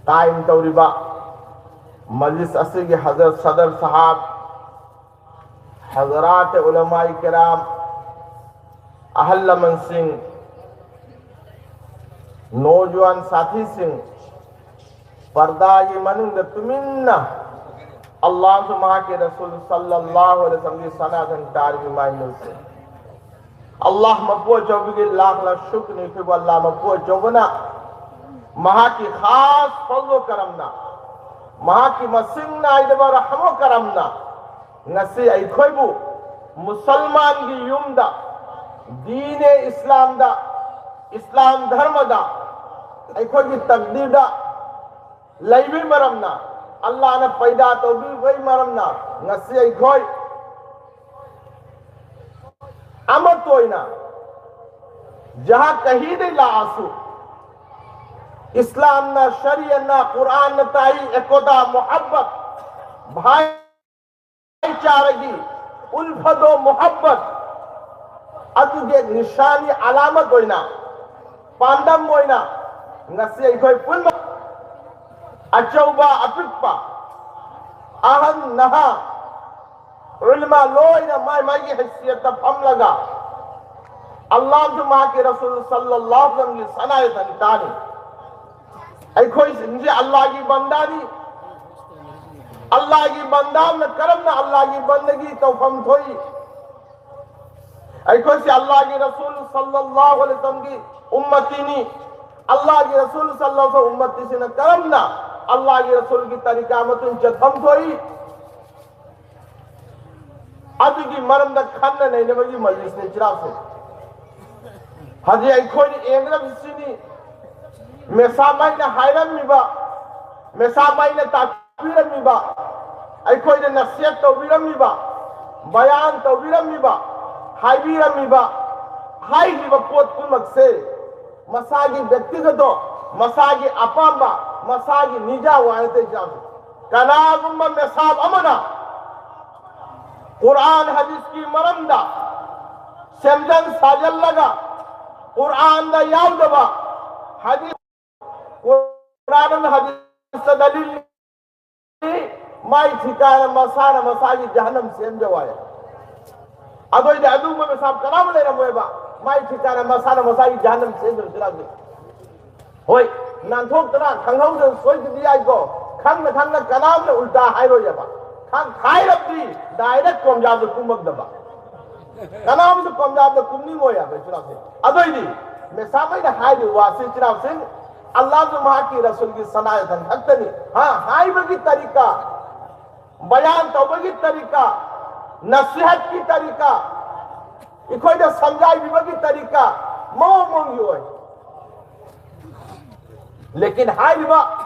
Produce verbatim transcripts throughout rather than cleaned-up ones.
ꯀꯥꯏꯝ ꯇꯧꯔꯤꯕ ꯃꯖꯂꯤꯁ ꯑꯁꯤꯒꯤ ꯍꯖꯔꯠ ꯁꯗꯔ ꯁꯥꯍꯥꯕ, ꯍꯖꯔꯥꯠ ꯎꯂꯃꯥꯏ ꯀꯤꯔꯥꯝ, ꯑꯍꯜ ꯂꯃꯟꯁꯤꯡ, ꯅꯣꯖꯋꯥꯟ ꯁꯥꯊꯤꯁꯤꯡ, ꯄꯔꯗꯥꯒꯤ ꯃꯅꯨꯡꯗ ꯇꯨꯃꯤꯟꯅ ꯑꯜꯂꯥꯍꯁꯨ ꯃꯍꯥꯛꯀꯤ ꯔꯁꯨꯜ ꯁꯜꯂꯜꯂꯥꯍꯨ ꯑꯂꯩꯍꯤ ꯋꯁꯜꯂꯝꯒꯤ ꯁꯅꯥꯗꯟ ꯇꯥꯔꯤꯕ ꯏꯃꯥ ꯏꯕꯦꯜꯁꯤꯡ, ꯑꯜꯂꯥꯍ ꯃꯄꯨ ꯑꯆꯧꯕꯒꯤ ꯂꯥꯛ ꯂꯥꯛ ꯁꯨꯀ꯭ꯔꯅꯤ꯫ ꯑꯩꯈꯣꯏꯕꯨ ꯑꯜꯂꯥꯍ ꯃꯄꯨ ꯑꯆꯧꯕꯅ ꯃꯍꯥꯛꯀꯤ ꯈꯥꯁ ꯐꯖꯜ ꯀꯔꯝꯅ, ꯃꯍꯥꯛꯀꯤ ꯃꯁꯤꯡ ꯅꯥꯏꯗꯕ ꯔꯍꯃ ꯀꯔꯝꯅ ꯉꯁꯤ ꯑꯩꯈꯣꯏꯕꯨ ꯃꯨꯁꯜꯃꯥꯟꯒꯤ ꯌꯨꯝꯗ, ꯗꯤꯅꯦ ꯏꯁꯂꯥꯝꯗ, ꯏꯁꯂꯥꯝ ꯙꯔꯃꯗ ꯑꯩꯈꯣꯏꯒꯤ ꯇꯛꯗꯤꯔꯗ ꯂꯩꯕꯒꯤ ꯃꯔꯝꯅ, ꯑꯜꯂꯥꯍꯅ ꯄꯩꯗꯥ ꯇꯧꯕꯤꯕꯒꯤ ꯃꯔꯝꯅ ꯉꯁꯤ ꯑꯩꯈꯣꯏ ꯑꯃꯠꯇ ꯑꯣꯏꯅ, ꯖꯍꯥ ꯀꯍꯤꯗꯩ ꯂꯥꯛꯑꯁꯨ, ꯏꯁꯂꯥꯝꯅ, ꯁꯔꯤꯌꯠꯅ, ꯀꯨꯔꯥꯟꯅ ꯇꯥꯛꯏ ꯑꯦꯀꯣꯗꯥ ꯃꯣꯍꯕꯠ, ꯚꯥꯏꯆꯥꯔꯒꯤ ꯎꯜꯐꯗꯣ ꯃꯣꯍꯕꯠ ꯑꯗꯨꯒꯤ ꯅꯤꯁꯥꯅꯤ, ꯑꯂꯥꯃꯠ ꯑꯣꯏꯅ, ꯄꯥꯟꯗꯝ ꯑꯣꯏꯅ ꯉꯁꯤ ꯑꯩꯈꯣꯏ ꯄꯨꯝꯅꯃꯛ, ꯑꯆꯧꯕ ꯑꯄꯤꯛꯄ, ꯑꯍꯟ ꯅꯍꯥ, ꯎꯂꯃꯥ ꯂꯣꯏꯅ ꯃꯥꯏ ꯃꯥꯏꯒꯤ ꯍꯩꯁꯤꯌꯠꯇ ꯐꯝꯂꯒ ꯑꯜꯂꯥꯍꯁꯨ ꯃꯍꯥꯛꯀꯤ ꯔꯁꯨꯜ ꯁꯜꯂꯜꯂꯥꯍꯨ ꯑꯂꯩꯍꯤ ꯋꯁꯜꯂꯝꯒꯤ ꯁꯅꯥꯏ ꯁꯟꯇꯥꯅꯤ꯫ ꯑꯩꯈꯣꯏꯁꯤꯡꯁꯦ ꯑꯜꯂꯥꯍꯒꯤ ꯕꯟꯗꯥꯅꯤ꯫ ꯑꯜꯂꯥꯍꯒꯤ ꯕꯟꯗꯥꯅ ꯀꯔꯝꯅ ꯑꯜꯂꯥꯍꯒꯤ ꯕꯟꯗꯒꯤ ꯇꯧꯐꯝ ꯊꯣꯛꯏ? ꯑꯩꯈꯣꯏꯁꯦ ꯑꯜꯂꯥꯍꯒꯤ ꯔꯁꯨꯜ ꯁꯜꯂꯜꯂꯥꯍꯨ ꯑꯂꯩꯍꯤ ꯋꯁꯜꯂꯝꯒꯤ ꯎꯝꯃꯇꯤꯅꯤ꯫ ꯑꯜꯂꯥꯍꯒꯤ ꯔꯁꯨꯜ ꯁꯜꯂꯜꯂꯥꯍꯨ ꯑꯂꯩꯍꯤ ꯋꯁꯜꯂꯝꯒꯤ ꯎꯝꯃꯇꯤꯁꯤꯅ ꯀꯔꯝꯅ ꯑꯜꯂꯥꯍꯒꯤ ꯔꯁꯨꯜꯒꯤ ꯇꯔꯤꯀꯥ ꯃꯇꯨꯡ ꯆꯠꯐꯝ ꯊꯣꯛꯏ? ꯑꯗꯨꯒꯤ ꯃꯔꯝꯗ ꯈꯟꯅ ꯅꯩꯅꯕꯒꯤ ꯃꯖꯂꯤꯁꯅꯤ ꯆꯤꯔꯥꯛꯁꯦ꯫ ꯍꯧꯖꯤꯛ ꯑꯩꯈꯣꯏꯅ ꯌꯦꯡꯒꯗꯕꯁꯤꯅꯤ, ꯃꯦꯁꯥꯃꯥꯏꯅ ꯍꯥꯏꯔꯝꯃꯤꯕ, ꯃꯦꯁꯥꯃꯥꯏꯅ ꯇꯥꯛꯄꯤꯔꯝꯃꯤꯕ, ꯑꯩꯈꯣꯏꯗ ꯅꯁꯤꯍꯠ ꯇꯧꯕꯤꯔꯝꯃꯤꯕ, ꯕꯌꯥꯟ ꯇꯧꯕꯤꯔꯝꯃꯤꯕ, ꯍꯥꯏꯕꯤꯔꯝꯃꯤꯕ, ꯍꯥꯏꯔꯤꯕ ꯄꯣꯠ ꯄꯨꯝꯅꯃꯛꯁꯦ ꯃꯁꯥꯒꯤ ꯕꯦꯛꯇꯤꯒꯇꯣ, ꯃꯁꯥꯒꯤ ꯑꯄꯥꯝꯕ, ꯃꯁꯥꯒꯤ ꯅꯤꯖꯥ ꯋꯥꯔꯦ ꯇꯩꯖꯥꯕ꯫ ꯀꯅꯥꯒꯨꯝꯕ ꯃꯦꯁꯥꯕ ꯑꯃꯅ ꯀꯨꯔꯥꯟ ꯍꯗꯤꯁꯀꯤ ꯃꯔꯝꯗ ꯁꯦꯝꯖꯟ ꯁꯥꯖꯜꯂꯒ, ꯀꯨꯔꯥꯟꯗ ꯌꯥꯎꯗꯕ ꯍꯗꯤꯁ, ꯀꯨꯔꯥꯟ ꯀꯅꯥꯅ ꯍꯗꯤꯁꯇ ꯗꯂꯤꯜ ꯃꯥꯏ ꯊꯤꯀꯥꯅ ꯃꯁꯥꯅ ꯃꯁꯥꯒꯤ ꯖꯍꯟꯅꯝ ꯁꯦꯝꯖꯧ ꯍꯥꯏ꯫ ꯑꯗꯨꯑꯣꯏꯗꯤ ꯑꯗꯨꯒꯨꯝꯕ ꯃꯤꯁꯥꯞ ꯀꯅꯥꯝ ꯂꯩꯔꯝꯃꯣꯏꯕ꯫ ꯃꯥꯏ ꯊꯤꯀꯥꯅ ꯃꯁꯥꯅ ꯃꯁꯥꯒꯤ ꯖꯍꯟꯅꯝ ꯁꯦꯝꯖꯧ ꯁꯤꯔꯥꯎꯁꯦ꯫ ꯍꯣꯏ, ꯅꯥꯟꯊꯣꯛꯇꯅ ꯈꯪꯍꯧꯗꯅ ꯁꯣꯏꯗꯗꯤ ꯌꯥꯏꯀꯣ꯫ ꯈꯪꯅ ꯈꯪꯅ ꯀꯅꯥꯝꯅ ꯎꯜꯇꯥ ꯍꯥꯏꯔꯣꯏꯕ꯫ ꯈꯪ ꯍꯥꯏꯔꯕꯗꯤ ꯗꯥꯏꯔꯦꯛ ꯀꯣꯝꯖꯥꯗ ꯀꯨꯝꯃꯛꯇꯕ꯫ ꯀꯅꯥꯝꯁꯨ ꯀꯣꯝꯖꯥꯗ ꯀꯨꯝꯅꯤꯡꯉꯣꯏ ꯍꯥꯏꯕ ꯏꯆꯤꯟ ꯏꯅꯥꯎꯁꯤꯡ꯫ ꯑꯗꯨꯏꯗꯤ ꯃꯦꯁꯥꯃꯩꯅ ꯍꯥꯏꯔꯤꯕ ꯋꯥꯁꯤ ꯏꯆꯤꯟ ꯏꯅꯥꯎꯁꯤꯡ, ꯑꯜꯂꯥꯍꯁꯨ ꯃꯍꯥꯛꯀꯤ ꯔꯁꯨꯜꯒꯤ ꯁꯅꯥ ꯌꯥꯊꯪ ꯈꯛꯇꯅꯤ꯫ ꯍꯥ, ꯍꯥꯏꯕꯒꯤ ꯇꯔꯤꯀꯥ, ꯕꯌꯥꯟ ꯇꯧꯕꯒꯤ ꯇꯔꯤꯀꯥ, ꯅꯁꯤꯍꯠꯀꯤ ꯇꯔꯤꯀꯥ, ꯑꯩꯈꯣꯏꯗ ꯁꯝꯖꯥꯏꯕꯤꯕꯒꯤ ꯇꯔꯤꯀꯥ ꯃꯑꯣꯡ ꯃꯑꯣꯡꯒꯤ ꯑꯣꯏ꯫ ꯂꯦꯀꯤꯟ ꯍꯥꯏꯔꯤꯕ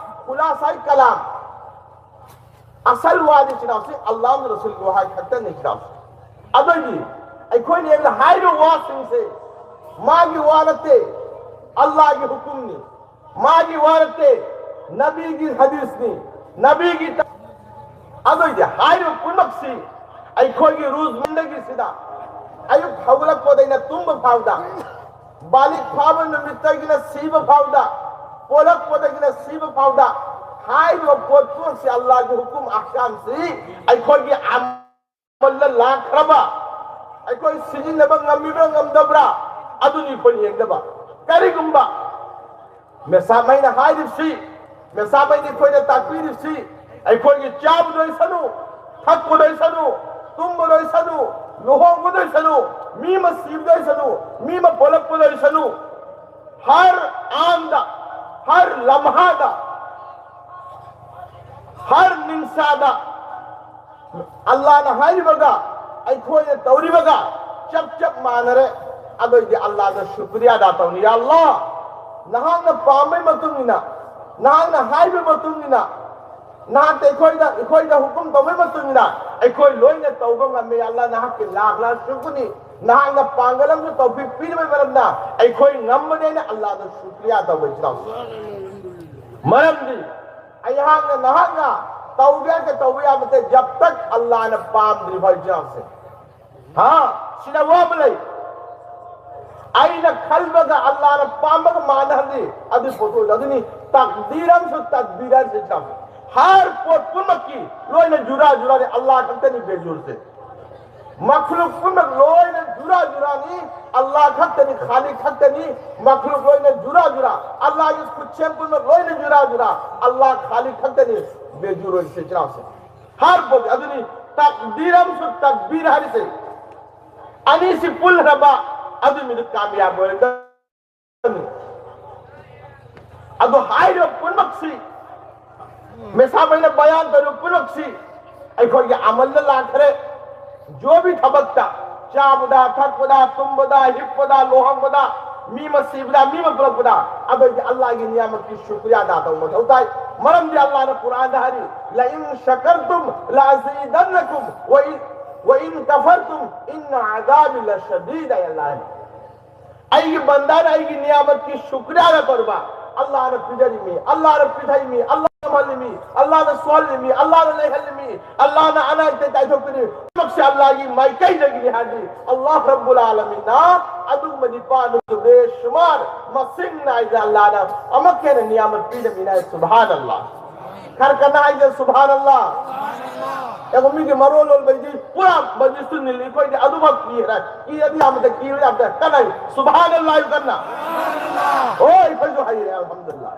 ꯈꯨꯂꯥꯁꯥꯏ ꯀꯂꯥꯝ ꯑꯁꯜ ꯋꯥꯗꯤ ꯆꯤꯟꯅꯥꯎꯁꯤ ꯑꯜꯂꯥꯍ ꯔꯁꯨꯜꯒꯤ ꯋꯥꯍꯩ ꯈꯛꯇꯅꯤ ꯆꯤꯟꯅꯥꯎꯁꯤ꯫ ꯑꯗꯨꯏꯗꯤ ꯑꯩꯈꯣꯏꯅ ꯌꯦꯡꯅ ꯍꯥꯏꯔꯤꯕ ꯋꯥꯁꯤꯡꯁꯦ ꯃꯥꯒꯤ ꯋꯥ ꯅꯠꯇꯦ, ꯑꯜꯂꯥꯍꯒꯤ ꯍꯨꯀꯨꯝꯅꯤ꯫ ꯃꯥꯒꯤ ꯋꯥ ꯅꯠꯇꯦ, ꯅꯕꯤꯒꯤ ꯍꯗꯤꯁꯅꯤ, ꯅꯕꯤꯒꯤ ꯇ-, ꯑꯗꯨꯏꯗꯤ ꯍꯥꯏꯔꯤꯕ ꯄꯨꯝꯅꯃꯛꯁꯤ ꯑꯩꯈꯣꯏꯒꯤ ꯔꯨꯖꯃꯟꯗꯒꯤ ꯁꯤꯗ ꯑꯌꯨꯛ ꯍꯧꯒꯠꯂꯛꯄꯗꯩꯅ ꯇꯨꯝꯕ ꯐꯥꯎꯗ, ꯕꯥꯂꯤꯛ ꯐꯥꯕ ꯅꯨꯃꯤꯠꯇꯒꯤꯅ ꯁꯤꯕ ꯐꯥꯎꯗ, ꯄꯣꯂꯛꯄꯗꯒꯤꯅ ꯁꯤꯕ ꯐꯥꯎꯗ ꯍꯥꯏꯔꯤꯕ ꯄꯣꯠ ꯄꯨꯝꯅꯃꯛꯁꯤ ꯑꯜꯂꯥꯍꯒꯤ ꯍꯨꯀꯨꯝ ꯑꯍꯀꯥꯝꯁꯤ ꯑꯩꯈꯣꯏꯒꯤ ꯑꯃꯜꯗ ꯂꯥꯛꯈ꯭ꯔꯕ, ꯑꯩꯈꯣꯏ ꯁꯤꯖꯤꯟꯅꯕ ꯉꯝꯃꯤꯕ꯭ꯔꯥ ꯉꯝꯗꯕ꯭ꯔꯥ, ꯑꯗꯨꯅꯤ ꯑꯩꯈꯣꯏ ꯌꯦꯡꯗꯕ꯫ ꯀꯔꯤꯒꯨꯝꯕ ꯃꯦꯁꯥꯃꯩꯅ ꯍꯥꯏꯔꯤꯕꯁꯤ, ꯃꯦꯁꯥꯃꯩꯅ ꯑꯩꯈꯣꯏꯗ ꯇꯥꯛꯄꯤꯔꯤꯕꯁꯤ, ꯑꯩꯈꯣꯏꯒꯤ ꯆꯥꯕꯗ ꯑꯣꯏꯁꯅꯨ, ꯊꯛꯄꯗ ꯑꯣꯏꯁꯅꯨ, ꯇꯨꯝꯕꯗ ꯑꯣꯏꯁꯅꯨ, ꯂꯨꯍꯣꯡꯕꯗ ꯑꯣꯏꯁꯅꯨ, ꯃꯤ ꯑꯃ ꯁꯤꯕꯗ ꯑꯣꯏꯁꯅꯨ, ꯃꯤ ꯑꯃ ꯄꯣꯛꯂꯛꯄꯗ ꯑꯣꯏꯁꯅꯨ, ꯍꯔ ꯑꯥꯟꯗ, ꯍꯔ ꯂꯝꯍꯥꯗ, ꯍꯔ ꯅꯤꯡꯁꯥꯗ ꯑꯜꯂꯥꯍꯅ ꯍꯥꯏꯔꯤꯕꯒ ꯑꯩꯈꯣꯏꯅ ꯇꯧꯔꯤꯕꯒ ꯆꯞ ꯆꯞ ꯃꯥꯟꯅꯔꯦ꯫ ꯑꯗꯨ ꯑꯣꯏꯗꯤ ꯑꯜꯂꯥꯍꯗ ꯁꯨꯀ꯭ꯔꯤꯌꯥ ꯑꯗꯥ ꯇꯧꯅꯤ꯫ "ꯌꯥ ꯑꯜꯂꯥꯍ, ꯅꯍꯥꯛꯅ ꯄꯥꯝꯕꯩ ꯃꯇꯨꯡ ꯏꯟꯅ, ꯅꯍꯥꯛꯅ ꯍꯥꯏꯕ ꯃꯇꯨꯡ ꯏꯟꯅ, ꯅꯍꯥꯛꯇ ꯑꯩꯈꯣꯏꯗ, ꯑꯩꯈꯣꯏꯗ ꯍꯨꯀꯨꯝ ꯇꯧꯕꯩ ꯃꯇꯨꯡ ꯏꯟꯅ ꯑꯩꯈꯣꯏ ꯂꯣꯏꯅ ꯇꯧꯕ ꯉꯝꯃꯦ꯫ ꯌꯥ ꯑꯜꯂꯥꯍ, ꯅꯍꯥꯛꯀꯤ ꯂꯥꯛ ꯂꯥꯛ ꯁꯨꯀ꯭ꯔꯅꯤ꯫ ꯅꯍꯥꯛꯅ ꯄꯥꯡꯒꯜ ꯑꯃꯁꯨ ꯇꯧꯕꯤꯕꯩ ꯃꯔꯝꯅ ꯑꯩꯈꯣꯏ ꯉꯝꯕꯅꯦꯅ ꯑꯜꯂꯥꯍꯗ ꯁꯨꯀ꯭ꯔꯤꯌꯥ ꯇꯧꯕ ꯏꯆꯤꯟ ꯏꯅꯥꯎ꯫ ꯃꯔꯝꯗꯤ ꯑꯩꯍꯥꯛꯅ ꯅꯍꯥꯛꯅ ꯇꯧꯒꯦ ꯍꯥꯏꯅ ꯇꯧꯕ ꯌꯥꯕ ꯅꯠꯇꯦ, ꯖꯕ ꯇꯛ ꯑꯜꯂꯥꯍꯅ ꯄꯥꯝꯗ꯭ꯔꯤ ꯐꯥꯎ ꯏꯆꯤꯟ ꯏꯅꯥꯎꯁꯦ꯫ ꯍꯥ, ꯁꯤꯗ ꯋꯥ ꯑꯃ ꯂꯩ꯫ ꯑꯩꯅ ꯈꯜꯕꯒ ꯑꯜꯂꯥꯅ ꯄꯥꯝꯕꯒ ꯃꯥꯟꯅꯍꯜꯂꯤ꯫ ꯑꯗꯨ ꯄꯣꯠꯇꯨ ꯑꯗꯨꯅꯤ ꯇꯛꯗꯤꯔ ꯑꯃꯁꯨ ꯇꯛꯗꯤꯔ ꯍꯥꯏꯔꯤꯁꯦ ꯏꯁꯂꯥꯝ꯫ ꯍꯔ ꯄꯣꯠ ꯄꯨꯝꯅꯃꯛꯀꯤ ꯂꯣꯏꯅ ꯖꯨꯔꯥ ꯖꯨꯔꯥꯅꯤ, ꯑꯜꯂꯥ ꯈꯛꯇꯅꯤ ꯕꯦꯖꯨꯔꯁꯦ꯫ ꯃꯈꯂꯨꯛ ꯄꯨꯝꯅꯃꯛ ꯂꯣꯏꯅ ꯖꯨꯔꯥ ꯖꯨꯔꯥꯅꯤ, ꯑꯜꯂꯥ ꯈꯛꯇꯅꯤ, ꯈꯥꯂꯤꯛ ꯈꯛꯇꯅꯤ꯫ ꯃꯈꯂꯨꯛ ꯂꯣꯏꯅ ꯖꯨꯔꯥ ꯖꯨꯔꯥ, ꯑꯜꯂꯥꯒꯤ ꯈꯨꯠꯁꯦꯝ ꯄꯨꯝꯅꯃꯛ ꯂꯣꯏꯅ ꯖꯨꯔꯥ ꯖꯨꯔꯥ, ꯑꯜꯂꯥ ꯈꯥꯂꯤꯛ ꯈꯛꯇꯅꯤ ꯕꯦꯖꯨꯔ ꯑꯣꯏꯔꯤꯁꯦ ꯏꯁꯂꯥꯝꯁꯦ꯫ ꯍꯔ ꯄꯣꯠ ꯑꯗꯨꯅꯤ ꯇꯛꯗꯤꯔ ꯑꯃꯁꯨ ꯇꯛꯗꯤꯔ ꯍꯥꯏꯔꯤꯁꯦ꯫ ꯑꯅꯤꯁꯤ ꯄꯨꯜꯂꯕ ꯑꯗꯨ ꯃꯤꯗꯨ ꯀꯥꯃꯤꯌꯥꯕ ꯑꯣꯏꯔꯗꯕꯅꯤ꯫ ꯑꯗꯣ ꯍꯥꯏꯔꯤꯕ ꯄꯨꯝꯅꯃꯛꯁꯤ, ꯃꯦꯁꯥꯕꯩꯅ ꯕꯌꯥꯟ ꯇꯧꯔꯤꯕ ꯄꯨꯝꯅꯃꯛꯁꯤ ꯑꯩꯈꯣꯏꯒꯤ ꯑꯃꯜꯗ ꯂꯥꯛꯈ꯭ꯔꯦ꯫ ꯖꯣꯕꯤ ꯊꯕꯛꯇ, ꯆꯥꯕꯗ, ꯊꯛꯄꯗ, ꯇꯨꯝꯕꯗ, ꯍꯤꯞꯄꯗ, ꯂꯨꯍꯣꯡꯕꯗ, ꯃꯤ ꯑꯃ ꯁꯤꯕꯗ, ꯃꯤ ꯑꯃ ꯄꯨꯔꯛꯄꯗ, ꯑꯗꯨꯒꯤ ꯑꯜꯂꯥꯒꯤ ꯅꯤꯌꯥꯃꯠꯀꯤ ꯁꯨꯀ꯭ꯔꯤꯌꯥ ꯑꯗꯥ ꯇꯧꯕ ꯃꯊꯧ ꯇꯥꯏ꯫ ꯃꯔꯝꯗꯤ ꯑꯜꯂꯥꯅ ꯀꯨꯔꯥꯟꯗ ꯍꯥꯏꯔꯤ, "ꯂ ꯏꯟ ꯁꯀꯔꯇꯨꯝ ꯂ ꯑꯖꯤꯗꯟꯅꯀꯨꯝ ꯋ ꯏꯟ, ꯋ ꯏꯟ ꯀꯐꯔꯇꯨꯝ ꯏꯟꯅ ꯑꯖꯥꯕꯤ ꯂ ꯁꯗꯤꯗ" ꯍꯥꯏ ꯑꯜꯂꯥꯅ꯫ ꯑꯩꯒꯤ ꯕꯟꯗꯥꯅ ꯑꯩꯒꯤ ꯅꯤꯌꯥꯃꯠꯀꯤ ꯁꯨꯀ꯭ꯔꯤꯌꯥ ꯇꯧꯔꯕ, ꯑꯜꯂꯥꯅ ꯄꯤꯖꯔꯤꯃꯤ, ꯑꯜꯂꯥꯅ ꯄꯤꯊꯛꯏꯃꯤ, ꯑꯜꯂꯥꯅ ꯌꯥꯝꯍꯜꯂꯤꯃꯤ, ꯑꯜꯂꯥꯅ ꯁꯣꯜꯂꯤꯃꯤ, ꯑꯜꯂꯥꯅ ꯂꯩꯍꯜꯂꯤꯃꯤ, ꯑꯜꯂꯥꯅ ꯑꯅꯥ ꯑꯌꯦꯛ ꯇꯥꯏꯊꯣꯛꯄꯤꯔꯤ, ꯄꯨꯝꯅꯃꯛꯁꯦ ꯑꯜꯂꯥꯒꯤ ꯃꯥꯏꯀꯩꯗꯒꯤꯅꯤ ꯍꯥꯏꯔꯗꯤ, ꯑꯜꯂꯥꯍ ꯔꯕꯨꯜ ꯑꯥꯂꯃꯤꯟꯅ ꯑꯗꯨꯒꯨꯝꯕ ꯅꯤꯄꯥꯟꯗꯨ ꯕꯦꯁꯨꯃꯥꯔ ꯃꯁꯤꯡ ꯅꯥꯏꯗ ꯑꯜꯂꯥꯅ ꯑꯃꯨꯛꯀ ꯍꯦꯟꯅ ꯅꯤꯌꯥꯃꯠ ꯄꯤꯔꯝꯃꯤꯅ ꯍꯥꯏ꯫ ꯁꯨꯕꯍꯥꯟ ꯑꯜꯂꯥ꯫ ꯈꯔ ꯀꯟꯅ ꯍꯥꯏꯖ, ꯁꯨꯕꯍꯥꯟ ꯑꯜꯂꯥ꯫ ꯑꯦꯕ ꯃꯤꯒꯤ ꯃꯔꯣꯜ ꯂꯣꯟꯕꯩꯗꯤ ꯄꯨꯔꯥ ꯃꯖꯤꯁꯇꯨ ꯅꯤꯜꯂꯤ, ꯑꯩꯈꯣꯏꯗꯤ ꯑꯗꯨꯃꯛ ꯀꯤꯔꯦ꯫ ꯀꯤꯔꯗꯤ ꯌꯥꯝꯅ ꯀꯤꯔꯦ, ꯌꯥꯝꯅ ꯀꯟꯅ ꯍꯥꯏ꯫ ꯁꯨꯕꯍꯥꯟ ꯑꯜꯂꯥ ꯍꯥꯏꯌꯨ ꯀꯟꯅ꯫ ꯍꯣꯏ, ꯑꯩꯈꯣꯏꯁꯨ ꯍꯩꯔꯦ, ꯑꯜꯍꯝꯗꯨꯂꯤꯜꯂꯥꯍ꯫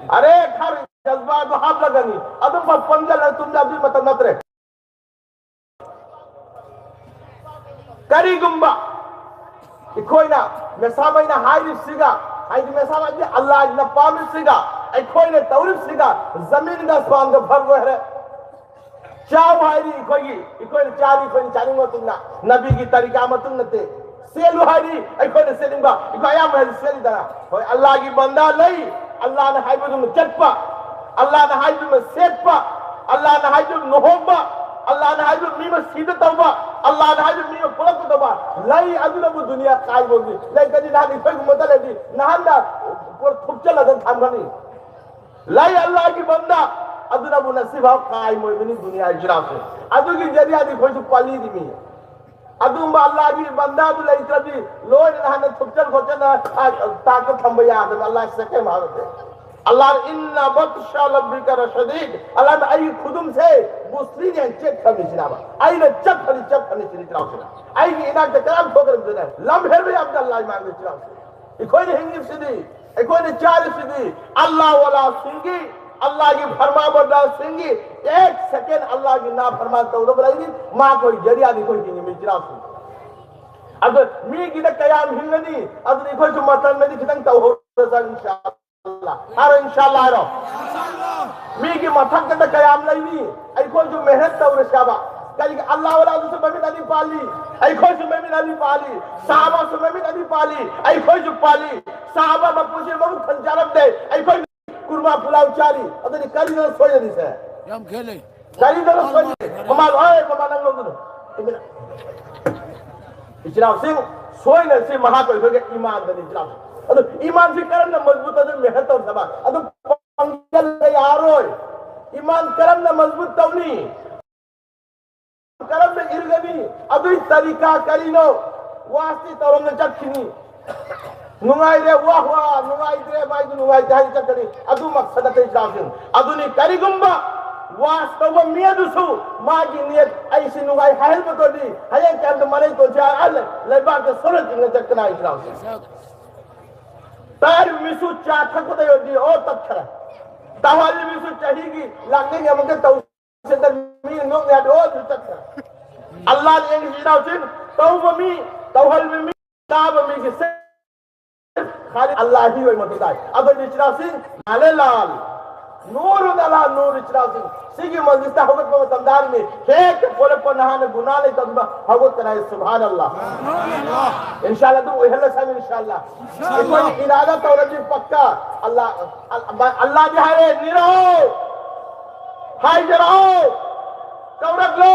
ꯑꯔꯦ, ꯈꯔ ꯖꯖꯕꯥꯗꯨ ꯍꯥꯞꯂꯒꯅꯤ꯫ ꯑꯗꯨꯝ ꯄꯝꯖꯜꯂꯒ ꯇꯨꯝꯖ ꯑꯗꯨꯒꯤ ꯃꯇꯝ ꯅꯠꯇ꯭ꯔꯦ꯫ ꯀꯔꯤꯒꯨꯝꯕ ꯑꯩꯈꯣꯏꯅ ꯃꯦꯁꯥꯕꯩꯅ ꯍꯥꯏꯔꯤꯕꯁꯤꯒ, ꯍꯥꯏꯗꯤ ꯃꯦꯁꯥꯕꯩꯗꯤ ꯑꯜꯂꯥꯍꯅ ꯄꯥꯝꯃꯤꯕꯁꯤꯒ ꯑꯩꯈꯣꯏꯅ ꯇꯧꯔꯤꯕꯁꯤꯒ ꯖꯃꯤꯟꯒ ꯑꯁꯃꯥꯟꯒ ꯐꯔꯛ ꯑꯣꯏꯈ꯭ꯔꯦ꯫ ꯆꯥꯎ ꯍꯥꯏꯔꯤ ꯑꯩꯈꯣꯏꯒꯤ, ꯑꯩꯈꯣꯏꯅ ꯆꯥꯔꯤ, ꯑꯩꯈꯣꯏꯅ ꯆꯥꯅꯤꯡꯕ ꯃꯇꯨꯡꯗ, ꯅꯕꯤꯒꯤ ꯇꯔꯤꯀꯥ ꯃꯇꯨꯡ ꯅꯠꯇꯦ꯫ ꯆꯦꯜꯂꯨ ꯍꯥꯏꯔꯤ, ꯑꯩꯈꯣꯏꯅ ꯆꯦꯟꯅꯤꯡꯕ, ꯑꯩꯈꯣꯏ ꯑꯌꯥꯝꯕ ꯍꯥꯏꯗꯤ ꯆꯦꯜꯂꯤꯗꯅ꯫ ꯍꯣꯏ, ꯑꯜꯂꯥꯒꯤ ꯕꯟꯗꯥ ꯂꯩ, ꯑꯜꯂꯥꯅ ꯍꯥꯏꯕꯗꯨꯃ ꯆꯠꯄ, ꯑꯜꯂꯥꯅ ꯍꯥꯏꯕꯗꯨꯃ ꯁꯦꯠꯄ, ꯑꯜꯂꯥꯅ ꯍꯥꯏꯕꯗꯨꯃ ꯂꯨꯍꯣꯡꯕ, ꯑꯜꯂꯥꯅ ꯍꯥꯏꯕꯗꯨꯃ ꯃꯤ ꯑꯃ ꯁꯤꯗ ꯇꯧꯕ, ꯑꯜꯂꯥꯅ ꯍꯥꯏꯕꯗꯨꯃ ꯃꯤ ꯑꯃ ꯄꯨꯂꯞꯇ ꯇꯧꯕ ꯂꯩ꯫ ꯑꯗꯨꯅꯕꯨ ꯗꯨꯅꯤꯌꯥ ꯀꯥꯏꯕ ꯑꯣꯏꯕꯅꯤ꯫ ꯂꯩꯇ꯭ꯔꯗꯤ ꯅꯍꯥꯟ ꯏꯊꯣꯏꯒꯨꯝꯕꯗ ꯂꯩꯔꯗꯤ ꯅꯍꯥꯟꯅ ꯊꯨꯞꯆꯜꯂꯗꯅ ꯊꯝꯒꯅꯤ꯫ ꯂꯩ ꯑꯜꯂꯥꯒꯤ ꯕꯟꯗꯥ, ꯑꯗꯨꯅꯕꯨ ꯉꯁꯤꯐꯥꯎ ꯀꯥꯏꯃ ꯑꯣꯏꯕꯅꯤ ꯗꯨꯅꯤꯌꯥ ꯏꯁꯂꯥꯝꯁꯦ꯫ ꯑꯗꯨꯒꯤ ꯖꯔꯤꯌꯥꯗꯤ ꯑꯩꯈꯣꯏꯁꯨ ꯄꯜꯂꯤꯔꯤꯃꯤ꯫ ꯑꯗꯨꯒꯨꯝꯕ ꯑꯜꯂꯥꯍꯒꯤ ꯕꯟꯗꯥꯗꯨ ꯂꯩꯇ꯭ꯔꯗꯤ ꯂꯣꯏꯅ ꯅꯍꯥꯟꯅ ꯊꯨꯞꯆꯟ ꯈꯣꯠꯆꯟꯅ, ꯑ, ꯇꯥꯛꯇ ꯊꯝꯕ ꯌꯥꯗꯕ ꯑꯜꯂꯥꯍ ꯁꯦꯀꯦꯟ ꯍꯥꯏꯕꯁꯦ꯫ ꯑꯜꯂꯥꯍ "ꯏꯟꯅ ꯕꯠꯁ ꯔꯕꯤꯀ ꯂꯁꯗꯤꯗ", ꯑꯜꯂꯥꯍꯅ "ꯑꯩꯒꯤ ꯈꯨꯗꯨꯝꯁꯦ ꯃꯨꯁꯂꯤꯅ ꯍꯦꯟꯅ ꯆꯦꯠ ꯈꯜꯂꯤ" ꯁꯤꯅꯕ, "ꯑꯩꯅ ꯆꯠ ꯈꯜꯂꯤ, ꯆꯠ ꯈꯜꯂꯤ" ꯁꯤꯅꯤ ꯆꯤꯜꯍꯥꯎꯁꯤꯅ꯫ "ꯑꯩꯒꯤ ꯏꯅꯥꯛꯇ ꯀꯅꯥꯝ ꯊꯣꯛꯈ꯭ꯔꯕꯗꯨꯅ ꯂꯝ ꯍꯦꯟꯕ ꯌꯥꯝꯅ ꯑꯜꯂꯥꯍ ꯏꯃꯥꯟꯒꯤ ꯆꯤꯜꯍꯥꯎꯁꯤꯅ"꯫ ꯑꯩꯈꯣꯏꯅ ꯍꯤꯡꯉꯤꯕꯁꯤꯗꯤ, ꯑꯩꯈꯣꯏꯅ ꯆꯥꯔꯤꯁꯤꯗꯤ ꯑꯜꯂꯥꯍ ꯋꯥꯂꯥꯁꯤꯡꯒꯤ, ꯑꯜꯂꯥꯍꯒꯤ ꯐꯔꯃꯥꯕꯔꯗꯥꯔꯁꯤꯡꯒꯤ ꯑꯦꯛ ꯁꯦꯀꯦꯟ ꯑꯜꯂꯥꯍꯒꯤ ꯅꯥꯐꯔꯃꯥꯟ ꯇꯧꯗꯕ ꯂꯩꯔꯤ, ꯃꯥꯈꯣꯏ ꯖꯔꯤꯌꯥꯗꯤ ꯑꯩꯈꯣꯏ ꯍꯤꯡꯉꯤꯕ ꯏꯆꯤꯜ ꯏꯅꯥꯎꯁꯤꯡ꯫ ꯑꯗꯣ ꯃꯤꯒꯤꯗ ꯀꯌꯥꯝ ꯍꯤꯡꯒꯅꯤ? ꯑꯗꯨꯗꯤ ꯑꯩꯈꯣꯏꯁꯨ ꯃꯇꯝꯗꯗꯤ ꯈꯤꯇꯪ ꯇꯧꯍꯧꯔꯁꯤ, ꯏꯟꯁꯥ ꯑꯜꯂꯥꯍ꯫ ꯍꯥꯏꯔꯣ, ꯏꯟꯁꯥ ꯑꯜꯂꯥꯍ ꯍꯥꯏꯔꯣ꯫ ꯃꯤꯒꯤ ꯃꯊꯛꯇꯗ ꯀꯌꯥꯝ ꯂꯩꯅꯤ? ꯑꯩꯈꯣꯏꯁꯨ ꯃꯦꯍꯅꯠ ꯇꯧꯔꯁꯤ ꯍꯥꯏꯕ꯫ ꯀꯔꯤꯒꯤ? ꯑꯜꯂꯥꯍ ꯋꯥꯂꯥꯗꯨꯁꯨ ꯃꯃꯤꯠ ꯑꯅꯤ ꯄꯥꯜꯂꯤ, ꯑꯩꯈꯣꯏꯁꯨ ꯃꯃꯤꯠ ꯑꯅꯤ ꯄꯥꯜꯂꯤ, ꯁꯍꯥꯕꯥꯁꯨ ꯃꯃꯤꯠ ꯑꯅꯤ ꯄꯥꯜꯂꯤ, ꯑꯩꯈꯣꯏꯁꯨ ꯄꯥꯜꯂꯤ꯫ ꯁꯍꯥꯕꯥ ꯃꯄꯨꯟꯁꯤ ꯃꯕꯨꯛ ꯊꯟ ꯆꯥꯔꯝꯗꯦ, ꯑꯩꯈꯣꯏ ꯀꯨꯔꯃꯥ ꯄꯨꯂꯥꯎ ꯆꯥꯔꯤ꯫ ꯑꯗꯨꯗꯤ ꯀꯔꯤꯅꯣ ꯁꯣꯏꯔꯤꯁꯦ? ꯌꯥꯝ ꯈꯦꯠꯅꯩ꯫ ꯀꯔꯤꯅꯣ ꯁꯣꯏꯔꯤꯁꯦ? ꯃꯃꯥ, ꯑꯣꯏ, ꯃꯃꯥ, ꯅꯪ ꯂꯧꯒꯅꯨ꯫ ꯏꯆꯤꯜ ꯏꯅꯥꯎꯁꯤꯡ, ꯁꯣꯏꯅꯁꯤ ꯃꯍꯥꯛ ꯑꯩꯈꯣꯏꯒꯤ ꯏꯃꯥꯟꯗꯅꯤ, ꯏꯆꯤꯜ ꯏꯅꯥꯎꯁꯤꯡ꯫ ꯑꯗꯨ ꯏꯃꯥꯟꯁꯤ ꯀꯔꯝꯅ ꯃꯖꯕꯨꯠ ꯑꯗꯨ ꯃꯦꯍꯅꯠ ꯇꯧꯁꯕ? ꯑꯗꯨ ꯄꯥꯡꯒꯜꯗ ꯌꯥꯔꯣꯏ꯫ ꯏꯃꯥꯟ ꯀꯔꯝꯅ ꯃꯖꯕꯨꯠ ꯇꯧꯅꯤ? ꯀꯔꯝꯅ ꯏꯔꯒꯅꯤ? ꯑꯗꯨꯏ ꯇꯔꯤꯀꯥ ꯀꯔꯤꯅꯣ? ꯋꯥꯁꯇꯤ ꯇꯧꯔꯝꯅ ꯆꯠꯈꯤꯅꯤ꯫ ꯅꯨꯡꯉꯥꯏꯔꯦ, ꯋꯥ ꯋꯥ, ꯅꯨꯡꯉꯥꯏꯇ꯭ꯔꯦ, ꯃꯥꯏꯗꯨ ꯅꯨꯡꯉꯥꯏꯇꯦ ꯍꯥꯏꯅ ꯆꯠꯀꯅꯤ꯫ ꯑꯗꯨ ꯃꯛꯁꯗ ꯅꯠꯇꯦ ꯏꯁꯂꯥꯝꯁꯤꯡ꯫ ꯑꯗꯨꯅꯤ ꯀꯔꯤꯒꯨꯝꯕ ꯋꯥꯁ ꯇꯧꯕ ꯃꯤ ꯑꯗꯨꯁꯨ ꯃꯥꯒꯤ ꯅꯤꯌꯠ "ꯑꯩꯁꯤ ꯅꯨꯡꯉꯥꯏ" ꯍꯥꯏꯍꯟꯕꯗꯨꯗꯤ ꯍꯌꯦꯡ ꯀꯌꯥꯝꯇ ꯃꯔꯩ ꯇꯧꯁꯤ ꯍꯥꯏꯔ ꯂꯩꯕꯥꯛꯇ ꯁꯣꯔ ꯆꯤꯡꯅ ꯆꯠꯀꯅꯤ ꯏꯁꯂꯥꯝꯁꯤꯡ꯫ ꯇꯥꯔꯤꯕ ꯃꯤꯁꯨ ꯆꯥ ꯊꯛꯄꯗ ꯌꯣꯟꯕꯤ ꯑꯣ ꯇꯠꯈꯔꯦ꯫ ꯇꯧꯍꯜꯂꯤ ꯃꯤꯁꯨ ꯆꯍꯤꯒꯤ ꯂꯥꯛꯅꯤꯡ ꯑꯃꯒ ꯇꯧ ꯁꯤꯗ ꯃꯤ ꯅꯣꯛꯅ ꯌꯥꯗꯦ, ꯑꯣ, ꯑꯗꯨ ꯆꯠꯈ꯭ꯔꯦ꯫ ꯑꯜꯂꯥꯍꯅ ꯌꯦꯡꯉꯤꯁꯤ ꯏꯅꯥꯎꯁꯤꯡ, ꯇꯧꯕ ꯃꯤ, ꯇꯧꯍꯟꯕ ꯃꯤ, ꯇꯥꯕ ꯃꯤꯒꯤ ꯁꯦ-, ꯈꯥꯂꯤ ꯑꯜꯂꯥꯍ ꯍꯤ ꯑꯣꯏ ꯃꯊꯧ ꯇꯥꯏ꯫ ꯑꯗꯨ ꯏꯆꯤꯜ ꯏꯅꯥꯎꯁꯤꯡ, ꯂꯥꯂꯦ ꯂꯥꯜ, ꯅꯨꯔꯨꯟ ꯑꯂꯥ ꯅꯨꯔ ꯏꯆꯤꯜ ꯏꯅꯥꯎꯁꯤꯡ꯫ ꯁꯤꯒꯤ ꯃꯁꯖꯤꯗꯇ ꯍꯧꯒꯠꯄ ꯃꯇꯝꯗ ꯍꯥꯏꯔꯤꯅꯤ, ꯍꯦꯛꯇ ꯄꯣꯂꯛꯄ ꯅꯍꯥꯅ ꯒꯨꯅꯥ ꯂꯩꯇꯗꯨꯅ ꯍꯧꯒꯠꯀꯅꯤ ꯍꯥꯏ, ꯁꯨꯕꯍꯥꯟ ꯑꯜꯂꯥꯍ꯫ ꯏꯟꯁꯥ ꯑꯜꯂꯥꯍ ꯑꯗꯨꯝ ꯑꯣꯏꯍꯜꯂꯁꯤ, ꯏꯟꯁꯥ ꯑꯜꯂꯥꯍ꯫ ꯑꯩꯈꯣꯏꯅ ꯏꯔꯥꯗ ꯇꯧꯔꯗꯤ ꯄꯛꯀ ꯑꯜꯂꯥꯍ, ꯑꯜ-, ꯑꯜꯂꯥꯍꯗꯤ ꯍꯥꯏꯔꯦ, "ꯅꯤꯔꯧ, ꯍꯥꯏꯖꯔꯛꯑꯣ, ꯀꯧꯔꯛꯂꯣ,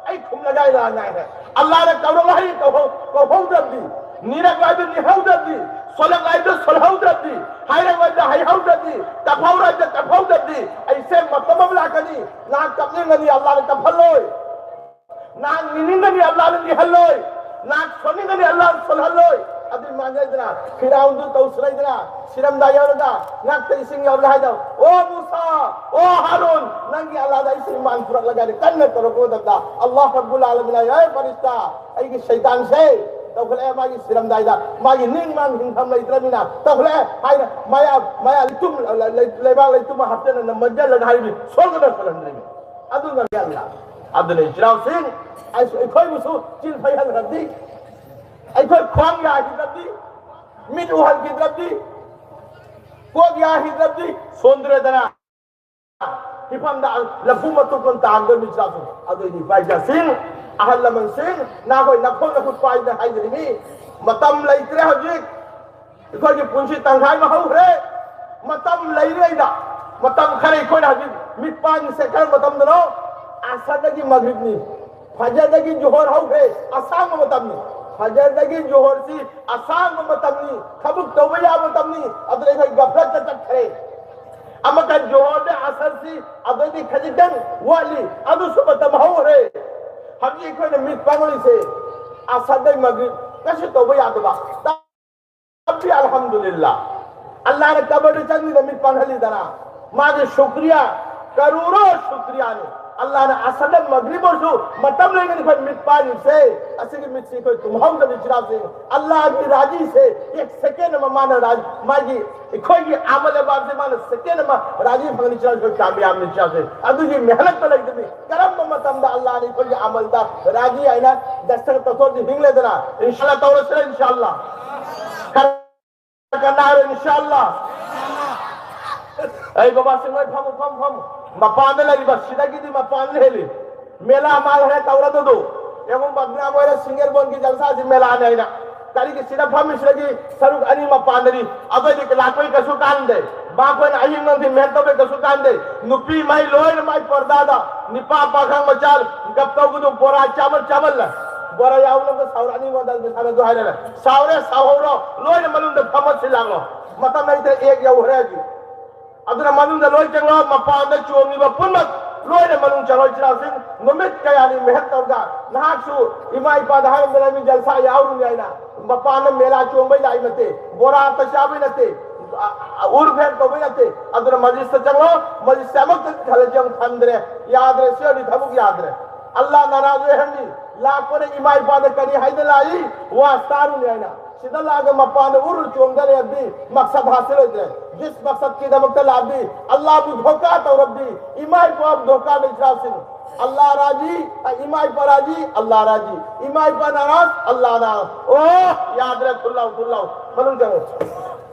ꯑꯩ ꯈꯨꯝꯂꯒ ꯑꯩ ꯂꯥꯛꯑꯒꯦ ꯍꯥꯏꯔꯦ"꯫ ꯑꯜꯂꯥꯍꯅ "ꯀꯧꯔꯛꯂꯣ" ꯍꯥꯏ ꯀꯧꯍꯧ-, ꯀꯧꯍꯧꯗ꯭ꯔꯕꯗꯤ, "ꯅꯤꯔꯛꯂꯣ" ꯍꯥꯏꯗꯨ ꯅꯤꯍꯧꯗ꯭ꯔꯕꯗꯤ, "ꯁꯣꯜꯂꯛꯂꯣ" ꯍꯥꯏꯗꯨ ꯁꯣꯜꯍꯧꯗ꯭ꯔꯕꯗꯤ, "ꯍꯥꯏꯔꯛꯂꯣ" ꯍꯥꯏꯗꯨ ꯍꯩꯍꯧꯗ꯭ꯔꯕꯗꯤ, "ꯀꯞꯍꯧꯔꯣ" ꯍꯥꯏꯗꯨ ꯀꯞꯍꯧꯗ꯭ꯔꯕꯗꯤ, ꯑꯩꯁꯦ ꯃꯇꯝ ꯑꯃ ꯂꯥꯛꯀꯅꯤ, ꯅꯍꯥꯛ ꯀꯞꯅꯤꯡꯒꯅꯤ, ꯑꯜꯂꯥꯍꯅ ꯀꯞꯍꯜꯂꯣꯏ꯫ ꯅꯍꯥꯛ ꯅꯤꯅꯤꯡꯒꯅꯤ ꯑꯜꯂꯥꯍꯅ ꯅꯤꯍꯜꯂꯣꯏ, ꯅꯍꯥꯛ ꯁꯣꯟꯅꯤꯡꯒꯅꯤ ꯑꯜꯂꯥꯍꯅ ꯁꯣꯜꯍꯜꯂꯣꯏ꯫ ꯑꯗꯨ ꯃꯥꯟꯅꯗꯅ ꯐꯤꯔꯥꯎꯟꯗꯨ ꯇꯧꯁꯤꯜꯂꯛꯏꯗꯅ, ꯁꯤꯔꯝꯗꯥꯏ ꯌꯧꯔꯒ ꯉꯥꯛꯇ ꯏꯁꯤꯡ ꯌꯧꯔꯒ ꯍꯥꯏꯗꯣ, "ꯑꯣ ꯃꯨꯁꯥ, ꯑꯣ ꯍꯥꯔꯨꯟ, ꯅꯪꯒꯤ ꯑꯜꯂꯥꯍꯗ ꯑꯩꯁꯦ ꯏꯃꯥꯟ ꯄꯨꯔꯛꯂꯒ" ꯍꯥꯏꯅ ꯀꯟꯅ ꯇꯧꯔꯛꯄ ꯃꯇꯝꯗ, ꯑꯜꯂꯥꯍ ꯔꯕꯨꯜ ꯑꯥꯂꯃꯤꯟ ꯍꯥꯏ, "ꯑꯦ ꯐꯔꯤꯁꯇꯥ, ꯑꯩꯒꯤ ꯁꯩꯇꯥꯟꯁꯦ ꯇꯧꯈꯠꯂꯛꯑꯦ ꯃꯥꯒꯤ ꯁꯤꯔꯝꯗꯥꯏꯗ, ꯃꯥꯒꯤ ꯅꯤꯡ ꯃꯥꯡ ꯍꯤꯡꯐꯝ ꯂꯩꯇ꯭ꯔꯕꯅꯤꯅ ꯇꯧꯈꯠꯂꯛꯑꯦ" ꯍꯥꯏꯅ ꯃꯌꯥ, ꯃꯌꯥ ꯂꯩꯇꯨꯝ, ꯂꯩ-, ꯂꯩꯕꯥꯛ ꯂꯩꯇꯨꯝ ꯍꯥꯞꯆꯤꯟꯅ ꯅꯝꯃꯟꯖꯜꯂꯒ ꯍꯥꯏꯔꯤꯕꯅꯤ, ꯁꯣꯜꯒꯗ ꯁꯣꯜꯍꯟꯗ꯭ꯔꯤꯕꯅꯤ꯫ ꯑꯗꯨꯅ ꯒ꯭ꯌꯥꯟ ꯂꯥꯛ-, ꯑꯗꯨꯅ ꯏꯆꯤꯜꯅꯥꯎꯁꯤꯡ, ꯑꯩꯁꯨ, ꯑꯩꯈꯣꯏꯕꯨꯁꯨ ꯆꯤꯜ ꯐꯩꯍꯟꯈ꯭ꯔꯗꯤ, ꯑꯩꯈꯣꯏ ꯈ꯭ꯋꯥꯡ ꯌꯥꯈꯤꯗ꯭ꯔꯗꯤ, ꯃꯤꯠ ꯎꯍꯟꯈꯤꯗ꯭ꯔꯗꯤ, ꯀꯣꯛ ꯌꯥꯈꯤꯗ꯭ꯔꯗꯤ ꯁꯣꯟꯗ꯭ꯔꯦꯗꯅ꯫ ꯐꯤꯐꯝꯗ ꯂꯐꯨ ꯃꯇꯨꯝ ꯇꯥꯍꯟꯗꯣꯏ ꯃꯤꯆꯥꯛꯁꯨ꯫ ꯑꯗꯨꯏꯗꯤ ꯏꯄꯥ ꯏꯆꯥꯁꯤꯡ, ꯑꯍꯜ ꯂꯃꯟꯁꯤꯡ, ꯅꯈꯣꯏ ꯅꯈꯣꯡ ꯅꯈꯨꯠ ꯄꯥꯏꯗ ꯍꯥꯏꯖꯔꯤꯅꯤ꯫ ꯃꯇꯝ ꯂꯩꯇ꯭ꯔꯦ ꯍꯧꯖꯤꯛ꯫ ꯑꯩꯈꯣꯏꯒꯤ ꯄꯨꯟꯁꯤ ꯇꯪꯈꯥꯏ ꯑꯃ ꯍꯧꯈ꯭ꯔꯦ꯫ ꯃꯇꯝ ꯂꯩꯔꯤꯉꯩꯗ, ꯃꯇꯝ ꯈꯔ ꯑꯩꯈꯣꯏꯅ ꯍꯧꯖꯤꯛ ꯃꯤꯠ ꯄꯥꯡꯉꯤꯁꯦ ꯀꯔꯝꯕ ꯃꯇꯝꯗꯅꯣ? ꯑꯁꯔꯗꯒꯤ ꯃꯒ꯭ꯔꯤꯕꯅꯤ, ꯐꯖꯔꯗꯒꯤ ꯖꯣꯍꯣꯔ ꯍꯧꯈ꯭ꯔꯦ꯫ ꯑꯁꯥꯡꯕ ꯃꯇꯝꯅꯤ꯫ ꯐꯖꯔꯗꯒꯤ ꯖꯣꯍꯣꯔꯁꯤ ꯑꯁꯥꯡꯕ ꯃꯇꯝꯅꯤ, ꯊꯕꯛ ꯇꯧꯕ ꯌꯥꯕ ꯃꯇꯝꯅꯤ꯫ ꯑꯗꯨꯅ ꯑꯩꯈꯣꯏ ꯒꯐꯂꯠꯇ ꯆꯠꯈ꯭ꯔꯦ꯫ ꯑꯃꯨꯛꯀ ꯖꯣꯍꯣꯔꯗ ꯑꯁꯔꯁꯤ ꯑꯗꯨꯗꯤ ꯈꯖꯤꯛꯇꯪ ꯋꯥꯠꯂꯤ, ꯑꯗꯨꯁꯨ ꯃꯇꯝ ꯍꯧꯈ꯭ꯔꯦ꯫ ꯍꯧꯖꯤꯛ ꯑꯩꯈꯣꯏꯅ ꯃꯤꯠ ꯄꯥꯡꯂꯤꯁꯦ ꯑꯁꯔꯗꯩ ꯃꯒ꯭ꯔꯤꯕ, ꯀꯩꯁꯨ ꯇꯧꯕ ꯌꯥꯗꯕ꯫ ꯇꯞꯄꯤ, ꯑꯜꯍꯝꯗꯨꯂꯤꯜꯂꯥ꯫ ꯑꯜꯂꯥꯍꯅ ꯀꯕꯔꯗ ꯆꯪꯗꯅ ꯃꯤꯠ ꯄꯥꯡꯍꯜꯂꯤꯗꯅ, ꯃꯥꯒꯤ ꯁꯨꯀ꯭ꯔꯤꯌꯥ, ꯀꯔꯣꯔꯣ ꯁꯨꯀ꯭ꯔꯤꯌꯥꯅꯤ꯫ ꯑꯜꯂꯥꯍꯅ ꯑꯁꯔꯗ ꯃꯒ꯭ꯔꯤꯕ ꯑꯣꯏꯔꯁꯨ ꯃꯇꯝ ꯂꯩꯉꯩꯗ ꯑꯩꯈꯣꯏ ꯃꯤꯠ ꯄꯥꯡꯉꯤꯁꯦ, ꯑꯁꯤꯒꯤ ꯃꯤꯠꯁꯤ ꯑꯩꯈꯣꯏ ꯇꯨꯝꯍꯧꯗꯕ ꯏꯆꯤꯜ ꯏꯅꯥꯎꯁꯤꯡ, ꯑꯜꯂꯥꯍꯒꯤ ꯔꯥꯖꯤꯁꯦ ꯑꯦꯛ ꯁꯦꯀꯦꯟ ꯑꯃ ꯃꯥꯅ ꯔꯥꯖ-, ꯃꯥꯒꯤ ꯑꯩꯈꯣꯏꯒꯤ ꯑꯃꯜ ꯑꯕꯥꯕꯁꯦ ꯃꯥꯅ ꯁꯦꯀꯦꯟ ꯑꯃ ꯔꯥꯖꯤ ꯐꯪꯍꯟꯅꯤ ꯏꯆꯤꯜ ꯏꯅꯥꯎꯁꯤꯡ, ꯀꯥꯃꯤꯌꯥꯕꯅꯤ ꯏꯆꯤꯜ ꯏꯅꯥꯎꯁꯤꯡ꯫ ꯑꯗꯨꯒꯤ ꯃꯦꯍꯅꯠꯇ ꯂꯩꯇꯕꯤ ꯀꯔꯝꯕ ꯃꯇꯝꯗ ꯑꯜꯂꯥꯍꯅ ꯑꯩꯈꯣꯏꯒꯤ ꯑꯃꯜꯗ ꯔꯥꯖꯤ ꯍꯥꯏꯅ ꯗꯁꯇꯈꯠ ꯇꯧꯊꯣꯛꯑꯗꯤ ꯍꯤꯡꯂꯦꯗꯅ, ꯏꯟꯁꯥꯜꯂꯥ ꯇꯧꯔꯁꯤꯔ ꯏꯟꯁꯥꯜꯂꯥ꯫ ꯈꯔ ꯀꯟꯅ ꯍꯥꯏꯔꯣ, ꯏꯟꯁꯥꯜꯂꯥ꯫ ꯑꯩ ꯕꯕꯥꯁꯤꯡ ꯂꯣꯏ ꯐꯝꯃꯨ, ꯐꯝ, ꯐꯝ꯫ ꯃꯄꯥꯟꯗ ꯂꯩꯔꯤꯕ ꯁꯤꯗꯒꯤꯗꯤ ꯃꯄꯥꯟꯗ ꯍꯦꯜꯂꯤ꯫ ꯃꯦꯂꯥ ꯃꯥꯜ ꯍꯦ ꯇꯧꯔꯗꯨꯗꯨ꯫ ꯌꯦꯡꯉꯨ, ꯕꯗꯅꯥꯝ ꯑꯣꯏꯔ ꯁꯤꯡꯒꯦꯔꯕꯣꯟꯒꯤ ꯖꯜꯁꯥꯁꯤ ꯃꯦꯂꯥꯅꯤ ꯍꯥꯏꯅ꯫ ꯀꯔꯤꯒꯤ ꯁꯤꯗ ꯐꯝꯃꯤꯁꯤꯗꯒꯤ ꯁꯔꯨꯛ ꯑꯅꯤ ꯃꯄꯥꯟꯗꯅꯤ꯫ ꯑꯗꯨꯏꯗꯤ ꯂꯥꯛꯄꯩ ꯀꯩꯁꯨ ꯀꯥꯟꯗꯦ꯫ ꯃꯈꯣꯏꯅ ꯑꯍꯤꯡ ꯅꯨꯡꯊꯤꯟ ꯃꯦꯟ ꯇꯧꯕꯩ ꯀꯩꯁꯨ ꯀꯥꯟꯗꯦ꯫ ꯅꯨꯄꯤ ꯃꯥꯏ ꯂꯣꯏꯅ ꯃꯥꯏ ꯄꯔꯗꯥꯗ꯫ ꯅꯤꯄꯥ ꯄꯥꯈꯪ ꯃꯆꯥ ꯒꯞ ꯇꯧꯒꯗꯨ ꯕꯣꯔꯥ ꯆꯥꯃꯟ ꯆꯥꯃꯜꯂ꯫ ꯕꯣꯔꯥ ꯌꯥꯎꯅꯕ ꯁꯥꯎꯔꯛꯑꯅꯤ, ꯃꯣꯟꯗ ꯁꯥꯟꯅꯗꯨ ꯍꯥꯏꯔꯦ꯫ ꯁꯥꯎꯔꯦ, ꯁꯥꯎꯍꯧꯔꯣ꯫ ꯂꯣꯏꯅ ꯃꯅꯨꯡꯗ ꯐꯝꯃ ꯁꯤꯜꯂꯥꯡꯉꯣ꯫ ꯃꯇꯝ ꯂꯩꯇ꯭ꯔꯦ, ꯑꯦꯛ ꯌꯧꯈ꯭ꯔꯦ ꯍꯧꯖꯤꯛ꯫ ꯑꯗꯨꯅ ꯃꯅꯨꯡꯗ ꯂꯣꯏ ꯆꯪꯂꯣ, ꯃꯄꯥꯟꯗ ꯆꯣꯡꯉꯤꯕ ꯄꯨꯝꯅꯃꯛ ꯂꯣꯏꯅ ꯃꯅꯨꯡ ꯆꯪꯂꯣꯏ ꯆꯤꯜꯂꯥꯎꯁꯤꯡ꯫ ꯅꯨꯃꯤꯠ ꯀꯌꯥꯅꯤ ꯃꯦꯍꯅꯠ ꯇꯧꯔꯒ ꯅꯍꯥꯛꯁꯨ ꯏꯃꯥ ꯏꯄꯥꯗ ꯍꯥꯏꯔꯝꯗꯅ ꯃꯤ ꯖꯜꯁꯥ ꯌꯥꯎꯔꯨꯅꯤ ꯍꯥꯏꯅ ꯃꯄꯥꯟꯗ ꯃꯦꯂꯥ ꯆꯣꯡꯕꯩ ꯂꯥꯛꯏ ꯅꯠꯇꯦ, ꯕꯣꯔꯥ ꯑꯝꯇ ꯆꯥꯕꯩ ꯅꯠꯇꯦ, ꯎꯔꯐꯦꯟ ꯇꯧꯕꯩ ꯅꯠꯇꯦ꯫ ꯑꯗꯨꯅ ꯃꯁꯖꯤꯗꯇ ꯆꯪꯉꯣ, ꯃꯁꯖꯤꯗꯁꯦ ꯑꯃꯨꯛꯇ ꯈꯜꯂꯁꯤ ꯑꯃꯨꯛ ꯊꯝꯗ꯭ꯔꯦ, ꯌꯥꯗ꯭ꯔꯦ, ꯁꯤ ꯑꯣꯏꯔꯗꯤ ꯊꯕꯛ ꯌꯥꯗ꯭ꯔꯦ꯫ ꯑꯜꯂꯥꯍ ꯅꯥꯔꯥꯖ ꯑꯣꯏꯍꯟꯅꯤ꯫ ꯂꯥꯛꯄꯅ ꯏꯃꯥ ꯏꯄꯥꯗ ꯀꯔꯤ ꯍꯥꯏꯗ ꯂꯥꯛꯏ? ꯋꯥ ꯇꯥꯔꯨꯅꯤ ꯍꯥꯏꯅ꯫ ꯁꯤꯗ ꯂꯥꯛꯑꯒ ꯃꯄꯥꯟꯗ ꯎꯔꯨ ꯆꯣꯡꯗ ꯂꯩꯔꯗꯤ ꯃꯛꯁꯗ ꯍꯥꯁꯤꯜ ꯑꯣꯏꯗ꯭ꯔꯦ꯫ ꯗꯤꯁ ꯃꯛꯁꯗꯀꯤꯗꯃꯛꯇ ꯂꯥꯛꯑꯗꯤ, ꯑꯜꯂꯥꯍꯕꯨ ꯙꯣꯀꯥ ꯇꯧꯔꯕꯗꯤ, ꯏꯃꯥ ꯏꯄꯥꯕꯨ ꯙꯣꯀꯥ ꯂꯩꯇ꯭ꯔꯥꯁꯤꯅꯤ꯫ ꯑꯜꯂꯥꯍ ꯔꯥꯖꯤ, ꯑ, ꯏꯃꯥ ꯏꯄꯥ ꯔꯥꯖꯤ, ꯑꯜꯂꯥꯍ ꯔꯥꯖꯤ꯫ ꯏꯃꯥ ꯏꯄꯥ ꯅꯥꯔꯥꯖ, ꯑꯜꯂꯥꯍ ꯅꯥꯔꯥꯖ꯫ ꯑꯣ, ꯌꯥꯗ꯭ꯔꯦ, ꯊꯨꯜꯂꯥꯎ, ꯊꯨꯜꯂꯥꯎ꯫ ꯃꯅꯨꯡ ꯆꯪꯉꯨ꯫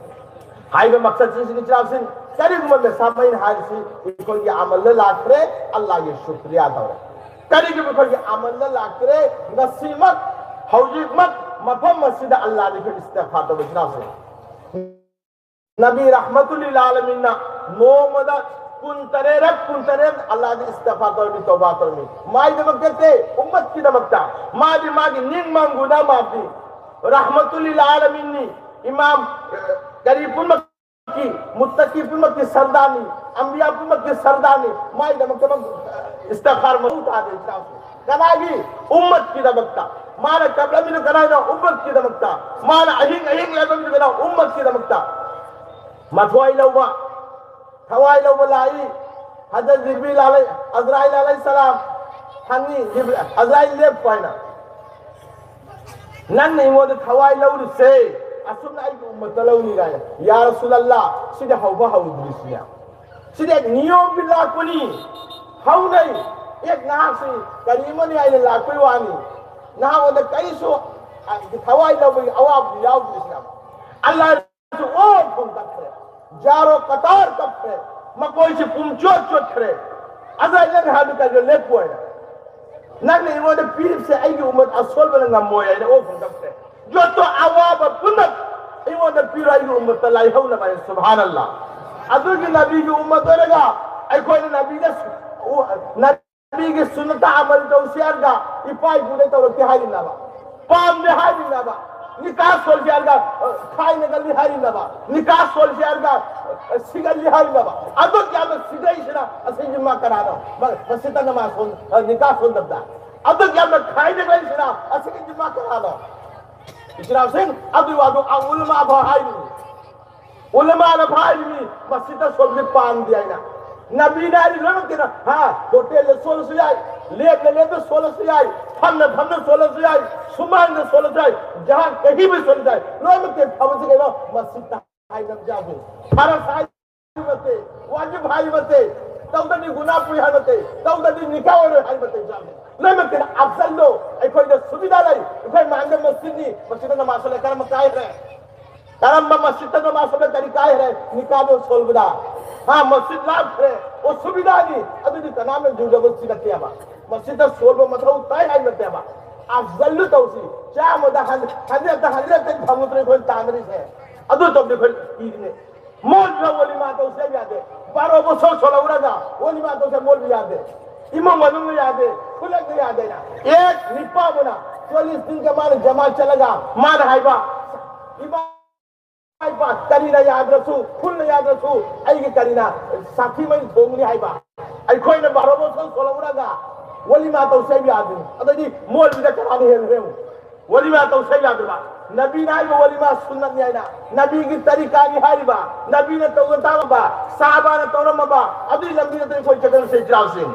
ꯍꯥꯏꯕ ꯃꯛꯁꯗꯁꯤꯡꯁꯤꯒꯤ ꯆꯤꯔꯥꯛꯁꯤꯡ ꯀꯔꯤꯒꯨꯝꯕ ꯃꯦꯁꯥꯃꯩꯅ ꯍꯥꯏꯔꯤꯁꯤ ꯑꯩꯈꯣꯏꯒꯤ ꯑꯃꯜꯗ ꯂꯥꯛꯇ꯭ꯔꯦ, ꯑꯜꯂꯥꯍꯒꯤ ꯁꯨꯀ꯭ꯔꯤꯌꯥ ꯇꯧꯔꯦ꯫ ꯀꯔꯤꯒꯨꯝꯕ ꯑꯩꯈꯣꯏꯒꯤ ꯑꯃꯜꯗ ꯂꯥꯛꯇ꯭ꯔꯦ, ꯉꯁꯤꯃꯛ, ꯍꯧꯖꯤꯛꯃꯛ ꯃꯐꯝ ꯑꯁꯤꯗ ꯑꯜꯂꯥꯍꯗ ꯑꯩꯈꯣꯏ ꯏꯁꯇꯤꯒꯐꯥꯔ ꯇꯧꯕ ꯆꯤꯔꯥꯛꯁꯤꯡ꯫ ꯅꯕꯤ ꯔꯍꯃꯇꯨꯜꯂꯤꯜ ꯑꯥꯂꯃꯤꯟꯅ ꯅꯣꯡꯃꯗ ꯀꯨꯟ ꯇꯔꯦꯠꯔꯛ, ꯀꯨꯟ ꯇꯔꯦꯠ ꯑꯜꯂꯥꯍꯗ ꯏꯁꯇꯤꯒꯐꯥꯔ ꯇꯧꯔꯝꯃꯤ, ꯇꯧꯕꯥ ꯇꯧꯔꯝꯃꯤ꯫ ꯃꯥꯏꯗꯃꯛ ꯅꯠꯇꯦ, ꯎꯝꯃꯠꯀꯤꯗꯃꯛꯇ꯫ ꯃꯥꯗꯤ ꯃꯥꯒꯤ ꯅꯤꯡ ꯃꯪꯒꯨꯗ ꯃꯥꯗꯤ ꯔꯍꯃꯇꯨꯜꯂꯤꯜ ꯑꯥꯂꯃꯤꯟꯅꯤ꯫ ꯏꯃꯥꯝ, ꯑ, ꯀꯔꯤ ꯄꯨꯝꯅꯃꯛ ꯃꯨꯠꯇꯀꯤ ꯄꯨꯝꯅꯃꯛꯀꯤ ꯁꯔꯗꯥꯔꯅꯤ, ꯑꯝꯕꯤꯌꯥ ꯄꯨꯝꯅꯃꯛꯀꯤ ꯁꯔꯗꯥꯔꯅꯤ, ꯃꯥꯒꯤꯗꯃꯛꯇꯃꯛ ꯏꯁꯇꯤꯒꯐꯥꯔ ꯃꯔꯨ ꯇꯥꯗꯦ ꯏꯁꯂꯥꯝꯁꯦ꯫ ꯀꯅꯥꯒꯤ? ꯎꯝꯃꯠꯀꯤꯗꯃꯛꯇ꯫ ꯃꯥꯅ ꯀꯞꯂꯝꯃꯤꯗꯨ ꯀꯅꯥꯒꯤꯅꯣ? ꯎꯝꯃꯠꯀꯤꯗꯃꯛꯇ꯫ ꯃꯥꯅ ꯑꯍꯤꯡ ꯑꯍꯤꯡ ꯂꯦꯞꯂꯝꯃꯤꯗꯨ ꯀꯅꯥ? ꯎꯝꯃꯠꯀꯤꯗꯃꯛꯇ꯫ ꯃꯊ꯭ꯋꯥꯏ ꯂꯧꯕ, ꯊꯋꯥꯏ ꯂꯧꯕ ꯂꯥꯛꯏ꯫ ꯍꯖꯔꯠ ꯖꯤꯕ꯭ꯔꯤꯜ ꯑꯂꯩ-, ꯑꯖꯔꯥꯏꯜ ꯑꯂꯩꯍꯤꯁꯁꯂꯥꯝ ꯍꯪꯉꯤ, ꯖꯤꯕ꯭ꯔꯤꯜ, ꯑꯖꯔꯥꯏꯜ ꯂꯦꯞꯄꯨ ꯍꯥꯏꯅ꯫ ꯅꯪꯅ ꯑꯩꯉꯣꯟꯗ ꯊꯋꯥꯏ ꯂꯧꯔꯤꯁꯦ, ꯑꯁꯨꯝꯅ ꯑꯩꯒꯤ ꯎꯝꯃꯠꯇ ꯂꯧꯅꯤ ꯀꯥꯏꯅ꯫ ꯌꯥ ꯔꯁꯨꯂꯜꯂꯥ, ꯁꯤꯗꯤ ꯍꯧꯕ ꯍꯧꯗ꯭ꯔꯤꯁꯤꯅꯦ꯫ ꯁꯤꯗꯤ ꯅꯤꯌꯣꯝꯒꯤ ꯂꯥꯛꯄꯅꯤ꯫ ꯍꯧꯅꯩ꯫ ꯑꯦ, ꯉꯥꯏꯍꯥꯛꯁꯤ ꯀꯔꯤ ꯑꯃꯅꯤ ꯍꯥꯏꯅ ꯂꯥꯛꯄꯩ ꯋꯥꯅꯤ꯫ ꯅꯍꯥꯛꯉꯣꯟꯗ ꯀꯔꯤꯁꯨ, ꯑ, ꯊꯋꯥꯏ ꯂꯧꯕꯒꯤ ꯑꯋꯥꯕꯗꯤ ꯌꯥꯎꯗ꯭ꯔꯤꯁꯤꯅꯦ꯫ ꯑꯜꯂꯥꯍ ꯑꯣ ꯐꯣꯡꯗꯠꯈ꯭ꯔꯦ꯫ ꯖꯥꯔꯣ ꯀꯇꯥꯔ ꯀꯞꯈ꯭ꯔꯦ꯫ ꯃꯀꯣꯏꯁꯤ ꯄꯨꯝꯆꯣꯠ ꯆꯣꯠꯈ꯭ꯔꯦ꯫ ꯑꯗ ꯅꯪ ꯍꯥꯏꯕ ꯀꯩꯅꯣ ꯂꯦꯞꯄꯣꯏ꯫ ꯅꯪꯅ ꯑꯩꯉꯣꯟꯗ ꯄꯤꯔꯤꯕꯁꯦ ꯑꯩꯒꯤ ꯎꯃꯠ ꯑꯁꯣꯟꯕꯅ ꯉꯝꯃꯣꯏ ꯍꯥꯏꯅ ꯑꯣ ꯐꯣꯡꯗꯠꯈ꯭ꯔꯦ꯫ ꯌꯣꯠꯇꯣ ꯑꯋꯥꯕ ꯄꯨꯝꯅꯃꯛ ꯑꯩꯉꯣꯟꯗ ꯄꯤꯔꯣ, ꯑꯩꯒꯤ ꯎꯃꯠꯇ ꯂꯥꯏꯍꯧꯅꯕ ꯍꯥꯏꯅ꯫ ꯁꯨꯕꯍꯥꯅꯜꯂꯥ꯫ ꯑꯗꯨꯒꯤ ꯅꯕꯤꯒꯤ ꯎꯃꯠ ꯑꯣꯏꯔꯒ ꯑꯩꯈꯣꯏꯅ ꯅꯕꯤꯗ ꯁꯨ-, ꯎ-, ꯅꯕꯤꯒꯤ ꯁꯨꯟꯅꯇ ꯑꯃꯜ ꯇꯧꯁꯤ ꯍꯥꯏꯔꯒ ꯏꯄꯥ ꯏꯄꯨꯗ ꯇꯧꯔꯛꯇꯦ ꯍꯥꯏꯔꯤꯅꯕ꯫ ꯄꯥꯝꯗꯦ ꯍꯥꯏꯔꯤꯅꯕ꯫ ꯅꯤꯀꯥ ꯁꯣꯜꯁꯤ ꯍꯥꯏꯔꯒ, ꯑ, ꯈꯥꯏꯅꯒꯜꯂꯤ ꯍꯥꯏꯔꯤꯅꯕ, ꯅꯤꯀꯥ ꯁꯣꯜꯁꯤ ꯍꯥꯏꯔꯒ, ꯑ, ꯁꯤꯒꯜꯂꯤ ꯍꯥꯏꯔꯤꯅꯕ꯫ ꯑꯗꯨꯛ ꯌꯥꯝꯅ ꯁꯤꯗꯩꯁꯤꯅ ꯑꯁꯤꯒꯤ ꯃꯥ ꯀꯅꯥꯅꯣ? ꯃ-, ꯃꯁꯤꯗ ꯅꯃꯥ ꯁꯣꯟ-, ꯑ, ꯅꯤꯀꯥ ꯁꯣꯟꯗꯕꯗ꯫ ꯑꯗꯨꯛ ꯌꯥꯝꯅ ꯈꯥꯏꯅꯒꯜꯂꯤꯁꯤꯅ ꯑꯁꯤꯒꯤ ꯃꯥ ꯀꯅꯥꯅꯣ? ꯏꯆꯤꯟ ꯏꯅꯥꯎꯁꯤꯡ, ꯑꯗꯨꯒꯤ ꯋꯥꯗꯨ ꯑ ꯎꯂꯃꯥ ꯐꯥꯎ ꯍꯥꯏꯔꯤꯅꯤ꯫ ꯎꯂꯃꯥꯅ ꯐꯥꯏꯔꯤꯅꯤ, ꯃꯁꯤꯗ ꯁꯣꯝꯁꯦ ꯄꯥꯝꯗꯦ ꯍꯥꯏꯅ꯫ ꯅꯕꯤꯅ ꯍꯥꯏꯔꯤ ꯂꯣꯏꯅꯃꯛꯇꯤꯅ, ꯍꯥ, ꯍꯣꯇꯦꯜꯗ ꯁꯣꯜꯂꯁꯨ ꯌꯥꯏ, ꯂꯦꯞꯅ ꯂꯦꯞꯅ ꯁꯣꯜꯂꯁꯨ ꯌꯥꯏ, ꯐꯝꯅ ꯐꯝꯅ ꯁꯣꯜꯂꯁꯨ ꯌꯥꯏ, ꯁꯨꯃꯥꯡꯗ ꯁꯣꯜꯂꯁꯨ ꯌꯥꯏ, ꯖꯍꯥꯟ ꯀꯍꯤ ꯃꯤ ꯁꯣꯜꯂꯁꯨ ꯌꯥꯏ, ꯂꯣꯏꯅꯃꯛꯇꯤ ꯐꯕꯁꯤ ꯀꯩꯅꯣ? ꯃꯁꯤꯗ ꯍꯥꯏꯅꯕ ꯌꯥꯗꯦ꯫ ꯐꯔꯁ ꯍꯥꯏ ꯅꯠꯇꯦ, ꯋꯥꯖꯤꯕ ꯍꯥꯏꯕ ꯅꯠꯇꯦ, ꯇꯧꯗꯗꯤ ꯒꯨꯅꯥ ꯄꯨꯏ ꯍꯥꯏꯕ ꯅꯠꯇꯦ, ꯇꯧꯗꯗꯤ ꯅꯤꯀꯥ ꯑꯣꯏꯔꯣꯏ ꯍꯥꯏꯕ ꯅꯠꯇꯦ꯫ ꯏꯁꯂꯥꯝꯅ ꯂꯣꯏꯅꯃꯛꯇꯅ ꯑꯐꯖꯜꯗꯣ ꯑꯩꯈꯣꯏꯗ ꯁꯨꯕꯤꯗꯥ ꯂꯩ꯫ ꯑꯩꯈꯣꯏ ꯃꯥꯡꯗ ꯃꯁꯖꯤꯗꯅꯤ, ꯃꯁꯖꯤꯗ ꯅꯃꯥꯖ ꯁꯣꯜꯂꯦ, ꯀꯔꯝꯕ ꯀꯥꯏꯈ꯭ꯔꯦ? ꯀꯔꯝꯕ ꯃꯁꯖꯤꯗ ꯅꯃꯥꯖ ꯁꯣꯜꯂꯦ, ꯀꯔꯤ ꯀꯥꯏꯈ꯭ꯔꯦ? ꯅꯤꯀꯥꯗꯣ ꯁꯣꯜꯕꯗ꯫ ꯍꯥ, ꯃꯁꯖꯤꯗ ꯂꯥꯞꯈ꯭ꯔꯦ, ꯑꯣ ꯁꯨꯕꯤꯗꯥꯅꯤ, ꯑꯗꯨꯗꯤ ꯀꯅꯥꯝꯅ ꯖꯨꯖꯕꯁꯤ ꯅꯠꯇꯦꯕ꯫ ꯃꯁꯖꯤꯗ ꯁꯣꯜꯕ ꯃꯊꯧ ꯇꯥꯏ ꯍꯥꯏꯕ ꯅꯠꯇꯦꯕ꯫ ꯑꯐꯖꯜꯗꯨ ꯇꯧꯁꯤ, ꯆꯥꯝꯃꯗ ꯍꯟ-, ꯍꯟꯗ꯭ꯔꯦꯠꯇ ꯍꯟꯗ꯭ꯔꯦꯠꯇ ꯐꯪꯉꯨꯗ꯭ꯔꯦ ꯑꯩꯈꯣꯏꯅ ꯇꯥꯟꯅꯔꯤꯁꯦ꯫ ꯑꯗꯨ ꯇꯧꯗꯤ ꯑꯩꯈꯣꯏ ꯄꯤꯔꯤꯅꯦ꯫ ꯃꯣꯜꯕ ꯋꯥꯂꯤꯃꯥ ꯇꯧꯁꯦ ꯍꯥꯏꯕ ꯌꯥꯗꯦ꯫ ꯕꯥꯔꯣ ꯕꯣꯁꯣꯔ ꯁꯣꯜꯍꯧꯔꯒ ꯋꯥꯂꯤꯃꯥ ꯇꯧꯁꯦ ꯃꯣꯜꯕ ꯌꯥꯗꯦ꯫ ꯏꯃꯨꯡ ꯃꯅꯨꯡꯗ ꯌꯥꯗꯦ, ꯈꯨꯜꯂꯛꯇ ꯌꯥꯗꯦꯅ꯫ ꯑꯦꯛ ꯅꯤꯄꯥꯕꯨꯅ ꯆꯣꯂꯤꯁ ꯗꯤꯟꯒ ꯃꯥꯅ ꯖꯃꯥ ꯆꯠꯂꯒ ꯃꯥꯅ ꯍꯥꯏꯕ, "ꯏꯃꯥ ꯏꯄꯥ ꯀꯔꯤꯅ ꯌꯥꯗ꯭ꯔꯁꯨ, ꯈꯨꯜꯅ ꯌꯥꯗ꯭ꯔꯁꯨ ꯑꯩꯒꯤ ꯀꯔꯤꯅ ꯁꯥꯊꯤ ꯃꯩ ꯊꯣꯡꯅꯤ?" ꯍꯥꯏꯕ꯫ ꯑꯩꯈꯣꯏꯅ ꯕꯥꯔꯣ ꯕꯣꯁꯣꯔ ꯁꯣꯜꯍꯧꯔꯒ ꯋꯥꯂꯤꯃꯥ ꯇꯧꯁꯦ ꯍꯥꯏꯕ ꯌꯥꯗꯦ꯫ ꯑꯗꯩꯗꯤ ꯃꯣꯜꯕꯤꯗ ꯀꯅꯥꯅ ꯍꯦꯟꯈ꯭ꯔꯦ? ꯋꯥꯂꯤꯃꯥ ꯇꯧꯁꯦ ꯌꯥꯗꯕ꯫ ꯅꯕꯤꯅ ꯍꯥꯏꯕ ꯋꯥꯂꯤꯃꯥ ꯁꯨꯟꯅꯠꯅꯤ ꯍꯥꯏꯅ, ꯅꯕꯤꯒꯤ ꯇꯔꯤꯀꯥꯅꯤ ꯍꯥꯏꯔꯤꯕ, ꯅꯕꯤꯅ ꯇꯧꯕ ꯇꯥꯔꯝꯕ, ꯁꯍꯥꯕꯥꯅ ꯇꯧꯔꯝꯃꯕ, ꯑꯗꯨꯒꯤ ꯂꯝꯕꯤꯗ ꯑꯩꯈꯣꯏ ꯆꯠꯀꯗꯕꯁꯦ ꯏꯆꯤꯜ ꯏꯅꯥꯎꯁꯤꯡ꯫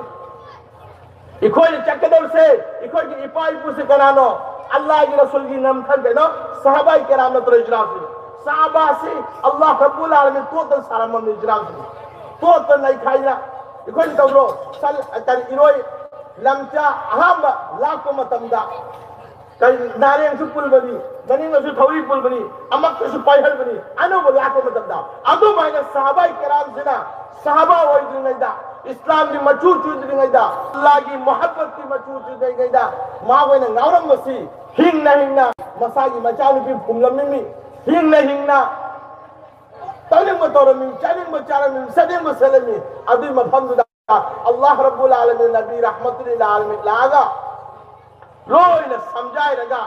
ꯑꯩꯈꯣꯏꯅ ꯆꯠꯀꯗꯕꯁꯦ, ꯑꯩꯈꯣꯏꯒꯤ ꯏꯄꯥ ꯏꯄꯨꯁꯤ ꯀꯅꯥꯅꯣ? ꯑꯜꯂꯥꯍꯒꯤ ꯔꯁꯨꯜꯒꯤ ꯅꯝꯊꯪ ꯀꯩꯅꯣ? ꯁꯍꯥꯕꯥꯏ ꯀꯔꯥꯝ ꯅꯠꯇ꯭ꯔꯣ ꯏꯆꯤꯜ ꯏꯅꯥꯎꯁꯤꯡ? ꯁꯍꯥꯕꯥꯁꯤ ꯑꯜꯂꯥꯍ ꯔꯕꯨꯜ ꯑꯥꯂꯃꯤꯟ ꯇꯣꯠꯇꯅ ꯁꯥꯔꯝꯃꯕꯅꯤ ꯏꯆꯤꯜ ꯏꯅꯥꯎꯁꯤꯡ꯫ ꯇꯣꯠꯇꯅ ꯅꯩꯈꯥꯏꯗꯅ ꯑꯩꯈꯣꯏꯅ ꯇꯧꯗ꯭ꯔꯣ? ꯁꯟ-, ꯀꯔꯤ, ꯏꯔꯣꯏ ꯂꯝꯆꯥ ꯑꯍꯥꯟꯕ ꯂꯥꯛꯄ ꯃꯇꯝꯗ ꯀꯔꯤ, ꯅꯥꯔꯦꯡꯁꯨ ꯄꯨꯜꯕꯅꯤ, ꯃꯅꯤꯡꯗꯁꯨ ꯊꯧꯔꯤ ꯄꯨꯜꯕꯅꯤ, ꯑꯃꯛꯇꯁꯨ ꯄꯥꯏꯍꯟꯕꯅꯤ꯫ ꯑꯅꯧꯕ ꯂꯥꯛꯄ ꯃꯇꯝꯗ ꯑꯗꯨꯃꯥꯏꯅ ꯁꯍꯥꯕꯥꯏ ꯀꯔꯥꯝꯁꯤꯅ ꯁꯍꯥꯕꯥ ꯑꯣꯏꯗ꯭ꯔꯤꯉꯩꯗ, ꯏꯁꯂꯥꯝꯒꯤ ꯃꯆꯨ ꯆꯨꯗ꯭ꯔꯤꯉꯩꯗ, ꯑꯜꯂꯥꯍꯒꯤ ꯃꯣꯍꯕꯠꯀꯤ ꯃꯆꯨ ꯆꯨꯗ꯭ꯔꯤꯉꯩꯗ ꯃꯥꯈꯣꯏꯅ ꯉꯥꯎꯔꯝꯕꯁꯤ ꯍꯤꯡꯅ ꯍꯤꯡꯅ ꯃꯁꯥꯒꯤ ꯃꯆꯥꯅꯨꯄꯤ ꯐꯨꯝꯂꯝꯃꯤꯃꯤ, ꯍꯤꯡꯅ ꯍꯤꯡꯅ ꯇꯧꯅꯤꯡꯕ ꯇꯧꯔꯝꯃꯤ, ꯆꯥꯅꯤꯡꯕ ꯆꯥꯔꯝꯃꯤ, ꯆꯥꯅꯤꯡꯕ ꯁꯦꯠꯂꯝꯃꯤ꯫ ꯑꯗꯨꯒꯤ ꯃꯐꯝꯗꯨꯗ ꯑꯜꯂꯥꯍ ꯔꯕꯨꯜ ꯑꯥꯂꯃꯤꯟ, ꯅꯕꯤ ꯔꯍꯃꯇꯨꯜ ꯂꯤꯜ ꯑꯥꯂꯃꯤꯟ ꯂꯥꯛꯑꯒ ꯂꯣꯏꯅ ꯁꯝꯖꯥꯏꯔꯒ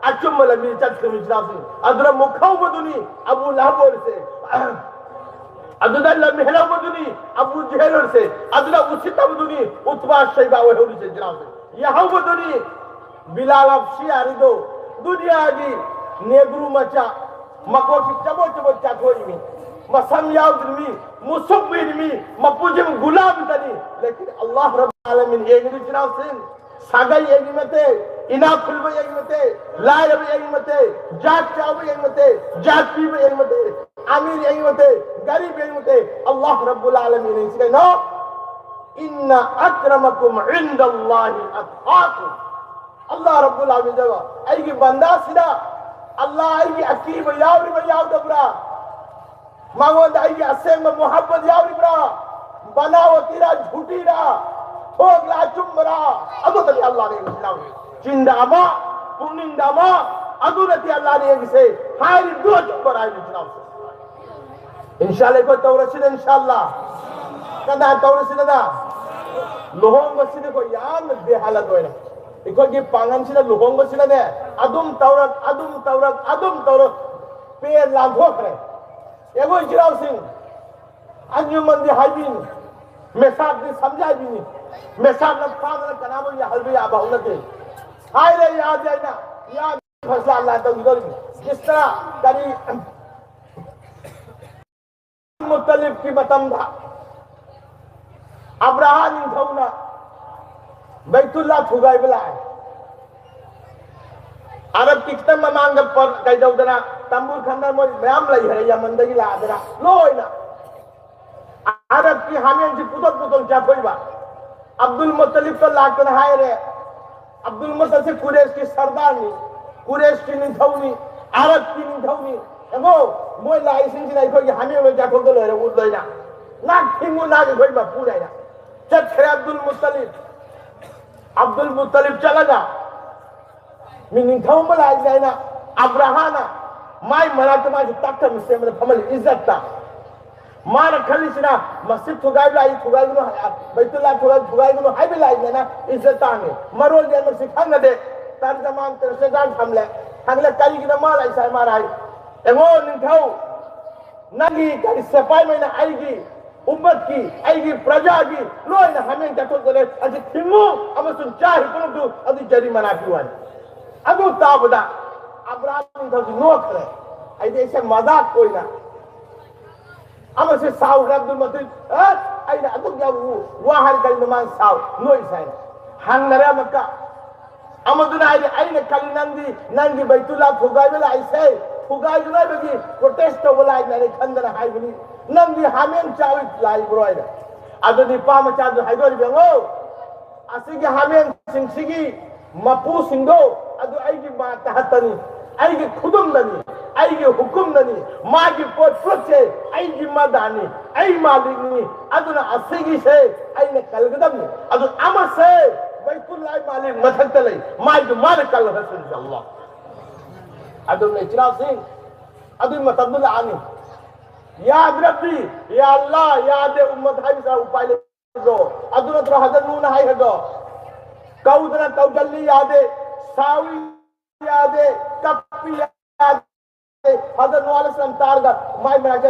ꯑꯆꯨꯝꯕ ꯂꯝꯕꯤꯗ ꯆꯠꯈ꯭ꯔꯤꯕ ꯏꯆꯤꯟ ꯏꯅꯥꯎꯁꯤꯡ ꯑꯗꯨꯅ ꯃꯨꯛꯈꯧꯕꯗꯨꯅꯤ ꯑꯕꯨ ꯂꯍꯕ ꯑꯣꯏꯔꯤꯁꯦ꯫ ꯑꯗꯨꯗ ꯂꯝ ꯍꯦꯜꯍꯧꯕꯗꯨꯅꯤ ꯑꯕꯨ ꯖꯦꯍꯦꯜ ꯑꯣꯏꯔꯤꯁꯦ꯫ ꯑꯗꯨꯅ ꯎꯁꯤꯠꯇꯕꯗꯨꯅꯤ ꯎꯠꯕꯥ ꯁꯩꯕꯥ ꯑꯣꯏꯍꯧꯔꯤꯁꯦ ꯏꯆꯤꯟ ꯏꯅꯥꯎꯁꯤꯡ꯫ ꯌꯥꯍꯧꯕꯗꯨꯅꯤ ꯕꯤꯂꯥꯜ ꯑꯕꯁꯤꯌꯥꯔꯤꯗꯣ ꯗꯨꯅꯤꯌꯥꯒꯤ ꯅꯦꯒ꯭ꯔꯨ ꯃꯆꯥ, ꯃꯀꯣꯛꯁꯤ ꯆꯕꯣꯠ ꯆꯕꯣꯠ ꯆꯥꯊꯣꯛꯏꯃꯤ, ꯃꯁꯝ ꯌꯥꯎꯗ꯭ꯔꯤꯃꯤ, ꯃꯨꯁꯨꯛ ꯃꯤꯔꯤꯃꯤ, ꯃꯄꯨꯁꯤꯕꯨ ꯒꯨꯂꯥꯝꯇꯅꯤ꯫ ꯂꯦꯀꯤꯟ ꯑꯜꯂꯥꯍ ꯔꯕꯨꯜ ꯑꯥꯂꯃꯤꯟ ꯌꯦꯡꯉꯤꯗꯨ ꯏꯆꯤꯟ ꯏꯅꯥꯎꯁꯤꯡ꯫ ꯁꯥꯒꯩ ꯌꯦꯡꯉꯤ ꯅꯠꯇꯦ, ꯏꯅꯥꯛ ꯈꯨꯟꯕ ꯌꯦꯡꯉꯤ ꯅꯠꯇꯦ, ꯂꯥꯏꯔꯕ ꯌꯦꯡꯉꯤ ꯅꯠꯇꯦ, ꯖꯥꯠ ꯆꯥꯎꯕ ꯌꯦꯡꯉꯤ ꯅꯠꯇꯦ, ꯖꯥꯠ ꯄꯤꯕ ꯌꯦꯡꯉꯤ ꯅꯠꯇꯦ, ꯑꯃꯤꯔ ꯌꯦꯡꯉꯤ ꯅꯠꯇꯦ, ꯒꯔꯤꯕ ꯌꯦꯡꯉꯤ ꯅꯠꯇꯦ, ꯑꯜꯂꯥꯍ ꯔꯕꯨꯜ ꯑꯥꯂꯃꯤꯟ ꯌꯦꯡꯁꯤ ꯀꯩꯅꯣ꯫ ꯏꯟꯅ ꯑꯀ꯭ꯔꯃꯀꯨꯝ ꯏꯟꯗꯜꯂꯥꯍꯤ ꯑꯠꯈꯥꯀꯨꯝ꯫ ꯑꯜꯂꯥꯍ ꯔꯕꯨꯜ ꯑꯥꯂꯃꯤꯟ ꯍꯥꯏꯕ, ꯑꯩꯒꯤ ꯕꯟꯗꯥꯁꯤꯗ ꯑꯜꯂꯥꯍ ꯑꯩꯒꯤ ꯑꯀꯤꯕ ꯌꯥꯎꯔꯤꯕ ꯌꯥꯎꯗꯕ꯭ꯔꯥ? ꯃꯉꯣꯟꯗ ꯑꯩꯒꯤ ꯑꯁꯦꯡꯕ ꯃꯨꯍꯕꯠ ꯌꯥꯎꯔꯤꯕ꯭ꯔꯥ? ꯕꯅꯥꯋꯇꯤꯔꯥ, ꯖꯨꯇꯤꯔꯥ, ꯊꯣꯛꯂ ꯑꯆꯨꯝꯕꯔꯥ? ꯑꯗꯨꯗꯗꯤ ꯑꯜꯂꯥꯍꯅ ꯌꯦꯡꯁꯤꯜꯂꯝꯃꯤ꯫ ꯆꯤꯟꯗ ꯑꯃ, ꯄꯨꯛꯅꯤꯡꯗ ꯑꯃ, ꯑꯗꯨꯅꯗꯤ ꯑꯜꯂꯥꯍꯅ ꯌꯦꯡꯁꯦ꯫ ꯍꯥꯏꯔꯤꯕꯗꯨ ꯑꯆꯨꯝꯕꯔꯥ ꯍꯥꯏꯕ ꯏꯆꯤꯟ ꯏꯅꯥꯎꯁꯦ? ꯏꯟꯁꯥꯜꯂꯥ ꯑꯩꯈꯣꯏ ꯇꯧꯔꯁꯤꯅ ꯏꯟꯁꯥꯜꯂꯥ꯫ ꯀꯅꯥ ꯇꯧꯔꯁꯤꯅ? ꯂꯨꯍꯣꯡꯕꯁꯤꯗꯤ ꯑꯩꯈꯣꯏ ꯌꯥꯝꯅ ꯕꯦꯍꯥꯂꯠ ꯑꯣꯏꯔꯦ꯫ ꯑꯩꯈꯣꯏꯒꯤ ꯄꯥꯡꯒꯜꯁꯤꯅ ꯂꯨꯍꯣꯡꯕꯁꯤꯅꯅꯦ ꯑꯗꯨꯝ ꯇꯧꯔꯛ ꯑꯗꯨꯝ ꯇꯧꯔꯛ ꯑꯗꯨꯝ ꯇꯧꯔꯛ ꯄꯦꯟ ꯂꯥꯟꯊꯣꯛꯈ꯭ꯔꯦ꯫ ꯌꯦꯡꯉꯣ ꯏꯆꯤꯟ ꯏꯅꯥꯎꯁꯤꯡ, ꯑꯟꯖꯨꯃꯟꯗꯤ ꯍꯥꯏꯕꯤꯅꯤ, ꯃꯦꯁꯥꯛꯇꯤ ꯁꯝꯖꯥꯏꯕꯤꯅꯤ꯫ ꯃꯦꯁꯥꯛꯅ ꯐꯥꯗꯅ ꯀꯅꯥꯕꯨ ꯌꯥꯍꯜꯕ ꯌꯥꯕ ꯍꯧꯅꯗꯦ꯫ ꯍꯥꯏꯔꯦ ꯌꯥꯗꯦ ꯍꯥꯏꯅ ꯌꯥꯗꯦ ꯐꯁꯂꯥ ꯑꯜꯂꯥ ꯇꯧꯈꯤꯗꯧꯔꯤꯅꯤ꯫ ꯏꯁꯇꯔꯥ ꯀꯔꯤ ꯃꯨꯠꯇꯂꯤꯕꯀꯤ ꯃꯇꯝꯗ ꯑꯕ꯭ꯔꯥꯍꯥ ꯅꯤꯡꯊꯧꯅ ꯕꯩꯇꯨꯜꯂꯥ ꯊꯨꯒꯥꯏꯕ ꯂꯥꯛꯑꯦ꯫ ꯑꯔꯕꯀꯤ ꯈꯤꯇꯪ ꯃꯃꯥꯡꯗ ꯄ-, ꯀꯩꯗꯧꯗꯅ ꯇꯝꯕꯨ ꯈꯟꯗꯅ ꯃꯣꯏ ꯃꯌꯥꯝ ꯂꯩꯈ꯭ꯔꯦ, ꯌꯃꯟꯗꯒꯤ ꯂꯥꯛꯑꯗꯅ ꯂꯣꯏꯅ ꯑꯔꯕꯀꯤ ꯍꯥꯃꯦꯡꯁꯤ ꯄꯨꯊꯣꯛ ꯄꯨꯊꯣꯛ ꯆꯥꯊꯣꯛꯏꯕ꯫ ꯑꯕꯗꯨꯜ ꯃꯨꯠꯇꯂꯤꯕꯇ ꯂꯥꯛꯇꯅ ꯍꯥꯏꯔꯦ, ꯑꯕꯗꯨꯜ ꯃꯨꯠꯇꯂꯤꯕꯁꯤ ꯀꯨꯔꯦꯁꯀꯤ ꯁꯔꯗꯥꯔꯅꯤ, ꯀꯨꯔꯦꯁꯀꯤ ꯅꯤꯡꯊꯧꯅꯤ, ꯑꯔꯕꯀꯤ ꯅꯤꯡꯊꯧꯅꯤ꯫ ꯌꯦꯡꯉꯣ, ꯃꯣꯏ ꯂꯥꯛꯏꯁꯤꯡꯁꯤꯅ ꯑꯩꯈꯣꯏꯒꯤ ꯍꯥꯃꯦꯡ ꯂꯣꯏ ꯆꯥꯊꯣꯛꯇ ꯂꯣꯏꯔꯦ, ꯎꯠ ꯂꯣꯏꯅ꯫ ꯉꯥꯛ ꯊꯤꯡꯉꯨ ꯅꯥꯒꯤ ꯑꯩꯈꯣꯏ ꯃꯄꯨ ꯂꯩꯔꯦ꯫ ꯆꯠꯈ꯭ꯔꯦ ꯑꯕꯗꯨꯜ ꯃꯨꯠꯇꯂꯤꯕ꯫ ꯑꯕꯗꯨꯜ ꯃꯨꯠꯇꯂꯤꯕ ꯆꯠꯂꯒ ꯃꯤ ꯅꯤꯡꯊꯧ ꯑꯃ ꯂꯥꯛꯏꯁꯦ ꯍꯥꯏꯅ ꯑꯕ꯭ꯔꯥꯍꯥꯅ ꯃꯥꯏ ꯃꯅꯥꯛꯇ ꯃꯥꯁꯦ ꯇꯥꯛꯊꯕ ꯁꯦꯝꯕꯗ ꯐꯝꯍꯜꯂꯤ ꯏꯖꯠꯇ꯫ ꯃꯥꯅ ꯈꯜꯂꯤꯁꯤꯅ ꯃꯁꯖꯤꯗ ꯊꯨꯒꯥꯏꯕ ꯂꯥꯛꯏ, ꯊꯨꯒꯥꯏꯒꯅꯨ ꯍꯥꯏ-, ꯕꯩꯇꯨꯜꯂꯥ ꯊꯨꯒꯥꯏ-, ꯊꯨꯒꯥꯏꯒꯅꯨ ꯍꯥꯏꯕ ꯂꯥꯛꯏꯅꯦꯅ ꯏꯖꯠ ꯇꯥꯡꯉꯤ꯫ ꯃꯔꯣꯜꯗꯤ ꯑꯃꯁꯤ ꯈꯪꯅꯗꯦ꯫ ꯁꯔꯖꯃꯥꯟ ꯇꯔꯁꯦꯗꯥꯟ ꯊꯝꯂꯦ꯫ ꯍꯪꯂꯦ, "ꯀꯔꯤꯒꯤꯅꯣ ꯃꯥ ꯂꯥꯛꯏꯁꯦ?" ꯃꯥꯅ ꯍꯥꯏ, "ꯌꯦꯡꯉꯣ ꯅꯤꯡꯊꯧ, ꯅꯪꯒꯤ ꯀꯔꯤ ꯁꯦꯄꯥꯏꯃꯩꯅ ꯑꯩꯒꯤ ꯎꯝꯃꯠꯀꯤ, ꯑꯩꯒꯤ ꯄ꯭ꯔꯖꯥꯒꯤ ꯂꯣꯏꯅ ꯍꯥꯃꯦꯡ ꯆꯥꯊꯣꯛꯆꯔꯦ꯫ ꯑꯁꯤ ꯊꯤꯡꯉꯨ ꯑꯃꯁꯨꯡ ꯆꯥ ꯍꯦꯛꯄ ꯉꯝꯗꯨ ꯑꯗꯨ ꯖꯔꯤꯃꯅꯥ ꯄꯤꯌꯨ" ꯍꯥꯏ꯫ ꯑꯗꯨ ꯇꯥꯕꯗ ꯑꯕ꯭ꯔꯥꯍꯥꯝ ꯅꯤꯡꯊꯧꯁꯤ ꯅꯣꯛꯈ꯭ꯔꯦ꯫ "ꯑꯩꯗꯤ ꯑꯩꯁꯦ ꯃꯖꯥꯛ ꯑꯣꯏꯅ ꯑꯃꯁꯦ ꯁꯥꯎꯈ꯭ꯔꯦ ꯑꯕꯗꯨꯜ ꯃꯨꯇꯂꯤꯕ, "ꯑ? ꯑꯩꯅ ꯑꯗꯨꯛ ꯌꯥꯝ ꯋꯥ ꯍꯥꯏꯔ ꯀꯔꯤꯅꯣ ꯃꯥꯅ ꯁꯥꯎ ꯅꯣꯛꯏꯁꯦ?" ꯍꯥꯏꯅ ꯍꯪꯅꯔꯦ ꯑꯃꯨꯛꯀ꯫ ꯑꯃꯗꯨꯅ ꯍꯥꯏꯔꯤ, "ꯑꯩꯅ ꯈꯜꯂꯤ ꯅꯪꯗꯤ ꯅꯪꯒꯤ ꯕꯩꯇꯨꯜꯂꯥ ꯊꯨꯒꯥꯏꯕ ꯂꯥꯛꯏꯁꯦ, ꯊꯨꯒꯥꯏꯗꯅꯕꯒꯤ ꯄ꯭ꯔꯣꯇꯦꯁ ꯇꯧꯕ ꯂꯥꯛꯏꯅꯦ ꯈꯟꯗꯅ ꯍꯥꯏꯕꯅꯤ, ꯅꯪꯗꯤ ꯍꯥꯃꯦꯡ ꯆꯥꯕ ꯂꯥꯛꯏꯕ꯭ꯔꯣ?" ꯍꯥꯏꯅ꯫ ꯑꯗꯨ ꯅꯤꯄꯥ ꯃꯆꯥꯗꯨ ꯍꯥꯏꯗꯣꯔꯤꯕ, "ꯌꯦꯡꯉꯣ, ꯑꯁꯤꯒꯤ ꯍꯥꯃꯦꯡꯁꯤꯡꯁꯤꯒꯤ ꯃꯄꯨꯁꯤꯡꯗꯣ ꯑꯗꯨ ꯑꯩꯒꯤ ꯃꯥꯇꯍꯠꯇꯅꯤ, ꯑꯩꯒꯤ ꯈꯨꯗꯨꯝꯗꯅꯤ, ꯑꯩꯒꯤ ꯍꯨꯀꯨꯝꯗꯅꯤ, ꯃꯥꯒꯤ ꯄꯣꯠ ꯄꯨꯂꯞꯁꯦ ꯑꯩꯒꯤ ꯃꯗꯥꯅꯤ, ꯑꯩ ꯃꯥꯂꯤꯛꯅꯤ꯫ ꯑꯗꯨꯅ ꯑꯁꯤꯒꯤꯁꯦ ꯑꯩꯅ ꯀꯜꯒꯗꯕꯅꯤ꯫ ꯑꯗꯨ ꯑꯃꯁꯦ ꯕꯩꯇꯨꯜꯂꯥꯍꯤ ꯃꯥꯂꯤꯛ ꯃꯊꯛꯇ ꯂꯩ, ꯃꯥꯏꯗꯨ ꯃꯥꯅ ꯀꯜꯂꯒ ꯁꯤꯜꯂꯤ ꯑꯜꯂꯥꯍ꯫" ꯑꯗꯨꯅ ꯏꯆꯤꯟ ꯏꯅꯥꯎꯁꯤꯡ, ꯑꯗꯨꯒꯤ ꯃꯇꯝꯗꯨ ꯂꯥꯛꯑꯅꯤ꯫ ꯌꯥꯗ꯭ꯔꯕꯗꯤ, "ꯌꯥ ꯑꯜꯂꯥꯍ, ꯌꯥꯗꯦ, ꯎꯝꯃꯠ ꯍꯥꯏꯕꯁꯤ ꯎꯄꯥꯏ ꯂꯩꯇ꯭ꯔꯣ?" ꯑꯗꯨ ꯅꯠꯇ꯭ꯔꯣ ꯍꯖꯔꯠ ꯅꯨꯍꯅ ꯍꯥꯏꯈ꯭ꯔꯗꯣ? "ꯀꯧꯗꯅ ꯀꯧꯁꯤꯜꯂꯤ ꯌꯥꯗꯦ, ꯁꯥꯎꯏ ꯌꯥꯗꯦ, ꯀꯞꯄꯤ ꯌꯥꯗꯦ꯫" ꯍꯖꯔꯠ ꯅꯨꯍ ꯑꯂꯩꯍꯤꯁꯁꯂꯥꯝ ꯇꯥꯔꯒ ꯃꯥꯏ ꯃꯅꯥꯛꯇ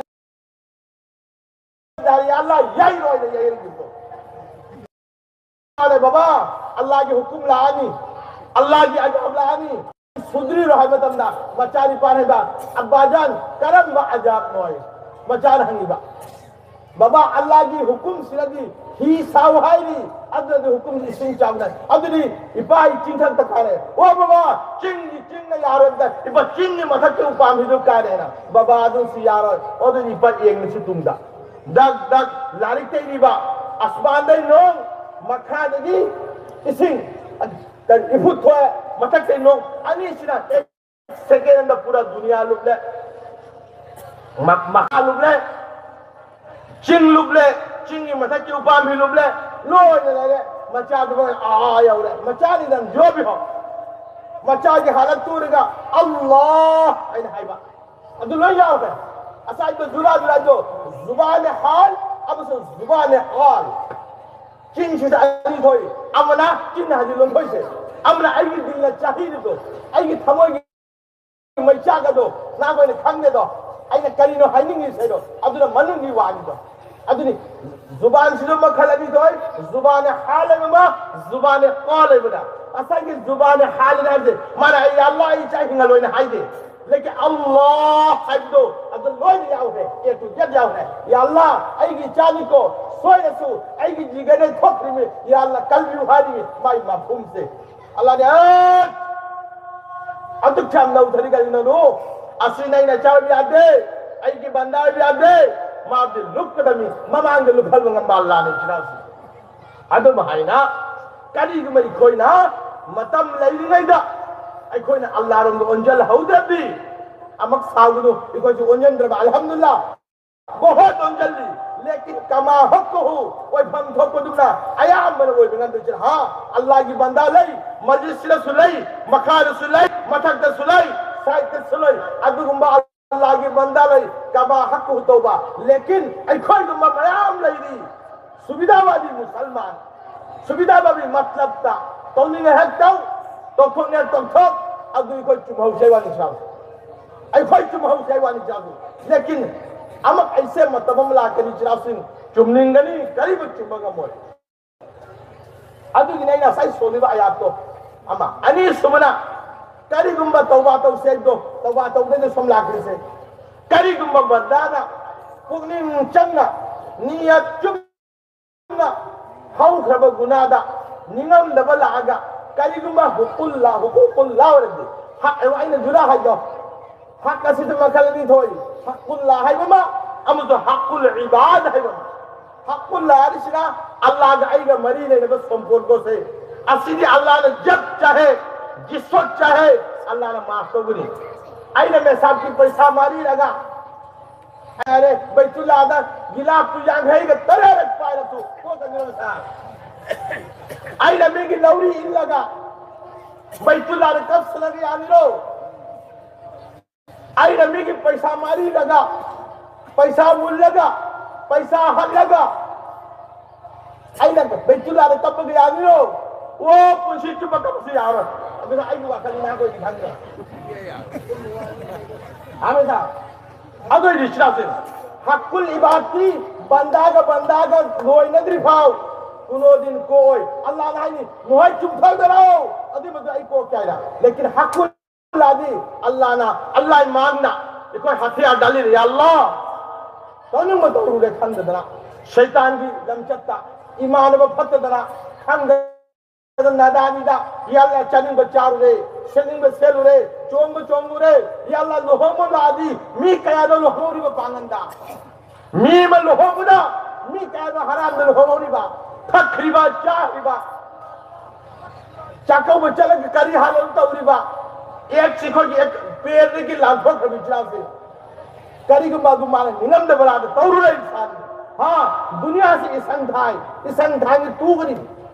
ꯌꯥꯔꯦ, ꯑꯜꯂꯥꯍ ꯌꯩꯔꯣ ꯍꯥꯏꯅ ꯌꯩꯍꯟꯈꯤꯕꯗꯣ꯫ ꯃꯥꯅꯦ ꯕꯕꯥ, ꯑꯜꯂꯥꯍꯒꯤ ꯍꯨꯀꯨꯝ ꯂꯥꯛꯑꯅꯤ, ꯑꯜꯂꯥꯍꯒꯤ ꯑꯖꯥꯕ ꯂꯥꯛꯑꯅꯤ, ꯁꯨꯗ꯭ꯔꯤꯔꯣ ꯍꯥꯏꯕ ꯃꯇꯝꯗ ꯃꯆꯥꯅꯤꯄꯥꯅ ꯍꯥꯏꯕ, "ꯑꯕꯥꯖꯥꯟ, ꯀꯔꯝꯕ ꯑꯖꯥꯕꯅꯣ?" ꯍꯥꯏ꯫ ꯃꯆꯥꯅ ꯍꯪꯉꯤꯕ, "ꯕꯕꯥ, ꯑꯜꯂꯥꯍꯒꯤ ꯍꯨꯀꯨꯝꯁꯤꯅꯗꯤ ꯍꯤ ꯁꯥꯎ ꯍꯥꯏꯔꯤ, ꯑꯗꯨꯅꯗꯤ ꯍꯨꯀꯨꯝꯁꯤ ꯏꯁꯤꯡ ꯆꯥꯎꯅ, ꯑꯗꯨꯗꯤ ꯏꯄꯥ ꯑꯩ ꯆꯤꯡꯊꯛꯇ ꯀꯥꯔꯦ꯫ ꯑꯣ ꯕꯕꯥ, ꯆꯤꯡꯒꯤ ꯆꯤꯡꯅ ꯌꯥꯔꯣꯏꯗ, ꯏꯄꯥ ꯆꯤꯡꯒꯤ ꯃꯊꯛꯀꯤ ꯎꯄꯥꯝꯕꯤꯗꯨ ꯀꯥꯔꯦꯅ꯫" "ꯕꯕꯥ, ꯑꯗꯨꯁꯨ ꯌꯥꯔꯣꯏ꯫" ꯑꯗꯨꯗꯤ ꯏꯄꯥ ꯌꯦꯡꯂꯁꯤ ꯇꯨꯡꯗ꯫ ꯗꯛ ꯗꯛ ꯂꯥꯏꯔꯤꯛꯇ ꯏꯔꯤꯕ ꯑꯁꯃꯥꯟꯗꯒꯤ ꯅꯣꯡ, ꯃꯈꯥꯗꯒꯤ ꯏꯁꯤꯡ, ꯏꯐꯨꯠ ꯊꯣꯛꯑꯦ, ꯃꯊꯛꯇꯒꯤ ꯅꯣꯡ, ꯑꯅꯤꯁꯤꯅ ꯁꯦꯀꯦꯟꯗ ꯄꯨꯔꯥ ꯗꯨꯅꯤꯌꯥ ꯂꯨꯞꯂꯦ꯫ ꯃ-, ꯃꯈꯥ ꯂꯨꯞꯂꯦ, ꯆꯤꯡ ꯂꯨꯞꯂꯦ, ꯆꯤꯡꯒꯤ ꯃꯊꯛꯀꯤ ꯎꯄꯥꯝꯕꯤ ꯂꯨꯞꯂꯦ, ꯂꯣꯏꯅ ꯂꯩꯔꯦ꯫ ꯃꯆꯥꯗꯨ ꯂꯣꯏ ꯑꯥ ꯌꯧꯔꯦ꯫ ꯃꯆꯥꯅꯤ ꯅꯪ ꯖꯣꯕꯤ ꯍꯣ꯫ ꯃꯆꯥꯒꯤ ꯍꯥꯂꯠ ꯇꯨꯔꯒ "ꯑꯜꯂꯥꯍ" ꯑꯩꯅ ꯍꯥꯏꯕ꯫ ꯑꯗꯨ ꯂꯣꯏ ꯌꯥꯎꯔꯦ꯫ ꯉꯁꯥꯏꯗꯣ ꯖꯨꯔꯥ ꯖꯨꯔꯥꯗꯣ ꯖꯨꯕꯥꯅꯦ ꯍꯥꯜ ꯑꯃꯁꯨꯡ ꯖꯨꯕꯥꯅꯦ ꯍꯥꯜ꯫ ꯆꯤꯟꯁꯤꯗ ꯑꯅꯤ ꯊꯣꯛꯏ꯫ ꯑꯃꯅ ꯆꯤꯟ ꯍꯥꯏꯗꯤ ꯂꯣꯟꯊꯣꯛꯏꯁꯦ꯫ ꯑꯃꯅ ꯑꯩꯒꯤ ꯗꯤꯜꯅ ꯆꯥꯍꯤꯗꯨꯗꯣ, ꯑꯩꯒꯤ ꯊꯃꯣꯏꯒꯤ ꯃꯩꯆꯥꯛ ꯑꯗꯣ ꯅꯍꯥꯛ ꯑꯣꯏꯅ ꯈꯪꯗꯦꯗꯣ꯫ ꯑꯩꯅ ꯀꯔꯤꯅꯣ ꯍꯥꯏꯅꯤꯡꯉꯤꯁꯦꯗꯣ, ꯑꯗꯨꯅ ꯃꯅꯨꯡꯒꯤ ꯋꯥꯅꯤꯗꯣ꯫ ꯑꯗꯨꯅꯤ ꯖꯨꯕꯥꯟꯁꯤꯁꯨ ꯃꯈꯜ ꯑꯅꯤ ꯊꯣꯛꯏ, ꯖꯨꯕꯥꯟ ꯍꯥꯜ ꯂꯩꯕ ꯑꯃ, ꯖꯨꯕꯥꯟ ꯀꯥꯜ ꯂꯩꯕꯗ꯫ ꯉꯁꯥꯏꯒꯤ ꯖꯨꯕꯥꯟ ꯍꯥꯜ ꯍꯥꯏꯕꯁꯦ ꯃꯥꯅ "ꯑꯩ ꯑꯜꯂꯥꯍ ꯑꯩ ꯏꯆꯥ ꯍꯤꯡꯍꯜꯂꯣꯏꯅ" ꯍꯥꯏꯗꯦ꯫ ꯂꯦꯀꯤꯟ ꯑꯜꯂꯥꯍ ꯍꯥꯏꯕꯗꯣ ꯑꯗꯨ ꯂꯣꯏꯅ ꯌꯥꯎꯈ꯭ꯔꯦ, ꯑꯦ ꯇꯨ ꯖꯦꯠ ꯌꯥꯎꯈ꯭ꯔꯦ꯫ "ꯌꯥ ꯑꯜꯂꯥꯍ, ꯑꯩꯒꯤ ꯏꯆꯥꯅꯤꯀꯣ, ꯁꯣꯏꯔꯁꯨ ꯑꯩꯒꯤ ꯖꯤꯒꯔꯗꯩ ꯊꯣꯛꯈ꯭ꯔꯤꯕꯅꯤ, ꯌꯥ ꯑꯜꯂꯥꯍ ꯀꯜꯕꯤꯌꯨ" ꯍꯥꯏꯔꯤꯕꯅꯤ꯫ ꯃꯥꯒꯤ ꯃꯐꯍꯨꯝꯁꯦ ꯑꯜꯂꯥꯍꯅ ꯑꯗꯨꯛ ꯌꯥꯝ ꯅꯧꯊꯔꯤ ꯀꯔꯤꯅꯣ? ꯑꯁꯤꯅ ꯑꯩꯅ ꯆꯥꯕ ꯌꯥꯗꯦ, ꯑꯩꯒꯤ ꯕꯟꯗꯥ ꯑꯣꯏꯕ ꯌꯥꯗꯦ, ꯃꯥꯗꯤ ꯂꯨꯞꯀꯗꯕꯅꯤ, ꯃꯃꯥꯡꯗ ꯂꯨꯞꯍꯟꯕ ꯉꯝꯕ ꯑꯜꯂꯥꯍꯅꯤ ꯏꯆꯤꯟ ꯏꯅꯥꯎꯁꯤꯡ꯫ ꯑꯗꯨꯝ ꯍꯥꯏꯅ ꯀꯔꯤꯒꯨꯝꯕ ꯑꯩꯈꯣꯏꯅ ꯃꯇꯝ ꯂꯩꯔꯤꯉꯩꯗ ꯑꯩꯈꯣꯏꯅ ꯑꯜꯂꯥꯍꯔꯣꯝꯗ ꯑꯣꯟꯁꯤꯜꯍꯧꯗ꯭ꯔꯗꯤ ꯑꯃꯨꯛ ꯁꯥꯎꯒꯅꯨ, ꯑꯩꯈꯣꯏꯁꯨ ꯑꯣꯟꯁꯤꯟꯗ꯭ꯔꯕ ꯑꯜꯍꯝꯗꯨꯂꯤꯜꯂꯥꯍ꯫ ꯕꯍꯨꯠ ꯑꯣꯟꯁꯤꯜꯂꯤ, ꯂꯦꯀꯤꯟ ꯀꯃꯥ ꯍꯛꯀꯨꯍꯨ, ꯑꯣꯏꯐꯝ ꯊꯣꯛꯄꯗꯨꯅ ꯑꯌꯥꯝꯕꯅ ꯑꯣꯏꯕ ꯉꯝꯗꯣꯏꯁꯦ꯫ ꯍꯥ, ꯑꯜꯂꯥꯍꯒꯤ ꯕꯟꯗꯥ ꯂꯩ, ꯃꯁꯖꯤꯗꯁꯤꯗꯁꯨ ꯂꯩ, ꯃꯈꯥꯗꯁꯨ ꯂꯩ, ꯃꯊꯛꯇꯁꯨ ꯂꯩ, ꯁꯥꯏꯗꯇꯁꯨ ꯂꯩ, ꯑꯗꯨꯒꯨꯝꯕ ꯑꯜꯂꯥꯍꯒꯤ ꯕꯟꯗꯥ ꯂꯩ, ꯀꯃꯥ ꯍꯛꯀꯨꯍꯨ ꯇꯧꯕ꯫ ꯂꯦꯀꯤꯟ ꯑꯩꯈꯣꯏꯒꯨꯝꯕ ꯃꯌꯥꯝ ꯂꯩꯔꯤ, ꯁꯨꯕꯤꯗꯥꯕꯥꯗꯤ ꯃꯨꯁꯜꯃꯥꯟ, ꯁꯨꯕꯤꯗꯥꯕꯥꯗꯤ ꯃꯇꯂꯕꯇ ꯇꯧꯅꯤꯡꯉꯦ ꯍꯦꯛ ꯇꯧ, ꯇꯧꯊꯣꯛꯅꯤꯡꯉꯦ ꯇꯧꯊꯣꯛ, ꯑꯗꯨ ꯑꯩꯈꯣꯏ ꯆꯨꯝꯍꯧꯁꯦ ꯋꯥꯅꯤ ꯏꯁꯂꯥꯝ꯫ ꯑꯩꯈꯣꯏ ꯆꯨꯝꯍꯧꯁꯦ ꯋꯥꯅꯤ ꯏꯁꯂꯥꯝ꯫ ꯂꯦꯀꯤꯟ ꯑꯃꯨꯛ ꯑꯩꯁꯦ ꯃꯇꯝ ꯑꯃ ꯂꯥꯛꯀꯅꯤ ꯏꯆꯤꯟ ꯏꯅꯥꯎꯁꯤꯡ, ꯆꯨꯝꯅꯤꯡꯒꯅꯤ, ꯀꯔꯤꯕꯨ ꯆꯨꯝꯕ ꯉꯝꯃꯣꯏ꯫ ꯑꯗꯨꯒꯤꯅꯦ ꯑꯩꯅ ꯉꯁꯥꯏ ꯁꯣꯜꯂꯤꯕ ꯑꯌꯥꯠꯇꯣ ꯑꯃ꯫ ꯑꯅꯤꯁꯨꯕꯅ ꯀꯔꯤꯒꯨꯝꯕ ꯇꯧꯕꯥ ꯇꯧꯁꯦ ꯍꯥꯏꯕꯗꯣ, ꯇꯧꯕꯥ ꯇꯧꯗꯣꯏꯅ ꯁꯣꯝ ꯂꯥꯛꯈ꯭ꯔꯤꯁꯦ꯫ ꯀꯔꯤꯒꯨꯝꯕ ꯕꯟꯗꯥꯅ ꯄꯨꯛꯅꯤꯡ ꯆꯪꯅ ꯅꯤꯌꯠ ꯆꯨꯝꯅ ꯍꯧꯈ꯭ꯔꯕ ꯒꯨꯅꯥꯗ ꯅꯤꯡꯉꯝꯗꯕ ꯂꯥꯛꯑꯒ ꯀꯔꯤꯒꯨꯝꯕ ꯍꯨꯀꯨꯜꯂꯥ, ꯍꯨꯀꯨꯀꯨꯜꯂꯥ ꯑꯣꯏꯔꯗꯤ, ꯍꯛ ꯑꯩꯅ ꯖꯨꯅꯥ ꯍꯥꯏꯗꯣ, ꯍꯛ ꯑꯁꯤꯗ ꯃꯈꯜ ꯑꯅꯤ ꯊꯣꯛꯏ꯫ ꯍꯛꯀꯨꯜꯂꯥ ꯍꯥꯏꯕ ꯑꯃ, ꯑꯃꯁꯨꯡ ꯍꯛꯀꯨꯜ ꯏꯕꯥꯗ ꯍꯥꯏꯕ ꯑꯃ꯫ ꯍꯛꯀꯨꯜꯂꯥ ꯍꯥꯏꯔꯤꯁꯤꯅ ꯑꯜꯂꯥꯍꯒ ꯑꯩꯒ ꯃꯔꯤ ꯂꯩꯅꯕ ꯁꯣꯝꯄꯣꯠ ꯄꯣꯠꯁꯦ꯫ ꯑꯁꯤꯗꯤ ꯑꯜꯂꯥꯍꯅ ꯖꯕ ꯆꯥꯍꯦ, ꯖꯤꯁꯣꯠ ꯆꯥꯍꯦ, ꯑꯜꯂꯥꯍꯅ ꯃꯥꯐ ꯇꯧꯒꯅꯤ꯫ ꯑꯩꯅ ꯃꯦꯁꯥꯕꯀꯤ ꯄꯩꯁꯥ ꯃꯥꯔꯤꯔꯒ, ꯑꯔꯦ, ꯕꯩꯇꯨꯜꯂꯥꯗ ꯒꯤꯂꯥꯞꯇꯨ ꯌꯥꯡꯈꯩꯒ ꯇꯔꯦꯠ ꯄꯥꯏꯔꯁꯨ ꯀꯣꯛꯀꯅꯤꯕ ꯃꯦꯁꯥꯕ꯫ ꯑꯩꯅ ꯃꯤꯒꯤ ꯂꯧꯔꯤ ꯏꯜꯂꯒ ꯕꯩꯇꯨꯜꯂꯥꯗ ꯀꯞꯁꯤꯜꯂꯒ ꯌꯥꯅꯤꯔꯣ? ꯑꯩꯅ ꯃꯤꯒꯤ ꯄꯩꯁꯥ ꯃꯥꯔꯤꯔꯒ, ꯄꯩꯁꯥ ꯃꯨꯜꯂꯒ, ꯄꯩꯁꯥ ꯍꯠꯂꯒ ꯑꯩꯅ ꯕꯩꯇꯨꯜꯂꯥꯗ ꯀꯞꯄꯒ ꯌꯥꯅꯤꯔꯣ? ꯑꯣ, ꯄꯨꯟꯁꯤ ꯆꯨꯞꯄ ꯀꯞꯄꯁꯨ ꯌꯥꯔꯣꯏ꯫ ꯑꯗꯨꯅ ꯑꯩꯒꯤ ꯋꯥꯈꯜꯅꯤ, ꯅꯈꯣꯏꯒꯤ ꯈꯪꯗ꯭ꯔꯦ꯫ ꯍꯥꯃꯦꯁꯥ ꯑꯗꯨ ꯑꯣꯏꯗꯤ ꯁꯤꯔꯥꯁꯦ ꯍꯛꯀꯨꯜ ꯏꯕꯥꯗꯤ ꯕꯟꯗꯥꯒ ꯕꯟꯗꯥꯒ ꯂꯣꯏꯅꯗ꯭ꯔꯤ ꯐꯥꯎ ꯀꯨꯅꯣꯗꯤꯟ ꯀꯣꯏ꯫ ꯑꯜꯂꯥꯍꯅ ꯍꯥꯏꯅꯤ, "ꯅꯣꯏ ꯆꯨꯝꯊꯗꯔꯣ, ꯑꯗꯨꯏ ꯃꯗꯨ ꯑꯩ ꯀꯣꯛꯀꯦ" ꯍꯥꯏꯅ꯫ ꯂꯦꯀꯤꯟ ꯍꯛꯀꯨꯜ ꯏꯕꯥꯗꯤ ꯑꯜꯂꯥꯍꯅ, ꯑꯜꯂꯥꯍ ꯏꯃꯥꯟꯅ ꯑꯩꯈꯣꯏ ꯍꯊꯤꯌꯥꯔ ꯗꯥꯜꯂꯤꯔꯦ꯫ "ꯌꯥ ꯑꯜꯂꯥꯍ, ꯇꯧꯅꯤꯡꯕ ꯇꯧꯔꯨꯔꯦ" ꯈꯟꯗꯗꯅ, ꯁꯩꯇꯥꯟꯒꯤ ꯂꯝꯆꯠꯇ, ꯏꯃꯥꯟꯅꯕ ꯐꯠꯇꯗꯅ, ꯈꯪꯗꯗꯅ ꯅꯥꯗꯥꯅꯤꯗ, "ꯌꯥ ꯑꯜꯂꯥꯍ, ꯆꯥꯅꯤꯡꯕ ꯆꯥꯔꯨꯔꯦ, ꯁꯦꯠꯅꯤꯡꯕ ꯁꯦꯠꯂꯨꯔꯦ, ꯆꯣꯡꯕ ꯆꯣꯡꯉꯨꯔꯦ, ꯌꯥ ꯑꯜꯂꯥꯍ, ꯂꯨꯍꯣꯡꯕ ꯂꯥꯛꯑꯗꯤ ꯃꯤ ꯀꯌꯥꯅꯣ ꯂꯨꯍꯣꯡꯉꯤꯕ ꯄꯥꯡꯒꯟꯗ?" ꯃꯤ ꯑꯃ ꯂꯨꯍꯣꯡꯕꯗ ꯃꯤ ꯀꯌꯥꯅꯣ ꯍꯔꯥꯝꯗ ꯂꯨꯍꯣꯡꯍꯧꯔꯤꯕ, ꯊꯛꯈ꯭ꯔꯤꯕ, ꯆꯥꯈ꯭ꯔꯤꯕ, ꯆꯥꯛꯀꯧꯕ ꯆꯠꯂꯒ ꯀꯔꯤ ꯍꯥꯜꯂꯣ ꯇꯧꯔꯤꯕ? ꯑꯦꯛꯁ ꯑꯩꯈꯣꯏꯒꯤ ꯑꯦꯛ-, ꯄꯦꯔꯗꯒꯤ ꯂꯥꯟꯊꯣꯛꯈ꯭ꯔꯕ ꯏꯆꯥꯁꯦ꯫ ꯀꯔꯤꯒꯨꯝꯕ ꯑꯗꯨ ꯃꯥꯅ ꯅꯤꯡꯉꯝꯗꯕ ꯂꯥꯟꯗ ꯇꯧꯔꯨꯔꯦ ꯏꯁꯥꯅ꯫ ꯍꯥ? ꯗꯨꯅꯤꯌꯥꯁꯤ ꯏꯁꯪ ꯊꯥꯏ, ꯏꯁꯪ ꯊꯥꯏꯅ ꯇꯨꯒꯅꯤ꯫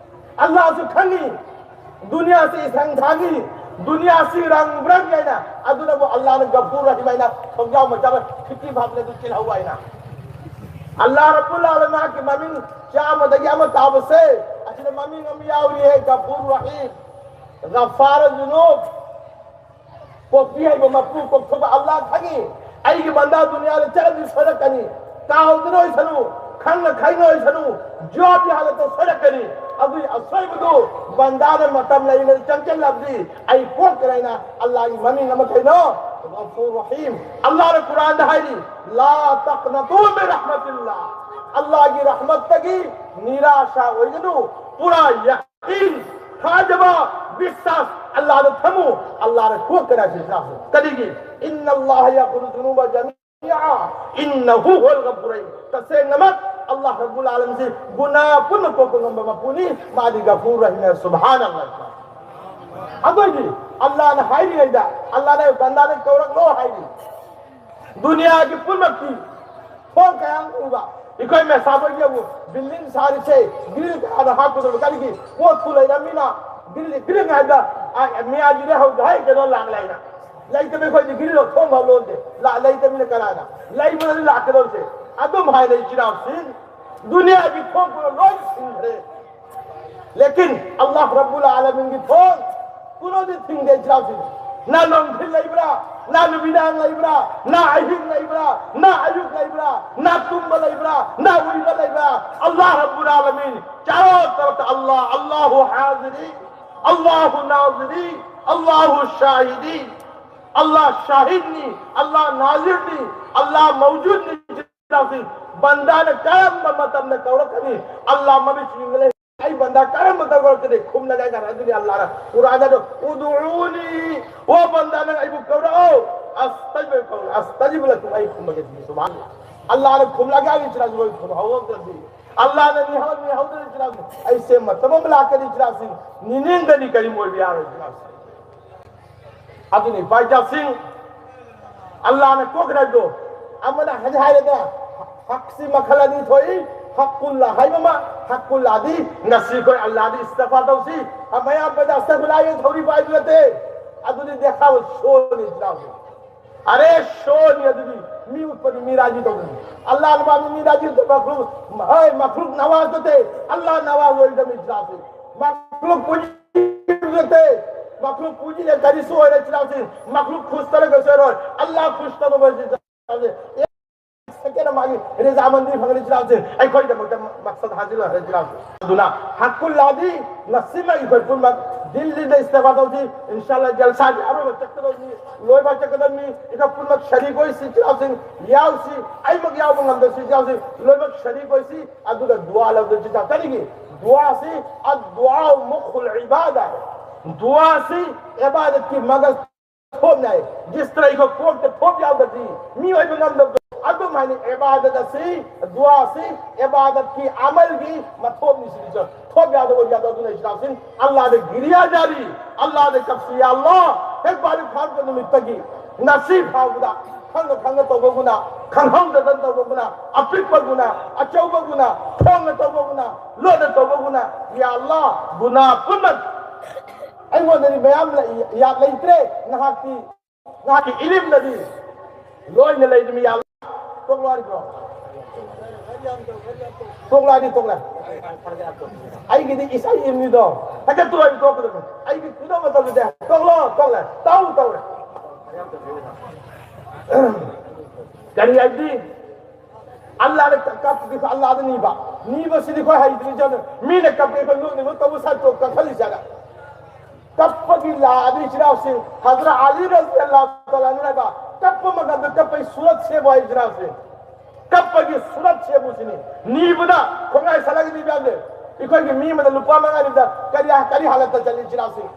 ꯑꯜꯂꯥꯍꯁꯨ ꯈꯪꯉꯤ, ꯗꯨꯅꯤꯌꯥꯁꯤ ꯏꯁꯪ ꯊꯥꯡꯉꯤ, ꯗꯨꯅꯤꯌꯥꯁꯤ ꯔꯪ ꯕ꯭ꯔꯪ ꯍꯥꯏꯅ꯫ ꯑꯗꯨꯅꯕꯨ ꯑꯜꯂꯥꯍꯅ ꯒꯐꯨꯔ ꯔꯍꯤꯝ ꯍꯥꯏꯅ ꯊꯣꯡꯖꯥꯎ ꯃꯆꯥ ꯑꯃ ꯐꯤꯐꯇꯤ ꯐꯥꯏꯚ ꯑꯗꯨ ꯆꯦꯜꯍꯧ ꯍꯥꯏꯅ꯫ ꯑꯜꯂꯥꯍ ꯔꯕꯨꯜ ꯑꯥꯂꯃꯤꯟꯒꯤ ꯃꯃꯤꯡ ꯆꯥꯝꯃꯗꯒꯤ ꯑꯃ ꯇꯥꯕꯁꯦ, ꯑꯁꯤꯗ ꯃꯃꯤꯡ ꯑꯃ ꯌꯥꯎꯔꯤꯌꯦ, ꯒꯐꯨꯔ ꯔꯍꯤꯝ, ꯒꯐꯥꯔ ꯖꯨꯅꯨꯕ꯫ ꯀꯣꯛꯄꯤ ꯍꯩꯕ ꯃꯄꯨ ꯀꯣꯛꯊꯣꯛꯄ ꯑꯜꯂꯥꯍ ꯈꯪꯉꯤ꯫ ꯑꯩꯒꯤ ꯕꯟꯗꯥ ꯗꯨꯅꯤꯌꯥꯗ ꯆꯠꯂꯗꯤ ꯁꯣꯏꯔꯛꯀꯅꯤ꯫ ꯀꯥꯎꯗꯅ ꯑꯣꯏꯁꯅꯨ, ꯈꯪꯅ ꯈꯪꯅ ꯑꯣꯏꯁꯅꯨ, ꯖꯋꯥꯕꯀꯤ ꯍꯥꯂꯠꯇ ꯁꯣꯏꯔꯛꯀꯅꯤ꯫ ꯑꯗꯨꯒꯤ ꯑꯁꯣꯏꯕꯗꯨ ꯕꯟꯗꯥꯅ ꯃꯇꯝ ꯂꯩꯔꯤꯉꯩꯗ ꯆꯪꯁꯤꯜꯂꯕꯗꯤ ꯑꯩ ꯀꯣꯛꯀꯅꯤ ꯍꯥꯏꯅ ꯑꯜꯂꯥꯍꯒꯤ ꯃꯃꯤꯡ ꯑꯃ ꯀꯩꯅꯣ? ꯒꯐꯨꯔ ꯔꯍꯤꯝ꯫ ꯑꯜꯂꯥꯍꯅ ꯀꯨꯔꯥꯟꯗ ꯍꯥꯏꯔꯤ, "ꯂꯥ ꯇꯛꯅꯇꯨ ꯃꯤꯟ ꯔꯍꯃꯇꯤꯜꯂꯥꯍ"꯫ ꯑꯜꯂꯥꯍꯒꯤ ꯔꯍꯃꯠꯇꯒꯤ ꯅꯤꯔꯥꯁꯥ ꯑꯣꯏꯒꯅꯨ, ꯄꯨꯔꯥ ꯌꯥ ꯌꯥꯀꯤꯟ, ꯊꯥꯖꯕ, ꯕꯤꯁꯋꯥꯁ, ꯑꯜꯂꯥꯍꯗ ꯊꯝꯃꯨ, ꯑꯜꯂꯥꯍꯅ ꯀꯣꯛꯀꯅꯤ ꯍꯥꯏꯁꯤ ꯏꯁꯂꯥꯝꯁꯦ꯫ ꯀꯔꯤꯒꯤ? "ꯏꯟꯅ ꯑꯜꯂꯥꯍ ꯌꯥꯒꯐꯤꯔꯨ ꯖꯨꯅꯨꯕ ꯖꯃꯤꯑ, ꯏꯟꯅꯍꯨ ꯍꯨꯋꯜ ꯒꯐꯨꯔ ꯔꯍꯤꯝ"꯫ ꯇꯁꯦꯡꯅꯃꯛ ꯑꯜꯂꯥꯍ ꯔꯕꯨꯜ ꯑꯥꯂꯝꯁꯤ ꯒꯨꯅꯥ ꯄꯨꯝꯅꯃꯛ ꯀꯣꯛꯄ ꯉꯝꯕ ꯃꯄꯨꯅꯤ, ꯃꯥꯗꯤ ꯒꯐꯨꯔ ꯔꯍꯤꯝꯅ꯫ ꯁꯨꯕꯍꯥꯅ ꯑꯜꯂꯥꯍ꯫ ꯑꯗꯨꯏꯗꯤ ꯑꯜꯂꯥꯍꯅ ꯍꯥꯏꯔꯤꯉꯩꯗ, ꯑꯜꯂꯥꯍꯅ ꯕꯟꯗꯥꯗ ꯀꯧꯔꯛꯂꯣ ꯍꯥꯏꯔꯤ꯫ ꯗꯨꯅꯤꯌꯥꯒꯤ ꯄꯨꯝꯅꯃꯛꯀꯤ ꯊꯣꯡ ꯀꯌꯥ ꯑꯃ ꯎꯕ꯫ ꯑꯩꯈꯣꯏ ꯃꯦꯁꯥꯕꯣꯏꯒꯤ ꯑꯃꯨꯛ ꯕꯤꯜꯗꯤꯡ ꯁꯥꯔꯤꯁꯦ ꯒ꯭ꯔꯤꯜ ꯀꯌꯥꯗ ꯍꯥꯞꯀꯗꯕ? ꯀꯔꯤꯒꯤ? ꯄꯣꯠꯇꯨ ꯂꯩꯔꯝꯃꯤꯅ꯫ ꯒ꯭ꯔꯤꯜ, ꯒ꯭ꯔꯤꯜ ꯍꯥꯏꯕꯗ, ꯑ, ꯃꯤꯌꯥꯝꯒꯤꯗꯤ ꯍꯧꯖꯤꯛ ꯍꯥꯏ ꯀꯩꯅꯣ ꯂꯥꯛ ꯂꯩꯅ꯫ ꯂꯩꯇꯕ ꯑꯩꯈꯣꯏꯗꯤ ꯒ꯭ꯔꯤꯜ ꯊꯣꯡ ꯐꯥꯎ ꯂꯣꯟꯗꯦ꯫ ꯂꯥꯛ ꯂꯩꯇꯕꯅꯤꯅ ꯀꯅꯥꯅ? ꯂꯩꯕꯅꯗꯤ ꯂꯥꯛꯀꯗꯧꯁꯦ꯫ ꯑꯗꯨꯝ ꯍꯥꯏꯅ ꯏꯆꯤꯟ ꯏꯅꯥꯎꯁꯤꯡ, ꯗꯨꯅꯤꯌꯥꯒꯤ ꯊꯣꯡ ꯄꯨꯝꯅꯃꯛ ꯂꯣꯏ ꯁꯤꯟꯈ꯭ꯔꯦ꯫ ꯂꯦꯀꯤꯟ ꯑꯜꯂꯥꯍ ꯔꯕꯨꯜ ꯑꯥꯂꯃꯤꯟꯒꯤ ꯊꯣꯡ ꯀꯨꯅꯣꯗꯤ ꯊꯤꯡꯗꯦ ꯏꯆꯤꯜ ꯏꯅꯥꯎꯁꯤꯡ꯫ ꯅ ꯅꯨꯡꯊꯤꯜ ꯂꯩꯕ꯭ꯔꯥ, ꯅ ꯅꯨꯃꯤꯗꯥꯡ ꯂꯩꯕ꯭ꯔꯥ, ꯅ ꯑꯍꯤꯡ ꯂꯩꯕ꯭ꯔꯥ, ꯅ ꯑꯌꯨꯛ ꯂꯩꯕ꯭ꯔꯥ, ꯅ ꯇꯨꯝꯕ ꯂꯩꯕ꯭ꯔꯥ, ꯅ ꯎꯏꯕ ꯂꯩꯕ꯭ꯔꯥ, ꯑꯜꯂꯥꯍ ꯔꯕꯨꯜ ꯑꯥꯂꯃꯤꯟ ꯆꯥꯔꯣ ꯇꯔꯐꯇ ꯑꯜꯂꯥꯍ, ꯑꯜꯂꯥꯍꯨ ꯍꯥꯖꯤꯔꯤ, ꯑꯜꯂꯥꯍꯨ ꯅꯥꯖꯤꯔꯤ, ꯑꯜꯂꯥꯍꯨ ꯁꯥꯍꯤꯗꯤ꯫ ꯑꯜꯂꯥꯍ ꯁꯥꯍꯤꯗꯅꯤ, ꯑꯜꯂꯥꯍ ꯅꯥꯖꯤꯔꯅꯤ, ꯑꯜꯂꯥꯍ ꯃꯧꯖꯨꯗꯅꯤ꯫ ꯏꯆꯤꯜ ꯏꯅꯥꯎꯁꯤꯡ, ꯕꯟꯗꯥꯅ ꯀꯔꯝꯕ ꯃꯇꯝꯗ ꯀꯧꯔꯛꯀꯅꯤ? ꯑꯜꯂꯥꯍ ꯃꯃꯤꯠ ꯁꯤꯡꯒ ꯂꯩ꯫ ꯑꯩ ꯕꯟꯗꯥ ꯀꯔꯝꯕ ꯃꯇꯝꯗ ꯀꯧꯔꯛꯀꯅꯤ? ꯈꯨꯝꯂꯒꯦ ꯍꯥꯏ ꯀꯥꯟꯗ ꯑꯗꯨꯗꯤ ꯑꯜꯂꯥꯍꯅ ꯀꯨꯔꯥꯟꯗ ꯑꯗꯨꯝ, "ꯎꯗꯨꯎꯅꯤ", ꯑꯣ ꯕꯟꯗꯥ ꯅꯪ ꯑꯩꯕꯨ ꯀꯧꯔꯛꯑꯣ, "ꯑꯁꯇꯖꯤꯕ ꯂꯀꯨꯝ", ꯑꯩ ꯈꯨꯝꯃꯒꯦ꯫ ꯁꯨꯕꯍꯥꯅ꯫ ꯑꯜꯂꯥꯍꯅ ꯈꯨꯝꯂꯒꯦ ꯍꯥꯏꯔꯤ, ꯏꯆꯤꯜ ꯏꯅꯥꯎꯁꯤꯡ, ꯈꯨꯝꯍꯧꯗ꯭ꯔꯗꯤ, ꯑꯜꯂꯥꯍꯅ ꯅꯤꯍꯧ-, ꯅꯤꯍꯧꯗ꯭ꯔꯗꯤ, ꯏꯆꯤꯜ ꯏꯅꯥꯎꯁꯤꯡ, ꯑꯩꯁꯦ ꯃꯇꯝ ꯑꯃ ꯂꯥꯛꯀꯅꯤ, ꯏꯆꯤꯜ ꯏꯅꯥꯎꯁꯤꯡ, ꯅꯤꯅꯤꯡꯒꯅꯤ, ꯀꯔꯤꯝ ꯑꯣꯏꯕ ꯌꯥꯔꯣꯏ, ꯏꯆꯤꯜ ꯏꯅꯥꯎꯁꯤꯡ꯫ ꯑꯗꯨꯅꯤ ꯏꯄꯥ ꯏꯆꯥꯁꯤꯡ, ꯑꯜꯂꯥꯍꯅ ꯀꯣꯛꯈ꯭ꯔꯦ ꯍꯥꯏꯕꯗꯣ꯫ ꯑꯃꯅ ꯍꯥꯏꯗꯤ ꯍꯥꯏꯔꯦꯗꯅ, ꯍꯛꯁꯤ ꯃꯈꯜ ꯑꯅꯤ ꯊꯣꯛꯏ, ꯍꯛꯀꯨꯜꯂꯥ ꯍꯥꯏꯕ ꯑꯃ, ꯍꯛꯀꯨꯜꯂꯥꯗꯤ ꯉꯁꯤ ꯑꯩꯈꯣꯏ ꯑꯜꯂꯥꯍꯗꯤ ꯏꯁꯇꯤꯒꯐꯥꯔ ꯇꯧꯁꯤ, ꯃꯌꯥꯝ ꯄꯗ ꯑꯁꯇꯒꯐꯤꯔꯨꯜꯂꯥꯍ ꯊꯧꯔꯤ ꯄꯥꯏꯕ ꯅꯠꯇꯦ꯫ ꯑꯗꯨꯗꯤ ꯗꯦꯈꯥꯕ ꯁꯣꯅꯤ ꯏꯆꯤꯜ ꯏꯅꯥꯎꯁꯤꯡ꯫ ꯑꯔꯦ ꯁꯣꯅꯤ ꯑꯗꯨꯗꯤ, ꯃꯤ ꯎꯠꯄꯗꯤ ꯃꯤꯔꯥꯖꯤ ꯇꯧꯕꯅꯤ꯫ ꯑꯜꯂꯥꯍꯅ ꯄꯥꯝꯃꯤ ꯃꯤꯔꯥꯖꯤ ꯅꯠꯇꯦ, ꯃꯈꯂꯨꯛ, ꯍꯣꯏ, ꯃꯈꯂꯨꯛ ꯅꯋꯥꯖ ꯅꯠꯇꯦ, ꯑꯜꯂꯥꯍ ꯅꯋꯥꯖ ꯑꯣꯏꯒꯗꯕꯅꯤ ꯏꯆꯤꯜ ꯏꯅꯥꯎꯁꯤꯡ꯫ ꯃꯈꯂꯨꯛ ꯄꯨꯖꯤ ꯅꯠꯇꯦ, ꯃꯈꯂꯨꯛ ꯄꯨꯖꯤꯅ ꯀꯔꯤꯁꯨ ꯑꯣꯏꯔꯣꯏ ꯏꯆꯤꯜ ꯏꯅꯥꯎꯁꯤꯡ, ꯃꯈꯂꯨꯛ ꯈꯨꯁ ꯇꯧꯔꯒꯁꯨ ꯑꯣꯏꯔꯣꯏ, ꯑꯜꯂꯥꯍ ꯈꯨꯁ ꯇꯧꯔꯒꯁꯨ ꯑꯣꯏꯔꯣꯏ꯫ ꯁꯦꯀꯦꯟ ꯑꯃꯒꯤ ꯔꯤꯖꯥꯃꯟꯗꯤ ꯐꯪꯒꯅꯤ ꯏꯆꯤꯜ ꯏꯅꯥꯎꯁꯤꯡ, ꯑꯩꯈꯣꯏꯒꯤꯗꯃꯛꯇ ꯃꯛꯁꯗ ꯍꯥꯁꯤꯜ ꯑꯣꯏꯍꯜꯂꯦ ꯏꯆꯤꯜ ꯏꯅꯥꯎꯁꯤꯡ꯫ ꯑꯗꯨꯅ ꯍꯛꯀꯨꯜꯂꯥꯗꯤ ꯉꯁꯤꯃꯛ ꯑꯩꯈꯣꯏ ꯄꯨꯝꯅꯃꯛ ꯗꯤꯜꯂꯤꯗ ꯏꯁꯇꯤꯒꯐꯥꯔ ꯇꯧꯁꯤ꯫ ꯏꯟꯁꯥꯜꯂꯥꯍ ꯖꯜꯁꯥꯒꯤ ꯑꯔꯣꯏꯕ ꯆꯠꯀꯗꯧꯔꯤ, ꯂꯣꯏꯕ ꯆꯠꯀꯗꯧꯔꯤ꯫ ꯑꯩꯈꯣꯏ ꯄꯨꯝꯅꯃꯛ ꯁꯔꯤꯛ ꯑꯣꯏꯁꯤ ꯏꯆꯤꯜ ꯏꯅꯥꯎꯁꯤꯡ, ꯌꯥꯎꯁꯤ꯫ ꯑꯩꯃꯛ ꯌꯥꯎꯕ ꯉꯝꯗ꯭ꯔꯁꯨ ꯏꯆꯤꯜ ꯏꯅꯥꯎꯁꯤꯡ, ꯂꯣꯏꯅꯃꯛ ꯁꯔꯤꯛ ꯑꯣꯏꯁꯤ꯫ ꯑꯗꯨꯒ ꯗꯨꯋꯥ ꯂꯧꯗꯣꯏꯁꯤ꯫ ꯀꯔꯤꯒꯤ? ꯗꯨꯋꯥꯁꯤ, ꯑꯗꯨꯋꯥ ꯃꯨꯈꯨꯜ ꯏꯕꯥꯗꯥ꯫ ꯗꯨꯋꯥꯁꯤ ꯏꯕꯥꯗꯠꯀꯤ ꯃꯒꯖ ꯊꯣꯞꯅ ꯍꯥꯏ꯫ ꯖꯤꯁ ꯇꯔꯍ ꯑꯩꯈꯣꯏ ꯀꯣꯛꯇ ꯊꯣꯞ ꯌꯥꯎꯗ꯭ꯔꯗꯤ ꯃꯤ ꯑꯣꯏꯕ ꯉꯝꯗꯕꯗꯣ, ꯑꯗꯨꯝ ꯍꯥꯏꯅ ꯏꯕꯥꯗꯠ ꯑꯁꯤ, ꯗꯨꯋꯥ ꯑꯁꯤ ꯏꯕꯥꯗꯠꯀꯤ ꯑꯃꯜꯒꯤ ꯃꯊꯣꯞꯅꯤ ꯁꯤꯅꯤ꯫ ꯊꯣꯞ ꯌꯥꯎꯗꯕ ꯑꯣꯏꯕ ꯌꯥꯗꯕ꯫ ꯑꯗꯨꯅ ꯏꯆꯤꯜ ꯏꯅꯥꯎꯁꯤꯡ, ꯑꯜꯂꯥꯍꯗ ꯒꯤꯔꯤꯌꯥ ꯖꯥꯔꯤ, ꯑꯜꯂꯥꯍꯗ ꯀꯞꯁꯤ, "ꯌꯥ ꯑꯜꯂꯥꯍ, ꯍꯦꯛ ꯕꯥꯂꯤꯒ ꯐꯥꯔꯛꯄ ꯅꯨꯃꯤꯠꯇꯒꯤ ꯉꯁꯤ ꯐꯥꯎꯕꯗ ꯈꯪꯅ ꯈꯪꯅ ꯇꯧꯕ ꯒꯨꯅꯥ, ꯈꯪꯍꯧꯗꯗꯅ ꯇꯧꯕ ꯒꯨꯅꯥ, ꯑꯄꯤꯛꯄ ꯒꯨꯅꯥ, ꯑꯆꯧꯕ ꯒꯨꯅꯥ, ꯐꯣꯡꯅ ꯇꯧꯕ ꯒꯨꯅꯥ, ꯂꯣꯠꯅ ꯇꯧꯕ ꯒꯨꯅꯥ, ꯌꯥ ꯑꯜꯂꯥꯍ, ꯒꯨꯅꯥ ꯄꯨꯝꯅꯃꯛ ꯑꯩꯉꯣꯟꯗꯗꯤ ꯃꯌꯥꯝ ꯂꯩ, ꯌꯥ-, ꯂꯩꯇ꯭ꯔꯦ, ꯅꯍꯥꯛꯇꯤ, ꯅꯍꯥꯛꯀꯤ ꯏꯂꯤꯝꯗꯗꯤ ꯂꯣꯏꯅ ꯂꯩꯔꯤꯃꯤ, ꯌꯥ ꯑꯜꯂꯥꯍ, ꯇꯣꯛꯂꯣ ꯍꯥꯏꯕ꯭ꯔꯣ?" ꯇꯣꯛꯂꯛꯑꯅꯤ, ꯇꯣꯛꯂꯦ꯫ ꯑꯩꯒꯤꯗꯤ ꯏꯁꯩ ꯏꯟꯅꯤꯗꯣ꯫ ꯍꯦꯛꯇ ꯇꯣꯛꯑꯗꯤ ꯇꯣꯛꯀꯗꯕꯅꯤ꯫ ꯑꯩꯒꯤ ꯄꯤꯔꯛꯄ ꯃꯇꯝꯗꯗꯤ ꯇꯣꯛꯂꯣ, ꯇꯣꯛꯂꯦ꯫ ꯇꯧ, ꯇꯧꯔꯦ꯫ ꯀꯔꯤ ꯍꯥꯏꯗꯤ? ꯑꯜꯂꯥꯗ ꯀꯞꯄꯗꯤ ꯑꯜꯂꯥꯗ ꯅꯤꯕ꯫ ꯅꯤꯕꯁꯤꯗꯤ ꯑꯩꯈꯣꯏ ꯍꯩꯇ꯭ꯔꯤꯁꯦ꯫ ꯃꯤꯅ ꯀꯞꯄꯦ ꯑꯩꯈꯣꯏ ꯅꯣꯛꯅꯤꯡꯕ ꯇꯧꯕ ꯁꯥꯏ ꯇꯣꯛ ꯀꯞꯊꯠꯂꯤꯁꯦ꯫ ꯀꯞꯄꯒꯤ ꯂꯥ ꯑꯗꯨ ꯏꯆꯤꯟ ꯏꯅꯥꯎꯁꯤꯡ, ꯍꯖꯔꯠ ꯑꯂꯤ ꯔꯖꯤꯌꯜꯂꯥꯍꯨ ꯇꯥꯂꯥ ꯑꯟꯍꯨꯅꯒ ꯀꯞꯄ ꯃꯇꯝꯗ ꯀꯞꯄꯒꯤ ꯁꯨꯔꯠ ꯁꯦꯝꯃꯨ ꯍꯥꯏ ꯏꯆꯤꯟ ꯏꯅꯥꯎꯁꯤꯡ꯫ ꯀꯞꯄꯒꯤ ꯁꯨꯔꯠ ꯁꯦꯝꯃꯨ ꯁꯤꯅꯤ꯫ ꯅꯤꯕꯗ ꯈꯣꯡꯒ꯭ꯔꯥꯏ ꯁꯠꯂꯒ ꯅꯤꯕ ꯌꯥꯗꯦ꯫ ꯑꯩꯈꯣꯏꯒꯤ ꯃꯤ ꯑꯃꯗ ꯂꯨꯄꯥ ꯃꯉꯥ ꯅꯤꯕꯗ ꯀꯔꯤ, ꯀꯔꯤ ꯍꯥꯂꯠꯇ ꯆꯠꯂꯤ ꯏꯆꯤꯟ ꯏꯅꯥꯎꯁꯤꯡ?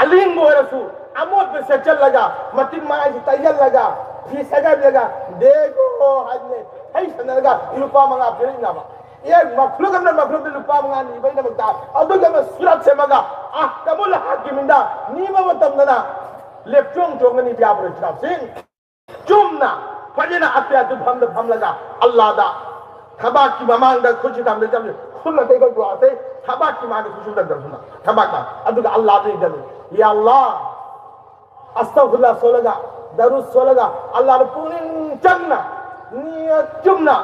ꯑꯂꯤꯡꯕ ꯑꯣꯏꯔꯁꯨ ꯑꯃꯣꯠꯄ ꯁꯦꯠꯆꯜꯂꯒ, ꯃꯇꯤꯟ ꯃꯌꯥꯏꯁꯤ ꯇꯩꯁꯜꯂꯒ, ꯐꯤ ꯁꯦꯒꯥꯏꯕꯤꯔꯒ, "ꯗꯦꯒꯣ" ꯍꯥꯏꯗꯅ ꯍꯩ ꯁꯟꯅꯔꯒ ꯂꯨꯄꯥ ꯃꯉꯥ ꯄꯤꯔꯛꯏꯅꯕ꯫ ꯑꯦ, ꯃꯈ꯭ꯂꯨꯛ ꯑꯃꯅ ꯃꯈ꯭ꯂꯨꯛꯇ ꯂꯨꯄꯥ ꯃꯉꯥ ꯅꯤꯕꯒꯤꯗꯃꯛꯇ ꯑꯗꯨꯒꯤ ꯑꯃ ꯁꯨꯔꯠ ꯁꯦꯝꯃꯒ, ꯑꯍꯀꯥꯃꯨꯜ ꯍꯥꯀꯤꯃꯤꯟꯗ ꯅꯤꯕ ꯃꯇꯝꯗꯅ ꯂꯦꯞꯆꯣꯡ ꯆꯣꯡꯒꯅꯤ ꯌꯥꯕ꯭ꯔꯣ ꯏꯆꯤꯟ ꯏꯅꯥꯎꯁꯤꯡ? ꯆꯨꯝꯅ ꯐꯖꯅ ꯑꯇꯤꯌꯥꯗꯨ ꯐꯝꯗ ꯐꯝꯂꯒ ꯑꯜꯂꯥꯗ ꯊꯕꯥꯛꯀꯤ ꯃꯃꯥꯡꯗ ꯈꯨꯠꯁꯤ ꯊꯝꯗ ꯆꯠꯂꯤ꯫ ꯈꯨꯠꯅ ꯀꯩꯒ ꯗꯨꯋꯥꯁꯦ ꯊꯕꯥꯛꯀꯤ ꯃꯃꯥꯡꯗ ꯈꯨꯠꯁꯤ ꯊꯝꯗ ꯆꯠꯂꯤ꯫ ꯊꯕꯥꯛꯇ꯫ ꯑꯗꯨꯒ ꯑꯜꯂꯥꯗ ꯌꯦꯡꯁꯤꯜꯂꯤ꯫ "ꯌꯥ ꯑꯜꯂꯥ, ꯑꯁꯇꯒꯐꯤꯔꯨꯜꯂꯥ ꯁꯣꯜꯂꯒ, ꯗꯔꯨꯗ ꯁꯣꯜꯂꯒ, ꯑꯜꯂꯥꯗ ꯄꯨꯛꯅꯤꯡ ꯆꯪꯅ, ꯅꯤꯌꯠ ꯆꯨꯝꯅ,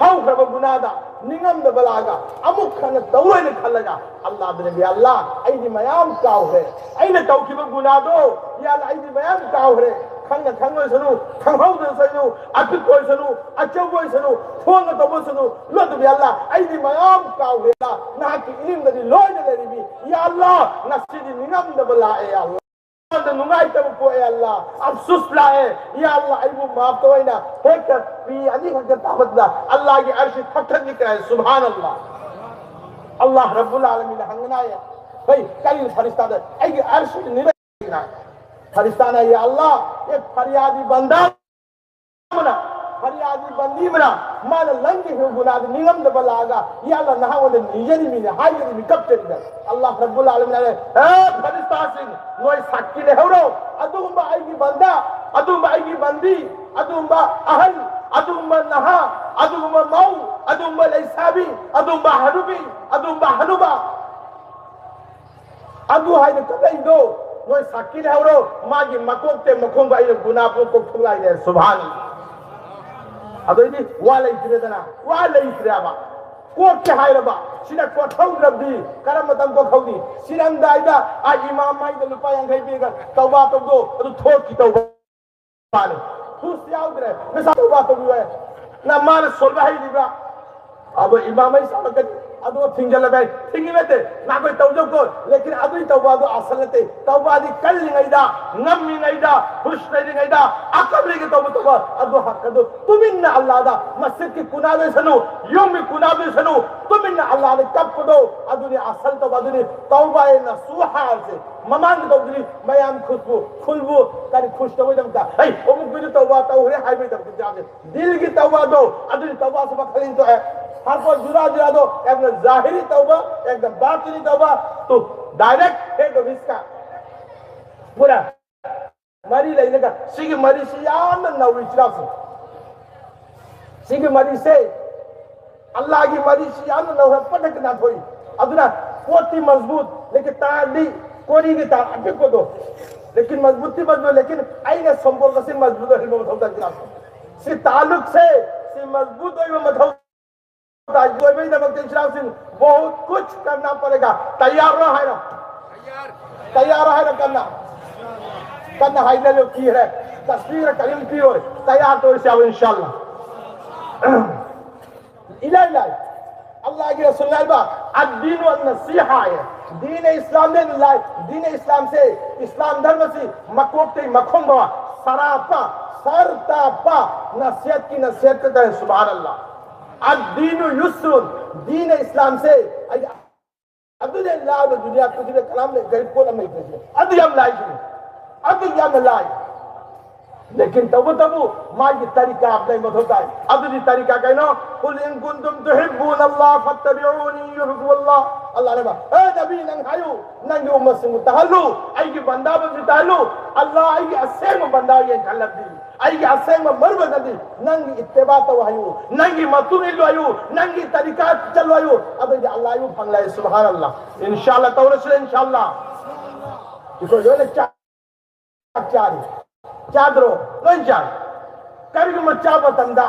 ꯍꯧꯈ꯭ꯔꯕ ꯒꯨꯅꯥꯗ ꯅꯤꯡꯉꯝꯗꯕ ꯂꯥꯛꯑꯒ ꯑꯃꯨꯛ ꯍꯟꯅ ꯇꯧꯔꯣꯏꯅ ꯈꯜꯂꯒ ꯑꯜꯂꯥꯗꯅꯦ, ꯌꯥ ꯑꯜꯂꯥ, ꯑꯩꯗꯤ ꯃꯌꯥꯝ ꯀꯥꯎꯈ꯭ꯔꯦ꯫ ꯑꯩꯅ ꯇꯧꯈꯤꯕ ꯒꯨꯅꯥꯗꯣ, ꯌꯥ ꯑꯜꯂꯥ, ꯑꯩꯗꯤ ꯃꯌꯥꯝ ꯀꯥꯎꯈ꯭ꯔꯦ꯫ ꯈꯪꯅ ꯈꯪꯉꯣꯏꯁꯅꯨ, ꯈꯪꯍꯧꯗ꯭ꯔꯁꯅꯨ, ꯑꯄꯤꯛꯄ ꯑꯣꯏꯁꯅꯨ, ꯑꯆꯧꯕ ꯑꯣꯏꯁꯅꯨ, ꯊꯣꯡꯅ ꯇꯧꯕꯁꯅꯨ, ꯂꯣꯠꯇꯕ, ꯌꯥ ꯑꯜꯂꯥ, ꯑꯩꯗꯤ ꯃꯌꯥꯝ ꯀꯥꯎꯈ꯭ꯔꯦ, ꯌꯥ ꯑꯜꯂꯥ, ꯅꯍꯥꯛꯀꯤ ꯏꯅꯤꯡꯗꯗꯤ ꯂꯣꯏꯅ ꯂꯩꯔꯤꯕꯤ꯫ ꯌꯥ ꯑꯜꯂꯥ, ꯉꯁꯤꯗꯤ ꯅꯤꯡꯉꯝꯗꯕ ꯂꯥꯛꯑꯦ, ꯌꯥ ꯑꯜꯂꯥ꯫ ꯅꯨꯡꯉꯥꯏꯇꯕ ꯄꯣꯛꯑꯦ ꯑꯜꯂꯥ, ꯑꯐꯁꯨꯁ ꯂꯥꯛꯑꯦ꯫ ꯌꯥ ꯑꯜꯂꯥ, ꯑꯩꯕꯨ ꯃꯥꯐ ꯇꯧ꯫ ꯑꯩꯅ ꯍꯦꯛꯇ ꯄꯤ ꯑꯅꯤꯈꯛꯇ ꯇꯥꯕꯗ ꯑꯜꯂꯥꯒꯤ ꯑꯔꯁꯤ ꯊꯛꯊꯛꯅꯤ ꯀꯥꯏ꯫ ꯁꯨꯕꯍꯥꯅꯜꯂꯥ꯫ ꯑꯜꯂꯥ ꯔꯕꯨꯜ ꯑꯥꯂꯃꯤꯟꯅ ꯍꯪꯒꯅꯥꯏ꯫ ꯍꯩ, ꯀꯔꯤ ꯐꯔꯤꯁꯇꯥꯗ ꯑꯩꯒꯤ ꯑꯔꯁꯤ ꯅꯤꯔꯛ-, ꯐꯔꯤꯁꯇꯥꯅ, ꯌꯥ ꯑꯜꯂꯥ, ꯑꯦ ꯐꯔꯤꯌꯥꯗꯤ ꯕꯟꯗꯥ ꯑꯃꯅ, ꯐꯔꯤꯌꯥꯗꯤ ꯕꯟꯗꯤ ꯑꯃꯅ, ꯃꯥꯅ ꯂꯪꯈꯤꯕ ꯒꯨꯅꯥꯗꯨ ꯅꯤꯡꯉꯝꯗꯕ ꯂꯥꯛꯑꯒ, ꯌꯥ ꯑꯜꯂꯥ, ꯅꯍꯥꯛꯉꯣꯟꯗ ꯅꯤꯖꯔꯤꯃꯤꯅꯦ ꯍꯥꯏꯖꯔꯤꯃꯤ, ꯀꯞꯆꯔꯤꯕ꯫ ꯑꯜꯂꯥꯍ ꯔꯕꯨꯜ ꯑꯥꯂꯃꯤꯟ ꯍꯥꯏꯔꯦ, "ꯍꯦ ꯐꯔꯤꯁꯇꯥꯁꯤꯡ, ꯅꯣꯏ ꯁꯥꯈꯤ ꯂꯩꯍꯧꯔꯣ꯫ ꯑꯗꯨꯒꯨꯝꯕ ꯑꯩꯒꯤ ꯕꯟꯗꯥ, ꯑꯗꯨꯒꯨꯝꯕ ꯑꯩꯒꯤ ꯕꯟꯗꯤ, ꯑꯗꯨꯒꯨꯝꯕ ꯑꯍꯜ, ꯑꯗꯨꯒꯨꯝꯕ ꯅꯍꯥ, ꯑꯗꯨꯒꯨꯝꯕ ꯃꯧ, ꯑꯗꯨꯒꯨꯝꯕ ꯂꯩꯁꯥꯕꯤ, ꯑꯗꯨꯒꯨꯝꯕ ꯍꯅꯨꯕꯤ, ꯑꯗꯨꯒꯨꯝꯕ ꯍꯅꯨꯕ, ꯑꯗꯨ ꯍꯥꯏꯅ ꯀꯠꯂꯛꯏꯗꯣ, ꯅꯣꯏ ꯁꯥꯈꯤ ꯂꯩꯍꯧꯔꯣ꯫ ꯃꯥꯒꯤ ꯃꯀꯣꯛꯇꯩ ꯃꯈꯣꯡꯕ ꯑꯩꯅ ꯒꯨꯅꯥ ꯄꯨꯝ ꯀꯣꯛꯊꯣꯛꯂꯛꯏꯅꯦ"꯫ ꯁꯨꯕꯍꯥꯅꯜꯂꯥꯍ꯫ ꯑꯗꯩꯗꯤ ꯋꯥ ꯂꯩꯇ꯭ꯔꯦꯗꯅ, ꯋꯥ ꯂꯩꯇ꯭ꯔꯦꯕ꯫ ꯀꯣꯛꯀꯦ ꯍꯥꯏꯔꯕ, ꯁꯤꯅ ꯀꯣꯠꯍꯧꯗ꯭ꯔꯕꯗꯤ ꯀꯔꯝꯕ ꯃꯇꯝ ꯀꯣꯛꯍꯧꯅꯤ? ꯁꯤꯔꯝꯗꯥꯏꯗ ꯑꯥ ꯏꯃꯥꯝ ꯃꯥꯏꯗ ꯂꯨꯄꯥ ꯌꯥꯡꯈꯩ ꯄꯤꯔꯒ ꯇꯧꯕ ꯇꯧꯗꯣ ꯑꯗꯨ ꯊꯣꯛꯈꯤ ꯇꯧꯕ ꯃꯥꯅꯤ꯫ ꯍꯨꯁ ꯌꯥꯎꯗ꯭ꯔꯦ꯫ ꯃꯤꯁꯥ ꯇꯧꯕ ꯇꯧꯕꯤꯌꯨ ꯍꯥꯏ꯫ ꯅ ꯃꯥꯅ ꯁꯣꯟꯕ ꯍꯩꯔꯤꯕ꯭ꯔꯥ? ꯑꯕꯨ ꯏꯃꯥꯝ ꯃꯩ ꯁꯥꯂꯛꯀꯅꯤ꯫ ꯑꯗꯨꯒ ꯊꯤꯡꯖꯤꯜꯂꯒ ꯑꯩ ꯊꯤꯡꯉꯤ ꯅꯠꯇꯦ꯫ ꯅꯈꯣꯏ ꯇꯧꯖꯧꯀꯣ꯫ ꯂꯦꯀꯤꯟ ꯑꯗꯨꯒꯤ ꯇꯧꯕ ꯑꯗꯨ ꯑꯁꯜ ꯅꯠꯇꯦ꯫ ꯇꯧꯕ ꯑꯗꯤ ꯀꯜꯂꯤꯉꯩꯗ, ꯉꯝꯃꯤꯉꯩꯗ, ꯍꯨꯁ ꯂꯩꯔꯤꯉꯩꯗ, ꯑꯀꯜ ꯂꯩꯒ ꯇꯧꯕ ꯇꯧꯕ ꯑꯗꯨ ꯍꯛ ꯑꯗꯨ ꯇꯨꯃꯤꯟꯅ ꯑꯜꯂꯥꯗ ꯃꯁꯖꯤꯗꯀꯤ ꯀꯨꯅꯥꯗ ꯁꯅꯨ, ꯌꯨꯝꯒꯤ ꯀꯨꯅꯥꯗ ꯁꯅꯨ, ꯇꯨꯃꯤꯟꯅ ꯑꯜꯂꯥꯗ ꯀꯞꯄꯗꯣ ꯑꯗꯨꯅꯤ ꯑꯁꯜ ꯇꯧꯕ, ꯑꯗꯨꯅꯤ ꯇꯧꯕ ꯍꯥꯏꯅ ꯁꯨꯍꯥꯜꯁꯦ꯫ ꯃꯃꯥꯡꯗ ꯇꯧꯗ꯭ꯔꯤ ꯃꯌꯥꯝ ꯈꯨꯠꯄꯨ ꯈꯨꯜꯕꯨ ꯀꯔꯤ ꯈꯨꯁ ꯇꯧꯕꯩꯗꯃꯛꯇ, ꯍꯩ, ꯑꯃꯨꯛꯀꯤꯗꯨ ꯇꯧꯕ ꯇꯧꯈ꯭ꯔꯦ ꯍꯥꯏꯕꯩꯗꯃꯛꯇ ꯌꯥꯗꯦ꯫ ꯗꯤꯜꯒꯤ ꯇꯧꯕ ꯑꯗꯣ ꯑꯗꯨꯗꯤ ꯇꯧꯕꯁꯨ ꯃꯈꯜ ꯑꯅꯤ ꯊꯣꯛꯑꯦ꯫ ꯍꯥꯔꯄꯣ ꯖꯨꯔꯥ ꯖꯨꯔꯥꯗꯣ ꯌꯥꯝꯅ ꯖꯥꯍꯤꯔꯤ ꯇꯧꯕ, ꯌꯥꯝꯅ ꯕꯥꯇꯤꯅꯤ ꯇꯧꯕ꯫ ꯇꯨ ꯗꯥꯏꯔꯦꯛ ꯍꯦꯗ ꯑꯣꯐꯤꯁꯀ ꯄꯨꯔꯥ ꯃꯔꯤ ꯂꯩꯅꯒ ꯁꯤꯒꯤ ꯃꯔꯤꯁꯤ ꯌꯥꯝꯅ ꯅꯧꯔꯤ ꯆꯤꯔꯥꯛꯁꯦ꯫ ꯁꯤꯒꯤ ꯃꯔꯤꯁꯦ ꯑꯜꯂꯥꯒꯤ ꯃꯔꯤꯁꯤ ꯌꯥꯝꯅ ꯅꯧꯍꯟꯄꯗꯒꯤ ꯅꯥꯟꯊꯣꯛꯏ꯫ ꯑꯗꯨꯅ ꯄꯣꯠꯇꯤ ꯃꯖꯕꯨꯠ, ꯂꯦꯀꯤꯟ ꯇꯥꯔꯗꯤ ꯀꯣꯔꯤꯒꯤ ꯇꯥꯔ ꯑꯄꯤꯛꯄꯗꯣ, ꯂꯦꯀꯤꯟ ꯃꯖꯕꯨꯠꯇꯤ ꯃꯖꯕꯨꯠ, ꯂꯦꯀꯤꯟ ꯑꯩꯅ ꯁꯣꯝꯄꯣꯔꯒ ꯁꯤ ꯃꯖꯕꯨꯠ ꯑꯣꯏꯍꯟꯕ ꯃꯊꯧ ꯇꯥꯏ ꯏꯁꯂꯥꯝꯁꯤꯡ꯫ ꯁꯤ ꯇꯥꯂꯨꯛꯁꯦ ꯁꯤ ꯃꯖꯕꯨꯠ ꯑꯣꯏꯕ ꯃꯊꯧ ꯇꯥꯏ꯫ ꯑꯣꯏꯕꯒꯤꯗꯃꯛꯇ ꯏꯁꯂꯥꯝꯁꯤꯡ ꯕꯍꯨꯠ ꯀꯨꯆ ꯀꯔꯅꯥ ꯄꯔꯦꯒꯥ꯫ ꯇꯌꯥꯔ ꯔꯣ ꯍꯥꯏꯔꯣ? ꯇꯌꯥꯔ ꯍꯥꯏꯔꯣ ꯀꯟꯅ? ꯀꯟꯅ ꯍꯥꯏꯅꯔꯣ, ꯀꯤꯔꯦ꯫ ꯇꯁꯕꯤꯔ ꯀꯔꯤꯝ ꯄꯤꯔꯣꯏ꯫ ꯇꯌꯥꯔ ꯇꯧꯔꯁꯤ ꯌꯥꯎ ꯏꯟꯁꯥꯜꯂꯥ꯫ ꯏꯂꯥꯏ ꯂꯥꯏ꯫ ꯑꯜꯂꯥꯍꯒꯤ ꯔꯁꯨꯜꯅ ꯍꯥꯏꯕ, "ꯑꯗꯤꯅꯨ ꯅꯁꯤꯍꯥ" ꯍꯥꯏꯌꯦ꯫ ꯗꯤꯟ ꯏꯁꯂꯥꯝꯗꯤ ꯂꯥꯏ꯫ ꯗꯤꯟ ꯏꯁꯂꯥꯝꯁꯦ, ꯏꯁꯂꯥꯝ ꯙꯔꯃꯁꯤ ꯃꯀꯣꯛꯇꯩ ꯃꯈꯣꯡ ꯐꯥꯎ ꯁꯔꯥꯄꯥ, ꯁꯔ ꯇꯥꯄꯥ ꯅꯁꯤꯍꯠꯀꯤ ꯅꯁꯤꯍꯠ ꯈꯛꯇꯅꯦ꯫ ꯁꯨꯕꯍꯥꯟ ꯑꯜꯂꯥ꯫ "ꯑꯗꯤꯅꯨ ꯌꯨꯁꯔꯨꯟ", ꯗꯤꯟ ꯏꯁꯂꯥꯝꯁꯦ ꯑꯩ ꯑꯗꯨꯗꯤ ꯂꯥꯏꯕ ꯗꯨꯅꯤꯌꯥ ꯄ꯭ꯔꯤꯊꯤꯕꯤꯗ ꯀꯅꯥꯝ ꯂꯩ, ꯒꯔꯤꯕ ꯄꯣꯠ ꯑꯃ ꯂꯩꯇ꯭ꯔꯤꯁꯦ꯫ ꯑꯗꯨ ꯌꯥꯝ ꯂꯥꯏꯁꯤꯅꯤ꯫ ꯑꯗꯨ ꯌꯥꯝꯅ ꯂꯥꯏ꯫ ꯂꯦꯀꯤꯟ ꯇꯧꯕꯇꯕꯨ ꯃꯥꯒꯤ ꯇꯔꯤꯀꯥ ꯑꯃ ꯂꯩ ꯃꯊꯧ ꯇꯥꯏ꯫ ꯑꯗꯨꯗꯤ ꯇꯔꯤꯀꯥ ꯀꯩꯅꯣ? "ꯀꯨꯜ ꯏꯟ ꯀꯨꯟꯇꯨꯝ ꯇꯨꯍꯤꯕꯨꯅ ꯑꯜꯂꯥꯍ ꯐꯠꯇꯕꯤꯎꯅꯤ ꯌꯨꯍꯤꯕꯨꯀꯨꯝ ꯑꯜꯂꯥꯍ"꯫ ꯑꯜꯂꯥꯍꯅ ꯍꯥꯏꯕ, "ꯑꯦ ꯅꯕꯤ, ꯅꯪ ꯍꯥꯏꯌꯨ, ꯅꯪꯒꯤ ꯎꯝꯃꯠꯁꯤꯡꯕꯨ ꯇꯥꯍꯜꯂꯨ, ꯑꯩꯒꯤ ꯕꯟꯗꯥꯕꯁꯤꯡ ꯇꯥꯍꯜꯂꯨ, ꯑꯜꯂꯥꯍ ꯑꯩꯒꯤ ꯑꯁꯦꯡꯕ ꯕꯟꯗꯥ ꯌꯦꯡꯈꯠꯂꯗꯤ, ꯑꯩꯒꯤ ꯑꯁꯦꯡꯕ ꯃꯔꯨꯞ ꯑꯗꯨꯗꯤ ꯅꯪꯒꯤ ꯏꯠꯇꯤꯕꯥ ꯇꯧ ꯍꯥꯏꯌꯨ, ꯅꯪꯒꯤ ꯃꯇꯨꯡ ꯏꯜꯂꯨ ꯍꯥꯏꯌꯨ, ꯅꯪꯒꯤ ꯇꯔꯤꯀꯥ ꯆꯠꯂꯨ ꯍꯥꯏꯌꯨ, ꯑꯗꯨꯗꯤ ꯑꯜꯂꯥꯍ ꯑꯩꯕꯨ ꯐꯪꯂꯦ"꯫ ꯁꯨꯕꯍꯥꯟ ꯑꯜꯂꯥꯍ꯫ ꯏꯟꯁꯥ ꯑꯜꯂꯥꯍ ꯇꯧꯔꯁꯤ, ꯏꯟꯁꯥ ꯑꯜꯂꯥꯍ꯫ ꯑꯩꯈꯣꯏ ꯂꯣꯏꯅ ꯆꯥꯛ ꯆꯥꯔꯤ꯫ ꯆꯥꯗ꯭ꯔꯣ? ꯂꯣꯏ ꯆꯥꯔꯤ꯫ ꯀꯔꯤꯒꯨꯝꯕ ꯆꯥꯕ ꯃꯇꯝꯗ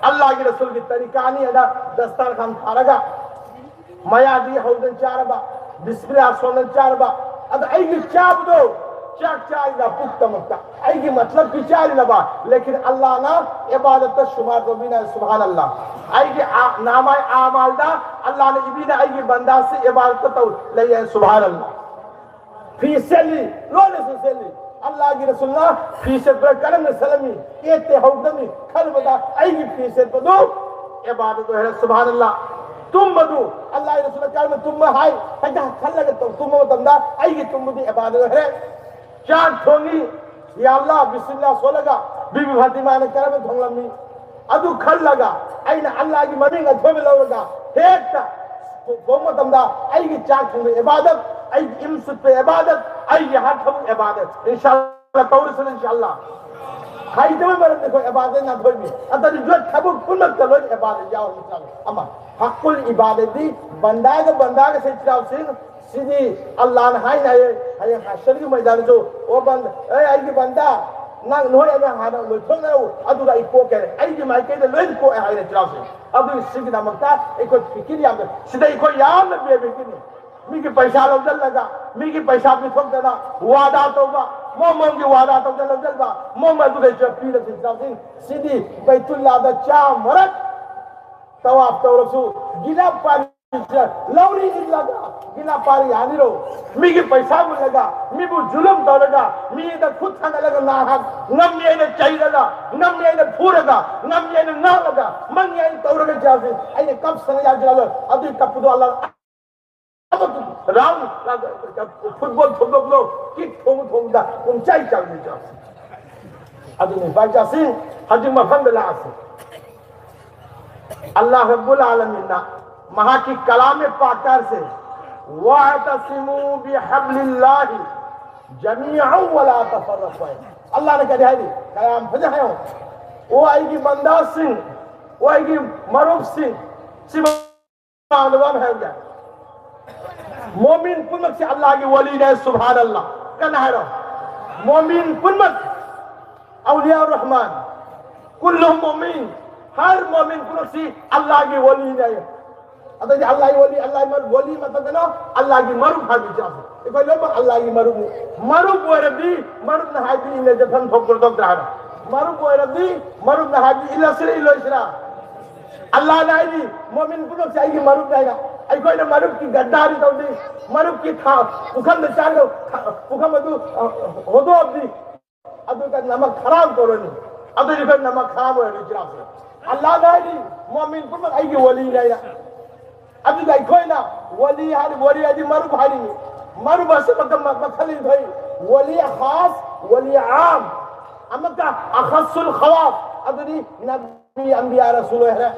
ꯑꯜꯂꯥꯍꯒꯤ ꯔꯁꯨꯜꯒꯤ ꯇꯔꯤꯀꯥꯅꯤ ꯑꯗ ꯗꯁꯇꯥꯔꯈꯥꯟ ꯊꯥꯔꯒ ꯃꯌꯥꯗꯒꯤ ꯍꯧꯗꯅ ꯆꯥꯔꯕ, ꯕꯤꯁꯃꯤꯜꯂꯥ ꯁꯣꯟꯗꯅ ꯆꯥꯔꯕ, ꯑꯗ ꯑꯩꯒꯤ ꯆꯥꯕꯗꯣ ꯆꯥꯛ ꯆꯥꯔꯤꯕ ꯄꯨꯛꯇꯃꯛꯇ ꯑꯩꯒꯤ ꯃꯇꯂꯕꯀꯤ ꯆꯥꯔꯤꯅꯕ, ꯂꯦꯀꯤꯟ ꯑꯜꯂꯥꯍꯅ ꯏꯕꯥꯗꯠꯇ ꯁꯨꯃꯥꯔ ꯇꯧꯕꯤꯅ, ꯁꯨꯕꯍꯥꯟ ꯑꯜꯂꯥꯍ꯫ ꯑꯩꯒꯤ ꯑ-, ꯅꯥꯃꯥꯏ ꯑꯃꯥꯜꯗ ꯑꯜꯂꯥꯍꯅ ꯏꯕꯤꯅ ꯑꯩꯒꯤ ꯕꯟꯗꯥꯁꯤ ꯏꯕꯥꯗꯠꯇ ꯇꯧ ꯂꯩꯌꯦ, ꯁꯨꯕꯍꯥꯟ ꯑꯜꯂꯥꯍ꯫ ꯐꯤ ꯁꯦꯠꯂꯤ, ꯂꯣꯏꯅꯁꯨ ꯁꯦꯠꯂꯤ꯫ ꯑꯜꯂꯥꯍꯒꯤ ꯔꯁꯨꯜꯅ ꯐꯤ ꯁꯦꯠꯄ ꯀꯔꯝꯅ ꯁꯦꯠꯂꯝꯃꯤ? ꯑꯦꯠꯇꯦ ꯍꯧꯗꯃꯤ ꯈꯟꯕꯗ ꯑꯩꯒꯤ ꯐꯤ ꯁꯦꯠꯄꯗꯨ ꯏꯕꯥꯗꯠ ꯑꯣꯏꯔꯦ꯫ ꯁꯨꯕꯍꯥꯅꯜꯂꯥꯍ꯫ ꯇꯨꯝꯕꯗꯨ ꯑꯜꯂꯥꯍꯒꯤ ꯔꯁꯨꯜꯅ ꯀꯔꯝꯅ ꯇꯨꯝꯕ ꯍꯥꯏ? ꯍꯦꯛꯇ ꯈꯜꯂꯒ ꯇꯧ-, ꯇꯨꯝꯕ ꯃꯇꯝꯗ ꯑꯩꯒꯤ ꯇꯨꯝꯕꯗꯤ ꯏꯕꯥꯗꯠ ꯑꯣꯏꯔꯦ꯫ ꯆꯥꯛ ꯊꯣꯡꯉꯤ, ꯌꯥ ꯑꯜꯂꯥꯍ, ꯕꯤꯁꯃꯤꯜꯂꯥꯍ ꯁꯣꯜꯂꯒ ꯕꯤꯕꯤ ꯐꯥꯇꯤꯃꯥꯅ ꯀꯔꯝꯅ ꯊꯣꯡꯂꯝꯃꯤ? ꯑꯗꯨ ꯈꯜꯂꯒ ꯑꯩꯅ ꯑꯜꯂꯥꯍꯒꯤ ꯃꯃꯤꯡ ꯑꯊꯣꯏꯕ ꯂꯧꯔꯒ ꯍꯦꯛꯇ ꯊꯣꯡꯕ ꯃꯇꯝꯗ ꯑꯩꯒꯤ ꯆꯥꯛ ꯊꯣꯡꯕ ꯏꯕꯥꯗꯠ, ꯑꯩꯒꯤ ꯏꯝ ꯁꯨꯠꯄ ꯏꯕꯥꯗꯠ, ꯑꯩꯒꯤ ꯍꯥ ꯊꯕꯛ ꯏꯕꯥꯗꯠ꯫ ꯏꯟꯁꯥ ꯑꯜꯂꯥꯍ ꯇꯧꯔꯁꯅꯨ, ꯏꯟꯁꯥ ꯑꯜꯂꯥꯍ꯫ ꯍꯩꯇꯕ ꯃꯔꯝꯗ ꯑꯩꯈꯣꯏ ꯏꯕꯥꯗꯠ ꯅꯥꯊꯣꯏꯕꯤ꯫ ꯑꯗꯨꯗꯤ ꯌꯣꯠ ꯊꯕꯛ ꯄꯨꯝꯅꯃꯛꯇ ꯂꯣꯏꯅ ꯏꯕꯥꯗꯠ ꯌꯥꯎꯔꯤ꯫ ꯑꯃ, ꯍꯛꯀꯨꯜ ꯏꯕꯥꯗꯠꯇꯤ ꯕꯟꯗꯥꯒ ꯕꯟꯗꯥꯒ ꯁꯦ ꯆꯥꯎꯁꯤꯡ ꯁꯤꯗꯤ ꯑꯜꯂꯥꯍꯅ ꯍꯥꯏꯅ ꯍꯥꯏꯌꯦ, ꯍꯌꯦꯡ ꯍꯥꯁꯔꯒꯤ ꯃꯩꯗꯥꯟꯗꯁꯨ, "ꯑꯣ ꯕꯟ-, ꯑꯦ ꯑꯩꯒꯤ ꯕꯟꯗꯥ, ꯅꯪ ꯅꯣꯏ ꯑꯩꯅ ꯍꯥꯟꯅ ꯂꯣꯏꯊꯣꯛꯅꯔꯛꯎ, ꯑꯗꯨꯒ ꯑꯩ ꯀꯣꯛꯀꯦ, ꯑꯩꯒꯤ ꯃꯥꯏꯀꯩꯗ ꯂꯣꯏꯅ ꯀꯣꯛꯑꯦ" ꯍꯥꯏꯅ ꯆꯤꯜꯍꯥꯎꯁꯦ꯫ ꯑꯗꯨ ꯁꯤꯒꯤꯗꯃꯛꯇ ꯑꯩꯈꯣꯏ ꯐꯤꯀꯤꯔ ꯌꯥꯝꯅ, ꯁꯤꯗ ꯑꯩꯈꯣꯏ ꯌꯥꯝꯅ ꯕꯦꯕꯤꯀꯤꯅꯤ꯫ ꯃꯤꯒꯤ ꯄꯩꯁꯥ ꯂꯧꯁꯤꯜꯂꯒ, ꯃꯤꯒꯤ ꯄꯩꯁꯥ ꯄꯤꯊꯣꯛꯇꯅ ꯋꯥꯗꯥ ꯇꯧꯕ, ꯃꯣꯃꯣꯟꯒꯤ ꯋꯥꯗꯥ ꯇꯧꯗꯅ ꯂꯧꯁꯤꯟꯕ, ꯃꯣꯃꯣꯟ ꯑꯗꯨꯗ ꯄꯤꯔ ꯆꯤꯜꯍꯥꯎꯁꯤꯡ ꯁꯤꯗꯤ ꯕꯩꯇꯨꯜꯂꯥꯗ ꯆꯥ ꯃꯔꯛ ꯇꯋꯥꯐ ꯇꯧꯔꯁꯨ ꯒꯤꯂꯥꯞ ꯄꯥꯔꯤ ꯂꯧꯔꯤ ꯏꯜꯂꯒ ꯒꯤꯂꯥꯞ ꯄꯥꯔꯤ ꯌꯥꯅꯤꯔꯣ? ꯃꯤꯒꯤ ꯄꯩꯁꯥ ꯃꯨꯜꯂꯒ, ꯃꯤꯕꯨ ꯖꯨꯂꯨꯝ ꯇꯧꯔꯒ, ꯃꯤꯗ ꯈꯨꯠ ꯊꯥꯡꯒꯠꯂꯒ ꯅꯥꯍꯛ ꯉꯝꯃꯤ ꯍꯥꯏꯅ ꯆꯩꯔꯒ, ꯉꯝꯃꯤ ꯍꯥꯏꯅ ꯐꯨꯔꯒ, ꯉꯝꯃꯤ ꯍꯥꯏꯅ ꯉꯥꯡꯂꯒ, ꯃꯪꯉꯤ ꯍꯥꯏꯅ ꯇꯧꯔꯒ ꯆꯥꯁꯤ꯫ ꯑꯩꯅ ꯀꯞꯁꯅ ꯌꯥꯖꯔꯣꯏ꯫ ꯑꯗꯨꯒꯤ ꯀꯞꯄꯗꯣ ꯑꯜꯂꯥꯍ ꯑꯃꯠꯇ ꯔꯥꯎꯟ ꯐꯨꯠꯕꯣꯜ ꯊꯣꯝꯗꯣꯛꯂꯣ, ꯀꯤꯛ ꯊꯣꯡ ꯊꯣꯡꯗ ꯄꯨꯡꯆꯥꯏ ꯆꯥꯏꯕꯤꯗ꯭ꯔꯣ? ꯑꯗꯨꯅꯤ ꯚꯥꯏ ꯆꯥꯁꯤꯡ, ꯍꯧꯖꯤꯛ ꯃꯐꯝꯗ ꯂꯥꯛꯑꯁꯤ꯫ ꯑꯜꯂꯥꯍ ꯔꯕꯨꯜ ꯑꯥꯂꯃꯤꯟꯅ ꯃꯍꯥꯛꯀꯤ ꯀꯂꯥꯃꯦ ꯄꯥꯛꯇꯥꯔꯁꯦ, "ꯋꯥꯇꯁꯤꯃꯨ ꯕꯤꯍꯕ꯭ꯂꯤꯜꯂꯥꯍꯤ ꯖꯃꯤꯑꯟ ꯋꯂꯥ ꯇꯐꯔꯔꯀꯨ" ꯍꯥꯏ꯫ ꯑꯜꯂꯥꯍꯅ ꯀꯔꯤ ꯍꯥꯏꯔꯤ? ꯀꯌꯥꯝ ꯐꯖꯅ ꯍꯥꯏꯌꯣ꯫ "ꯑꯣ ꯑꯩꯒꯤ ꯕꯟꯗꯥꯁꯤꯡ, ꯑꯣ ꯑꯩꯒꯤ ꯃꯔꯨꯞꯁꯤꯡ", ꯁꯤ ꯃꯥꯟꯅꯕ ꯑꯃ ꯍꯥꯏꯔꯒꯦ꯫ ꯃꯣꯃꯤꯟ ꯄꯨꯝꯅꯃꯛꯁꯦ ꯑꯜꯂꯥꯍꯒꯤ ꯋꯥꯂꯤꯅꯦ꯫ ꯁꯨꯕꯍꯥꯅꯜꯂꯥꯍ꯫ ꯀꯟꯅ ꯍꯥꯏꯔꯣ꯫ ꯃꯣꯃꯤꯟ ꯄꯨꯝꯅꯃꯛ, ꯑꯧꯂꯤꯌꯥ ꯔꯍꯃꯥꯟ, ꯀꯨꯜꯂꯨ ꯃꯣꯃꯤꯟ, ꯍꯔ ꯃꯣꯃꯤꯟ ꯄꯨꯝꯅꯃꯛꯁꯤ ꯑꯜꯂꯥꯍꯒꯤ ꯋꯥꯂꯤꯅꯤ ꯍꯥꯏ꯫ ꯑꯗꯩꯗꯤ ꯑꯜꯂꯥꯍꯒꯤ ꯋꯥꯂꯤ, ꯑꯜꯂꯥꯍꯒꯤ ꯃꯔꯨꯞ, ꯋꯥꯂꯤ ꯃꯊꯛꯇꯅ ꯑꯜꯂꯥꯍꯒꯤ ꯃꯔꯨꯞ ꯍꯥꯏꯕ ꯏꯆꯥꯁꯦ꯫ ꯑꯩꯈꯣꯏ ꯂꯣꯏꯅꯃꯛ ꯑꯜꯂꯥꯍꯒꯤ ꯃꯔꯨꯞꯅꯤ꯫ ꯃꯔꯨꯞ ꯑꯣꯏꯔꯗꯤ ꯃꯔꯨꯞꯅ ꯍꯥꯏꯕꯗꯤ ꯏꯟꯅ ꯆꯠꯐꯝ ꯊꯣꯛꯄ꯭ꯔꯥ ꯊꯣꯛꯇ꯭ꯔꯥ ꯍꯥꯏꯕ꯫ ꯃꯔꯨꯞ ꯑꯣꯏꯔꯗꯤ ꯃꯔꯨꯞꯅ ꯍꯥꯏꯕꯗꯤ ꯏꯜꯂꯁꯤꯔ ꯏꯜꯂꯣꯏꯁꯤꯔꯥ? ꯑꯜꯂꯥꯍꯅ ꯍꯥꯏꯔꯤ, ꯃꯣꯃꯤꯟ ꯄꯨꯝꯅꯃꯛꯁꯦ ꯑꯩꯒꯤ ꯃꯔꯨꯞꯅꯤ ꯍꯥꯏꯅ꯫ ꯑꯩꯈꯣꯏꯅ ꯃꯔꯨꯞꯀꯤ ꯒꯗꯥꯔꯤ ꯇꯧꯗꯤ, ꯃꯔꯨꯞꯀꯤ ꯊꯥ ꯄꯨꯈꯝꯗ ꯆꯥꯔꯒ ꯊꯥ- ꯄꯨꯈꯝ ꯑꯗꯨ ꯑ, ꯍꯣꯗꯣꯛꯑꯕꯗꯤ ꯑꯗꯨꯒ ꯅꯃꯛ ꯈꯔꯥꯝ ꯇꯧꯔꯅꯤ꯫ ꯑꯗꯨꯗꯤ ꯑꯩꯈꯣꯏ ꯅꯃꯛ ꯈꯔꯥꯝ ꯑꯣꯏꯔꯅꯤ ꯏꯆꯤꯜ ꯏꯅꯥꯎꯁꯦ꯫ ꯑꯜꯂꯥꯍꯅ ꯍꯥꯏꯔꯤ, ꯃꯣꯃꯤꯟ ꯄꯨꯝꯅꯃꯛ ꯑꯩꯒꯤ ꯋꯥꯂꯤꯅꯤ ꯍꯥꯏꯅ꯫ ꯑꯗꯨꯒ ꯑꯩꯈꯣꯏꯅ ꯋꯥꯂꯤ ꯍꯥꯏꯔꯤ, ꯋꯥꯂꯤ ꯍꯥꯏꯗꯤ ꯃꯔꯨꯞ ꯍꯥꯏꯔꯤꯅꯤ꯫ ꯃꯔꯨꯞ ꯑꯁꯤ ꯃꯈꯜ ꯃꯈꯜ ꯑꯅꯤ ꯊꯣꯛꯏ꯫ ꯋꯥꯂꯤ ꯈꯥꯁ, ꯋꯥꯂꯤ ꯑꯥꯝ꯫ ꯑꯃꯛꯀ ꯑꯈꯁꯨꯜ ꯈꯋꯥꯁ, ꯑꯗꯨꯗꯤ ꯅꯕꯤ, ꯑꯝꯕꯤꯌꯥ, ꯔꯁꯨꯜ ꯑꯣꯏꯈ꯭ꯔꯦ꯫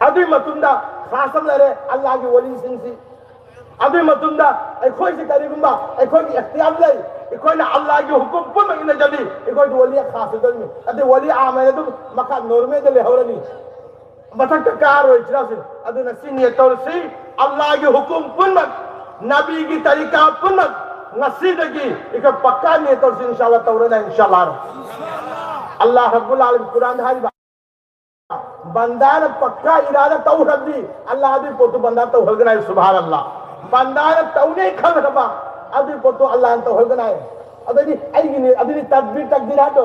ꯑꯗꯨꯒꯤ ꯃꯇꯨꯡꯗ ꯈꯥꯁ ꯑꯃ ꯂꯩꯔꯦ, ꯑꯜꯂꯥꯍꯒꯤ ꯋꯥꯂꯤꯁꯤꯡꯁꯤ꯫ ꯑꯗꯨꯒꯤ ꯃꯇꯨꯡꯗ ꯑꯩꯈꯣꯏꯁꯤ ꯀꯔꯤꯒꯨꯝꯕ ꯑꯩꯈꯣꯏꯒꯤ ꯏꯈꯇꯤꯌꯥꯔ ꯂꯩ, ꯑꯩꯈꯣꯏꯅ ꯑꯜꯂꯥꯍꯒꯤ ꯍꯨꯀꯨꯝ ꯄꯨꯝꯅꯃꯛ ꯏꯟꯅꯖꯕꯤ, ꯑꯩꯈꯣꯏꯗꯤ ꯋꯥꯂꯤ ꯈꯥꯁ ꯑꯣꯏꯗꯣꯏꯅꯤ꯫ ꯑꯗꯩ ꯋꯥꯂꯤ ꯑꯥꯝ ꯍꯥꯏꯅ ꯑꯗꯨꯝ ꯃꯈꯥ ꯅꯣꯔꯃꯦꯜꯗ ꯂꯩꯍꯧꯔꯅꯤ꯫ ꯃꯊꯛꯇ ꯀꯥꯔꯣꯏ ꯏꯆꯤꯜ ꯏꯅꯥꯎꯁꯤꯡ꯫ ꯑꯗꯨꯅ ꯁꯤ ꯅꯤꯌꯠ ꯇꯧꯔꯁꯤ, ꯑꯜꯂꯥꯍꯒꯤ ꯍꯨꯀꯨꯝ ꯄꯨꯝꯅꯃꯛ, ꯅꯕꯤꯒꯤ ꯇꯔꯤꯀꯥ ꯄꯨꯝꯅꯃꯛ ꯉꯁꯤꯗꯒꯤ ꯑꯩꯈꯣꯏ ꯄꯛꯀꯥ ꯅꯤꯌꯠ ꯇꯧꯔꯁꯤ, ꯏꯟꯁꯥ ꯑꯜꯂꯥꯍ ꯇꯧꯔꯅꯤ, ꯏꯟꯁꯥ ꯑꯜꯂꯥꯍ꯫ ꯑꯜꯂꯥꯍ ꯔꯕꯨꯜ ꯑꯥꯂꯃꯤꯟ ꯀꯨꯔꯥꯟꯗ ꯍꯥꯏꯔꯤꯕ, ꯕꯟꯗꯥꯅ ꯄꯛꯀꯥ ꯏꯔꯥꯗꯥ ꯇꯧꯈ꯭ꯔꯕꯗꯤ ꯑꯜꯂꯥꯍ ꯑꯗꯨꯒꯤ ꯄꯣꯠꯇꯨ ꯕꯟꯗꯥ ꯇꯧꯍꯟꯒꯅꯤ ꯍꯥꯏ, ꯁꯨꯕꯍꯥꯟ ꯑꯜꯂꯥꯍ꯫ ꯕꯟꯗꯥꯅ ꯇꯧꯅꯤ ꯈꯪꯈ꯭ꯔꯕ ꯑꯗꯨꯒꯤ ꯄꯣꯠꯇꯨ ꯑꯜꯂꯥꯍꯅ ꯇꯧꯍꯟꯒꯅꯤ ꯍꯥꯏ꯫ ꯑꯗꯩꯗꯤ ꯑꯩꯒꯤꯅꯤ, ꯑꯗꯨꯗꯤ ꯇꯛꯗꯤꯔ, ꯇꯛꯗꯤꯔ ꯍꯥꯏꯗꯣ꯫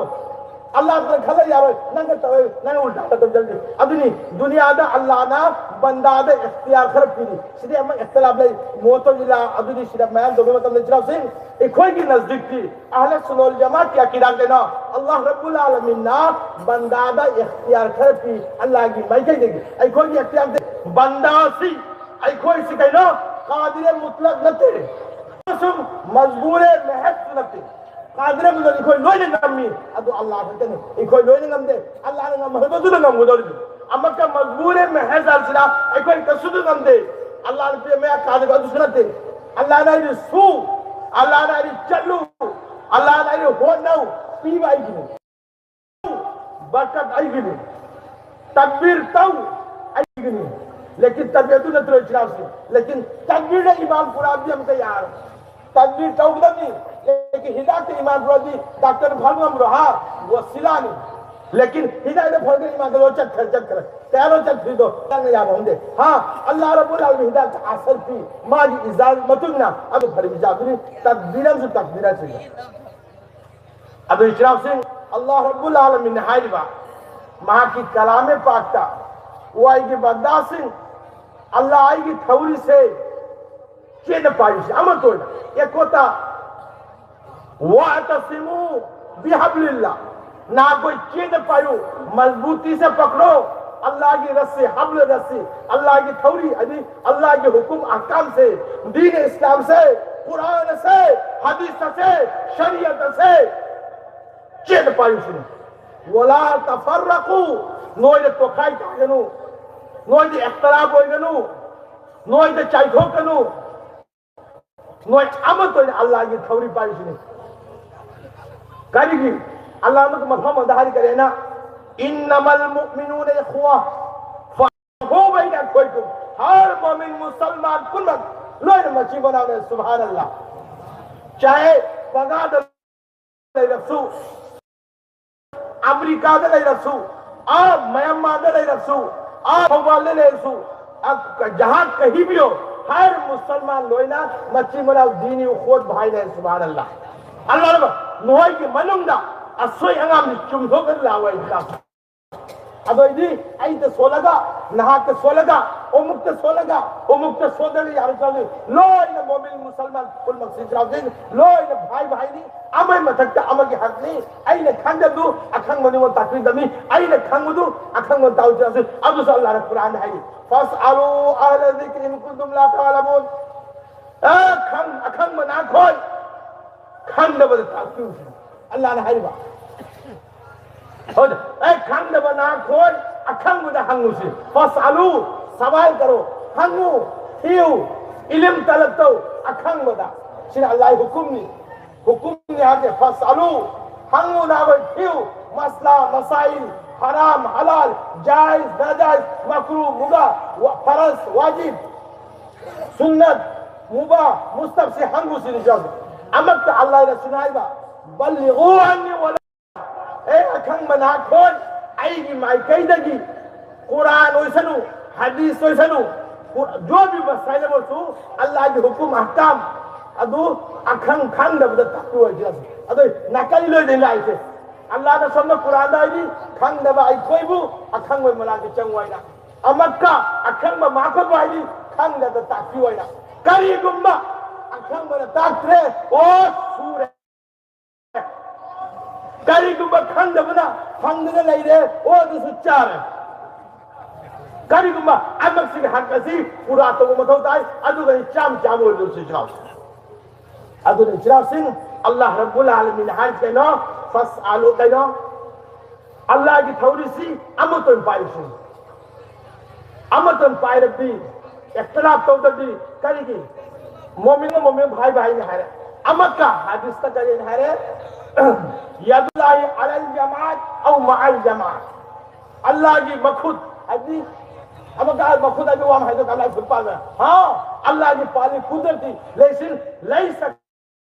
ꯑꯜꯂꯥꯍꯅ ꯈꯜꯂ ꯌꯥꯔꯣꯏ, ꯅꯪꯅ ꯇꯧꯔꯦ, ꯅꯪꯅ ꯎꯜꯇꯥ ꯇꯧꯖꯔꯗꯤ꯫ ꯑꯗꯨꯅꯤ, ꯗꯨꯅꯤꯌꯥꯗ ꯑꯜꯂꯥꯍꯅ ꯕꯟꯗꯥꯗ ꯏꯈꯇꯤꯌꯥꯔ ꯈꯔ ꯄꯤꯔꯤ꯫ ꯁꯤꯗꯤ ꯑꯃ ꯏꯈꯇꯤꯂꯥꯐ ꯂꯩ, ꯃꯨꯑꯇꯖꯤꯂꯥ, ꯑꯗꯨꯗꯤ ꯁꯤꯗ ꯃꯌꯥꯝ ꯇꯧꯕ ꯃꯇꯝꯗ ꯏꯆꯤꯜ ꯏꯅꯥꯎꯁꯤꯡ, ꯑꯩꯈꯣꯏꯒꯤ ꯅꯖꯗꯤꯛꯇꯤ ꯑꯍꯂ ꯁꯨꯟꯅ ꯋꯜ ꯖꯃꯥꯠꯀꯤ ꯑꯀꯤꯗꯥ ꯀꯩꯅꯣ? ꯑꯜꯂꯥꯍ ꯔꯕꯨꯜ ꯑꯥꯂꯃꯤꯟꯅ ꯕꯟꯗꯥꯗ ꯏꯈꯇꯤꯌꯥꯔ ꯈꯔ ꯄꯤ, ꯑꯜꯂꯥꯍꯒꯤ ꯃꯥꯏꯀꯩꯗꯒꯤ꯫ ꯑꯩꯈꯣꯏꯒꯤ ꯏꯈꯇꯤꯌꯥꯔ ꯅꯠꯇꯦ꯫ ꯕꯟꯗꯥꯁꯤ, ꯑꯩꯈꯣꯏꯁꯤ ꯀꯩꯅꯣ? ꯀꯥꯗꯤꯔꯦ ꯃꯨꯇꯂꯛ ꯅꯠꯇꯦ, ꯑꯃꯁꯨꯡ ꯃꯖꯕꯨꯔꯦ ꯃꯦꯍꯦꯖꯁꯨ ꯅꯠꯇꯦ꯫ ꯀꯥꯗꯤꯔꯦ ꯃꯨꯇꯂꯛ ꯑꯩꯈꯣꯏ ꯂꯣꯏꯅ ꯉꯝꯃꯤ, ꯑꯗꯨ ꯑꯜꯂꯥꯍ ꯈꯛꯇꯅꯤ꯫ ꯑꯩꯈꯣꯏ ꯂꯣꯏꯅ ꯉꯝꯗꯦ, ꯑꯜꯂꯥꯍꯅ ꯉꯝꯍꯟꯕꯗꯨꯅ ꯉꯝꯒꯗꯧꯔꯤꯕꯅꯤ꯫ ꯑꯃꯛꯀ ꯃꯖꯕꯨꯔꯦ ꯃꯦꯍꯦꯖ ꯍꯥꯏꯕꯁꯤꯅ ꯑꯩꯈꯣꯏ ꯀꯩꯁꯨꯗꯨ ꯉꯝꯗꯦ꯫ ꯑꯜꯂꯥꯍꯅ ꯄꯤꯔꯝꯕ ꯌꯥ ꯀꯥꯗꯕ ꯑꯗꯨꯁꯨ ꯅꯠꯇꯦ꯫ ꯑꯜꯂꯥꯍꯅ ꯍꯥꯏꯔꯤ ꯁꯨ, ꯑꯜꯂꯥꯍꯅ ꯍꯥꯏꯔꯤ ꯆꯠꯂꯨ, ꯑꯜꯂꯥꯍꯅ ꯍꯥꯏꯔꯤ ꯍꯣꯠꯅꯧ, ꯄꯤꯕ ꯑꯩꯒꯤꯅꯤ꯫ ꯕꯔꯀꯠ ꯑꯩꯒꯤꯅꯤ꯫ ꯇꯛꯕꯤꯔ ꯇꯧ ꯑꯩꯒꯤꯅꯤ꯫ ꯂꯦꯀꯤꯟ ꯇꯛꯕꯤꯔ ꯑꯗꯨ ꯅꯠꯇ꯭ꯔꯣ ꯏꯆꯤꯜ ꯏꯅꯥꯎꯁꯤꯡ? ꯂꯦꯀꯤꯟ ꯇꯛꯕꯤꯔꯗ ꯏꯃꯥꯟ ꯄꯨꯔꯛꯑꯗꯤ ꯑꯃꯨꯛꯀ ꯌꯥꯔꯣꯏ꯫ ꯇꯛꯕꯤꯔ ꯇꯧꯒꯗꯕꯅꯤ꯫ ꯂꯦꯀꯤꯟ ꯍꯤꯗꯥꯛꯇ ꯏꯃꯥꯟ ꯄꯨꯔꯛꯑꯗꯤ ꯗꯥꯛꯇꯔꯅ ꯐꯍꯟ ꯉꯝꯕ꯭ꯔꯣ? ꯍꯥ? ꯋꯁꯤꯂꯥꯅꯤ꯫ ꯂꯦꯀꯤꯟ ꯍꯤꯗꯥꯌꯠ ꯐꯪꯗ꯭ꯔꯦ, ꯏꯃꯥꯟꯗ ꯂꯣꯏ ꯆꯠꯈ꯭ꯔꯦ, ꯆꯠꯈ꯭ꯔꯦ꯫ ꯀꯌꯥꯅꯣ ꯆꯠꯈ꯭ꯔꯤꯗꯣ? ꯅꯪꯅ ꯌꯥꯕ ꯍꯧꯅꯗꯦ꯫ ꯍꯥ, ꯑꯜꯂꯥꯍ ꯔꯕꯨꯜ ꯑꯥꯂꯃꯤꯟ ꯍꯤꯗꯥꯌꯠ ꯑꯁꯔ ꯄꯤ, ꯃꯥꯒꯤ ꯏꯖꯥꯖꯠ ꯃꯇꯨꯡ ꯏꯟꯅ ꯑꯗꯨ ꯐꯔꯤꯕ ꯏꯖꯥꯕꯗꯨꯅꯤ꯫ ꯇꯛꯗꯤꯔ ꯑꯃꯁꯨ ꯇꯛꯗꯤꯔ ꯑꯁꯤꯅꯤ꯫ ꯑꯗꯨ ꯏꯆꯤꯟ ꯏꯅꯥꯎꯁꯤꯡ, ꯑꯜꯂꯥꯍ ꯔꯕꯨꯜ ꯑꯥꯂꯃꯤꯟꯅ ꯍꯥꯏꯔꯤꯕ ꯃꯍꯥꯛꯀꯤ ꯀꯂꯥꯃꯦ ꯄꯥꯛꯇ, "ꯋꯥꯏꯒꯤ ꯕꯟꯗꯥꯁꯤꯡ, ꯑꯜꯂꯥꯍ ꯑꯩꯒꯤ ꯊꯧꯔꯤꯁꯦ ꯆꯦꯠꯅ ꯄꯥꯏꯌꯨꯁꯤ, ꯑꯃꯠꯇ ꯑꯣꯏꯅ, ꯑꯦꯀꯣꯇꯥ, ꯋꯥꯇꯁꯤꯃꯨ ꯕꯤꯍꯕ꯭ꯂꯤꯜꯂꯥꯍ, ꯅꯥꯈꯣꯏ ꯆꯦꯠꯅ ꯄꯥꯏꯌꯨ, ꯃꯖꯕꯨꯇꯤ ꯁꯦ ꯄꯀ꯭ꯔꯣ, ꯑꯜꯂꯥꯍꯒꯤ ꯔꯁꯤ, ꯍꯕ꯭ꯂ ꯔꯁꯤ, ꯑꯜꯂꯥꯍꯒꯤ ꯊꯧꯔꯤ, ꯑꯗꯤ ꯑꯜꯂꯥꯍꯒꯤ ꯍꯨꯀꯨꯝ ꯑꯍꯀꯥꯝꯁꯦ, ꯗꯤꯟ ꯏꯁꯂꯥꯝꯁꯦ, ꯀꯨꯔꯥꯟ ꯑꯁꯦ, ꯍꯗꯤꯁ ꯑꯁꯦ, ꯁꯔꯤꯌꯠ ꯑꯁꯦ ꯆꯦꯠꯅ ꯄꯥꯏꯌꯨ ꯁꯤꯅꯤ꯫ ꯋꯥꯂꯥ ꯇꯐꯔꯔꯀꯨ, ꯅꯣꯏꯗ ꯇꯣꯈꯥꯏ ꯇꯥꯒꯅꯨ, ꯅꯣꯏꯗ ꯏꯈꯇꯤꯂꯥꯐ ꯑꯣꯏꯒꯅꯨ, ꯅꯣꯏꯗ ꯆꯥꯏꯊꯣꯛꯀꯅꯨ, ꯅꯣꯏ ꯑꯃꯠꯇ ꯑꯣꯏꯅ ꯑꯜꯂꯥꯍꯒꯤ ꯊꯧꯔꯤ ꯄꯥꯏꯌꯨ ꯁꯤꯅꯤ꯫ ꯀꯔꯤꯒꯤ? ꯑꯜꯂꯥꯍꯅ ꯃꯐꯝ ꯑꯃꯗ ꯍꯥꯏꯔꯤ ꯀꯔꯤꯅ? "ꯏꯟꯅꯃꯜ ꯃꯨꯑꯃꯤꯅꯨꯅ ꯏꯈꯋꯥ ꯐꯥꯍꯨ ꯕꯩꯅ ꯑꯈꯋꯩꯀꯨꯝ"꯫ ꯍꯔ ꯃꯣꯃꯤꯟ ꯃꯨꯁꯜꯃꯥꯟ ꯄꯨꯝꯅꯃꯛ ꯂꯣꯏꯅ ꯃꯆꯤꯟ ꯃꯅꯥꯎꯅꯤ꯫ ꯁꯨꯕꯍꯥꯅꯜꯂꯥꯍ꯫ ꯆꯥꯍꯦ ꯕꯒꯥꯗ ꯂꯩꯔꯁꯨ, ꯑꯃꯦꯔꯤꯀꯥꯗ ꯂꯩꯔꯁꯨ, ꯑꯥ ꯃꯌꯥꯟꯃꯥꯔꯗ ꯂꯩꯔꯁꯨ, ꯑꯥ ꯊꯧꯕꯥꯜꯗ ꯂꯩꯔꯁꯨ, ꯑ, ꯖꯍꯥ ꯀꯍꯤ ꯚꯤ ꯍꯣ, ꯍꯔ ꯃꯨꯁꯜꯃꯥꯟ ꯂꯣꯏꯅ ꯃꯆꯤꯟ ꯃꯅꯥꯎ ꯗꯤꯅꯤ ꯎꯈꯣꯠ ꯚꯥꯏꯅꯦ꯫ ꯁꯨꯕꯍꯥꯅꯜꯂꯥꯍ꯫ ꯑꯜꯂꯥꯍꯅ ꯅꯣꯏꯒꯤ ꯃꯅꯨꯡꯗ ꯑꯁꯣꯏ ꯑꯉꯥꯝꯁꯤ ꯆꯨꯝꯊꯣꯛꯅ ꯂꯥꯛꯑꯣ ꯍꯥꯏꯕ꯫ ꯑꯗꯨ ꯑꯣꯏꯗꯤ ꯑꯩꯗ ꯁꯣꯜꯂꯒ, ꯅꯍꯥꯛꯇ ꯁꯣꯜꯂꯒ, ꯑꯃꯨꯛꯇ ꯁꯣꯜꯂꯒ, ꯑꯃꯨꯛꯇ ꯁꯣꯟꯗꯅ ꯌꯥꯔꯛꯇ꯭ꯔꯕꯅꯤ꯫ ꯂꯣꯏꯅ ꯃꯣꯃꯤꯟ ꯃꯨꯁꯜꯃꯥꯟ ꯄꯨꯝꯅꯃꯛꯁꯤ ꯏꯆꯤꯜ ꯏꯅꯥꯎꯁꯤꯡ ꯂꯣꯏꯅ ꯚꯥꯏ ꯚꯥꯏꯅꯤ, ꯑꯃꯒꯤ ꯃꯊꯛꯇ ꯑꯃꯒꯤ ꯍꯛꯅꯤ꯫ ꯑꯩꯅ ꯈꯪꯗꯕꯗꯨ ꯑꯈꯪꯕ ꯃꯤꯉꯣꯟ ꯇꯥꯛꯄꯤꯒꯗꯕꯅꯤ, ꯑꯩꯅ ꯈꯪꯕꯗꯨ ꯑꯈꯪꯕ ꯇꯥꯛꯎ ꯍꯥꯏꯁꯤ꯫ ꯑꯗꯨꯁꯨ ꯑꯜꯂꯥꯍꯅ ꯀꯨꯔꯥꯟꯗ ꯍꯥꯏꯔꯤ, "ꯐꯁꯑꯂꯨ ꯑꯍꯂ ꯖꯤꯀꯔꯤ ꯏꯟ ꯀꯨꯟꯇꯨꯝ ꯂꯥ ꯇꯥꯂꯃꯨꯟ"꯫ ꯑ, ꯈꯪ-, ꯑꯈꯪꯕ ꯅꯥꯈꯣꯏ, ꯈꯪꯗꯕꯗ ꯇꯥꯛꯄꯤꯌꯨ꯫ ꯑꯜꯂꯥꯍꯅ ꯍꯥꯏꯔꯤꯕ꯫ ꯍꯣꯏ, ꯑꯦ, ꯈꯪꯗꯕ ꯅꯥꯈꯣꯏ, ꯑꯈꯪꯕꯗ ꯍꯪꯉꯨꯁꯤ꯫ ꯐꯁꯑꯂꯨ, ꯁꯋꯥꯜ ꯀꯔꯣ, ꯍꯪꯉꯨ, ꯊꯤꯌꯨ, ꯏꯂꯤꯝ ꯇꯂꯕ ꯇꯧ, ꯑꯈꯪꯕꯗ꯫ ꯁꯤꯅ ꯑꯜꯂꯥꯍꯒꯤ ꯍꯨꯀꯨꯝꯅꯤ꯫ ꯍꯨꯀꯨꯝꯅꯤ ꯍꯥꯏꯁꯦ, ꯐꯁꯑꯂꯨ, ꯍꯪꯉꯨ ꯅꯥꯈꯣꯏ, ꯊꯤꯌꯨ, ꯃꯁꯂꯥ, ꯃꯁꯥꯏꯜ, ꯍꯔꯥꯝ, ꯍꯂꯥꯜ, ꯖꯥꯏꯖ, ꯅꯥꯖꯥꯏꯖ, ꯃꯀ꯭ꯔꯨ, ꯃꯨꯕꯥ, ꯋꯥ-, ꯐꯔꯖ, ꯋꯥꯖꯤꯕ, ꯁꯨꯟꯅꯠ, ꯃꯨꯕꯥ, ꯃꯨꯁꯇꯍꯕ ꯁꯤ ꯍꯪꯉꯨ ꯁꯤꯅꯤ ꯖꯋꯥꯕ꯫ ꯑꯃꯠꯇ ꯑꯜꯂꯥꯍ ꯔꯁꯨꯜꯅ ꯍꯥꯏꯕ, "ꯕꯜꯂꯤꯒꯨ ꯑꯟꯅꯤ ꯋꯥꯂꯥ" ꯑꯦ ꯑꯈꯪꯕ ꯅꯍꯥꯈꯣꯟ, ꯑꯩꯒꯤ ꯃꯥꯏꯀꯩꯗꯒꯤ ꯀꯨꯔꯥꯟ ꯑꯣꯏꯁꯅꯨ, ꯍꯗꯤꯁ ꯑꯣꯏꯁꯅꯨ, ꯀꯨ-, ꯖꯣ ꯚꯤ ꯃꯁꯥꯏꯜ ꯑꯃꯁꯨ ꯑꯜꯂꯥꯍꯒꯤ ꯍꯨꯀꯨꯝ ꯑꯍꯀꯥꯝ ꯑꯗꯨ ꯑꯈꯪ ꯈꯪꯗꯕꯗ ꯇꯥꯛꯄꯤꯌꯨ ꯍꯥꯏꯁꯤꯅ꯫ ꯑꯗꯣ ꯅꯥꯀꯜ ꯂꯣꯏꯗꯅ ꯂꯥꯛꯏꯁꯦ꯫ ꯑꯜꯂꯥꯍꯅ ꯁꯣꯝꯗ ꯀꯨꯔꯥꯟꯗ ꯍꯥꯏꯗꯤ ꯈꯪꯗꯕ ꯑꯩꯈꯣꯏꯕꯨ ꯑꯈꯪꯕ ꯃꯅꯥꯛꯇ ꯆꯪꯉꯨ ꯍꯥꯏꯅ꯫ ꯑꯃꯛꯀ ꯑꯈꯪꯕ ꯃꯥꯈꯣꯠꯄ ꯍꯥꯏꯗꯤ ꯈꯪꯗꯕꯗ ꯇꯥꯛꯄꯤꯌꯨ ꯍꯥꯏꯅ꯫ ꯀꯔꯤꯒꯨꯝꯕ ꯑꯈꯪꯕꯅ ꯇꯥꯛꯇ꯭ꯔꯦ, ꯑꯣ ꯁꯨꯔꯦ꯫ ꯀꯔꯤꯒꯨꯝꯕ ꯈꯪꯗꯕꯅ ꯐꯪꯗꯅ ꯂꯩꯔꯦ, ꯑꯣ ꯑꯗꯨꯁꯨ ꯆꯥꯔꯦ꯫ ꯀꯔꯤꯒꯨꯝꯕ ꯑꯃꯛꯁꯤꯒꯤ ꯍꯛ ꯑꯁꯤ ꯄꯨꯔꯥ ꯇꯧꯕ ꯃꯊꯧ ꯇꯥꯏ, ꯑꯗꯨꯒ ꯆꯥꯝ ꯆꯥꯝ ꯑꯣꯏꯕꯁꯨ ꯌꯥꯎꯏ꯫ ꯑꯗꯨꯅ ꯏꯆꯤꯟ ꯏꯅꯥꯎꯁꯤꯡ, ꯑꯜꯂꯥꯍ ꯔꯕꯨꯜ ꯑꯥꯂꯃꯤꯟ ꯍꯥꯏꯔꯤ ꯀꯩꯅꯣ? ꯐꯁ ꯑꯥꯂꯨ ꯀꯩꯅꯣ? ꯑꯜꯂꯥꯍꯒꯤ ꯊꯧꯔꯤꯁꯤ ꯑꯃꯠꯇ ꯑꯣꯏꯅ ꯄꯥꯏꯔꯤꯁꯤꯅꯤ꯫ ꯑꯃꯠꯇ ꯄꯥꯏꯔꯗꯤ, ꯑꯦꯛꯇꯂꯥꯞ ꯇꯧꯗ꯭ꯔꯗꯤ ꯀꯔꯤꯒꯤ? ꯃꯣꯃꯤꯟꯒ ꯃꯣꯃꯤꯟ ꯚꯥꯏ ꯚꯥꯏꯅꯤ ꯍꯥꯏꯔꯦ꯫ ꯑꯃꯠꯇ ꯍꯥꯗꯤꯁꯇ ꯀꯔꯤ ꯍꯥꯏꯔꯦ? ꯌꯥꯗꯨꯜꯂꯥꯍꯤ ꯑꯂꯜ ꯖꯃꯥꯠ ꯑꯧ ꯃꯑꯜ ꯖꯃꯥꯠ꯫ ꯑꯜꯂꯥꯍꯒꯤ ꯃꯈꯨꯠ ꯍꯥꯏꯗꯤ ꯑꯃꯒ ꯃꯈꯨꯠ ꯍꯥꯏꯕ ꯋꯥ ꯍꯥꯏꯗꯣ ꯀꯃꯥꯏꯅ ꯈꯨꯠ ꯄꯥꯜꯂꯦ? ꯍꯥ, ꯑꯜꯂꯥꯍꯒꯤ ꯄꯥꯜꯂꯤ ꯀꯨꯗꯔꯇꯤ ꯂꯩꯁꯤꯟ ꯂꯩꯁ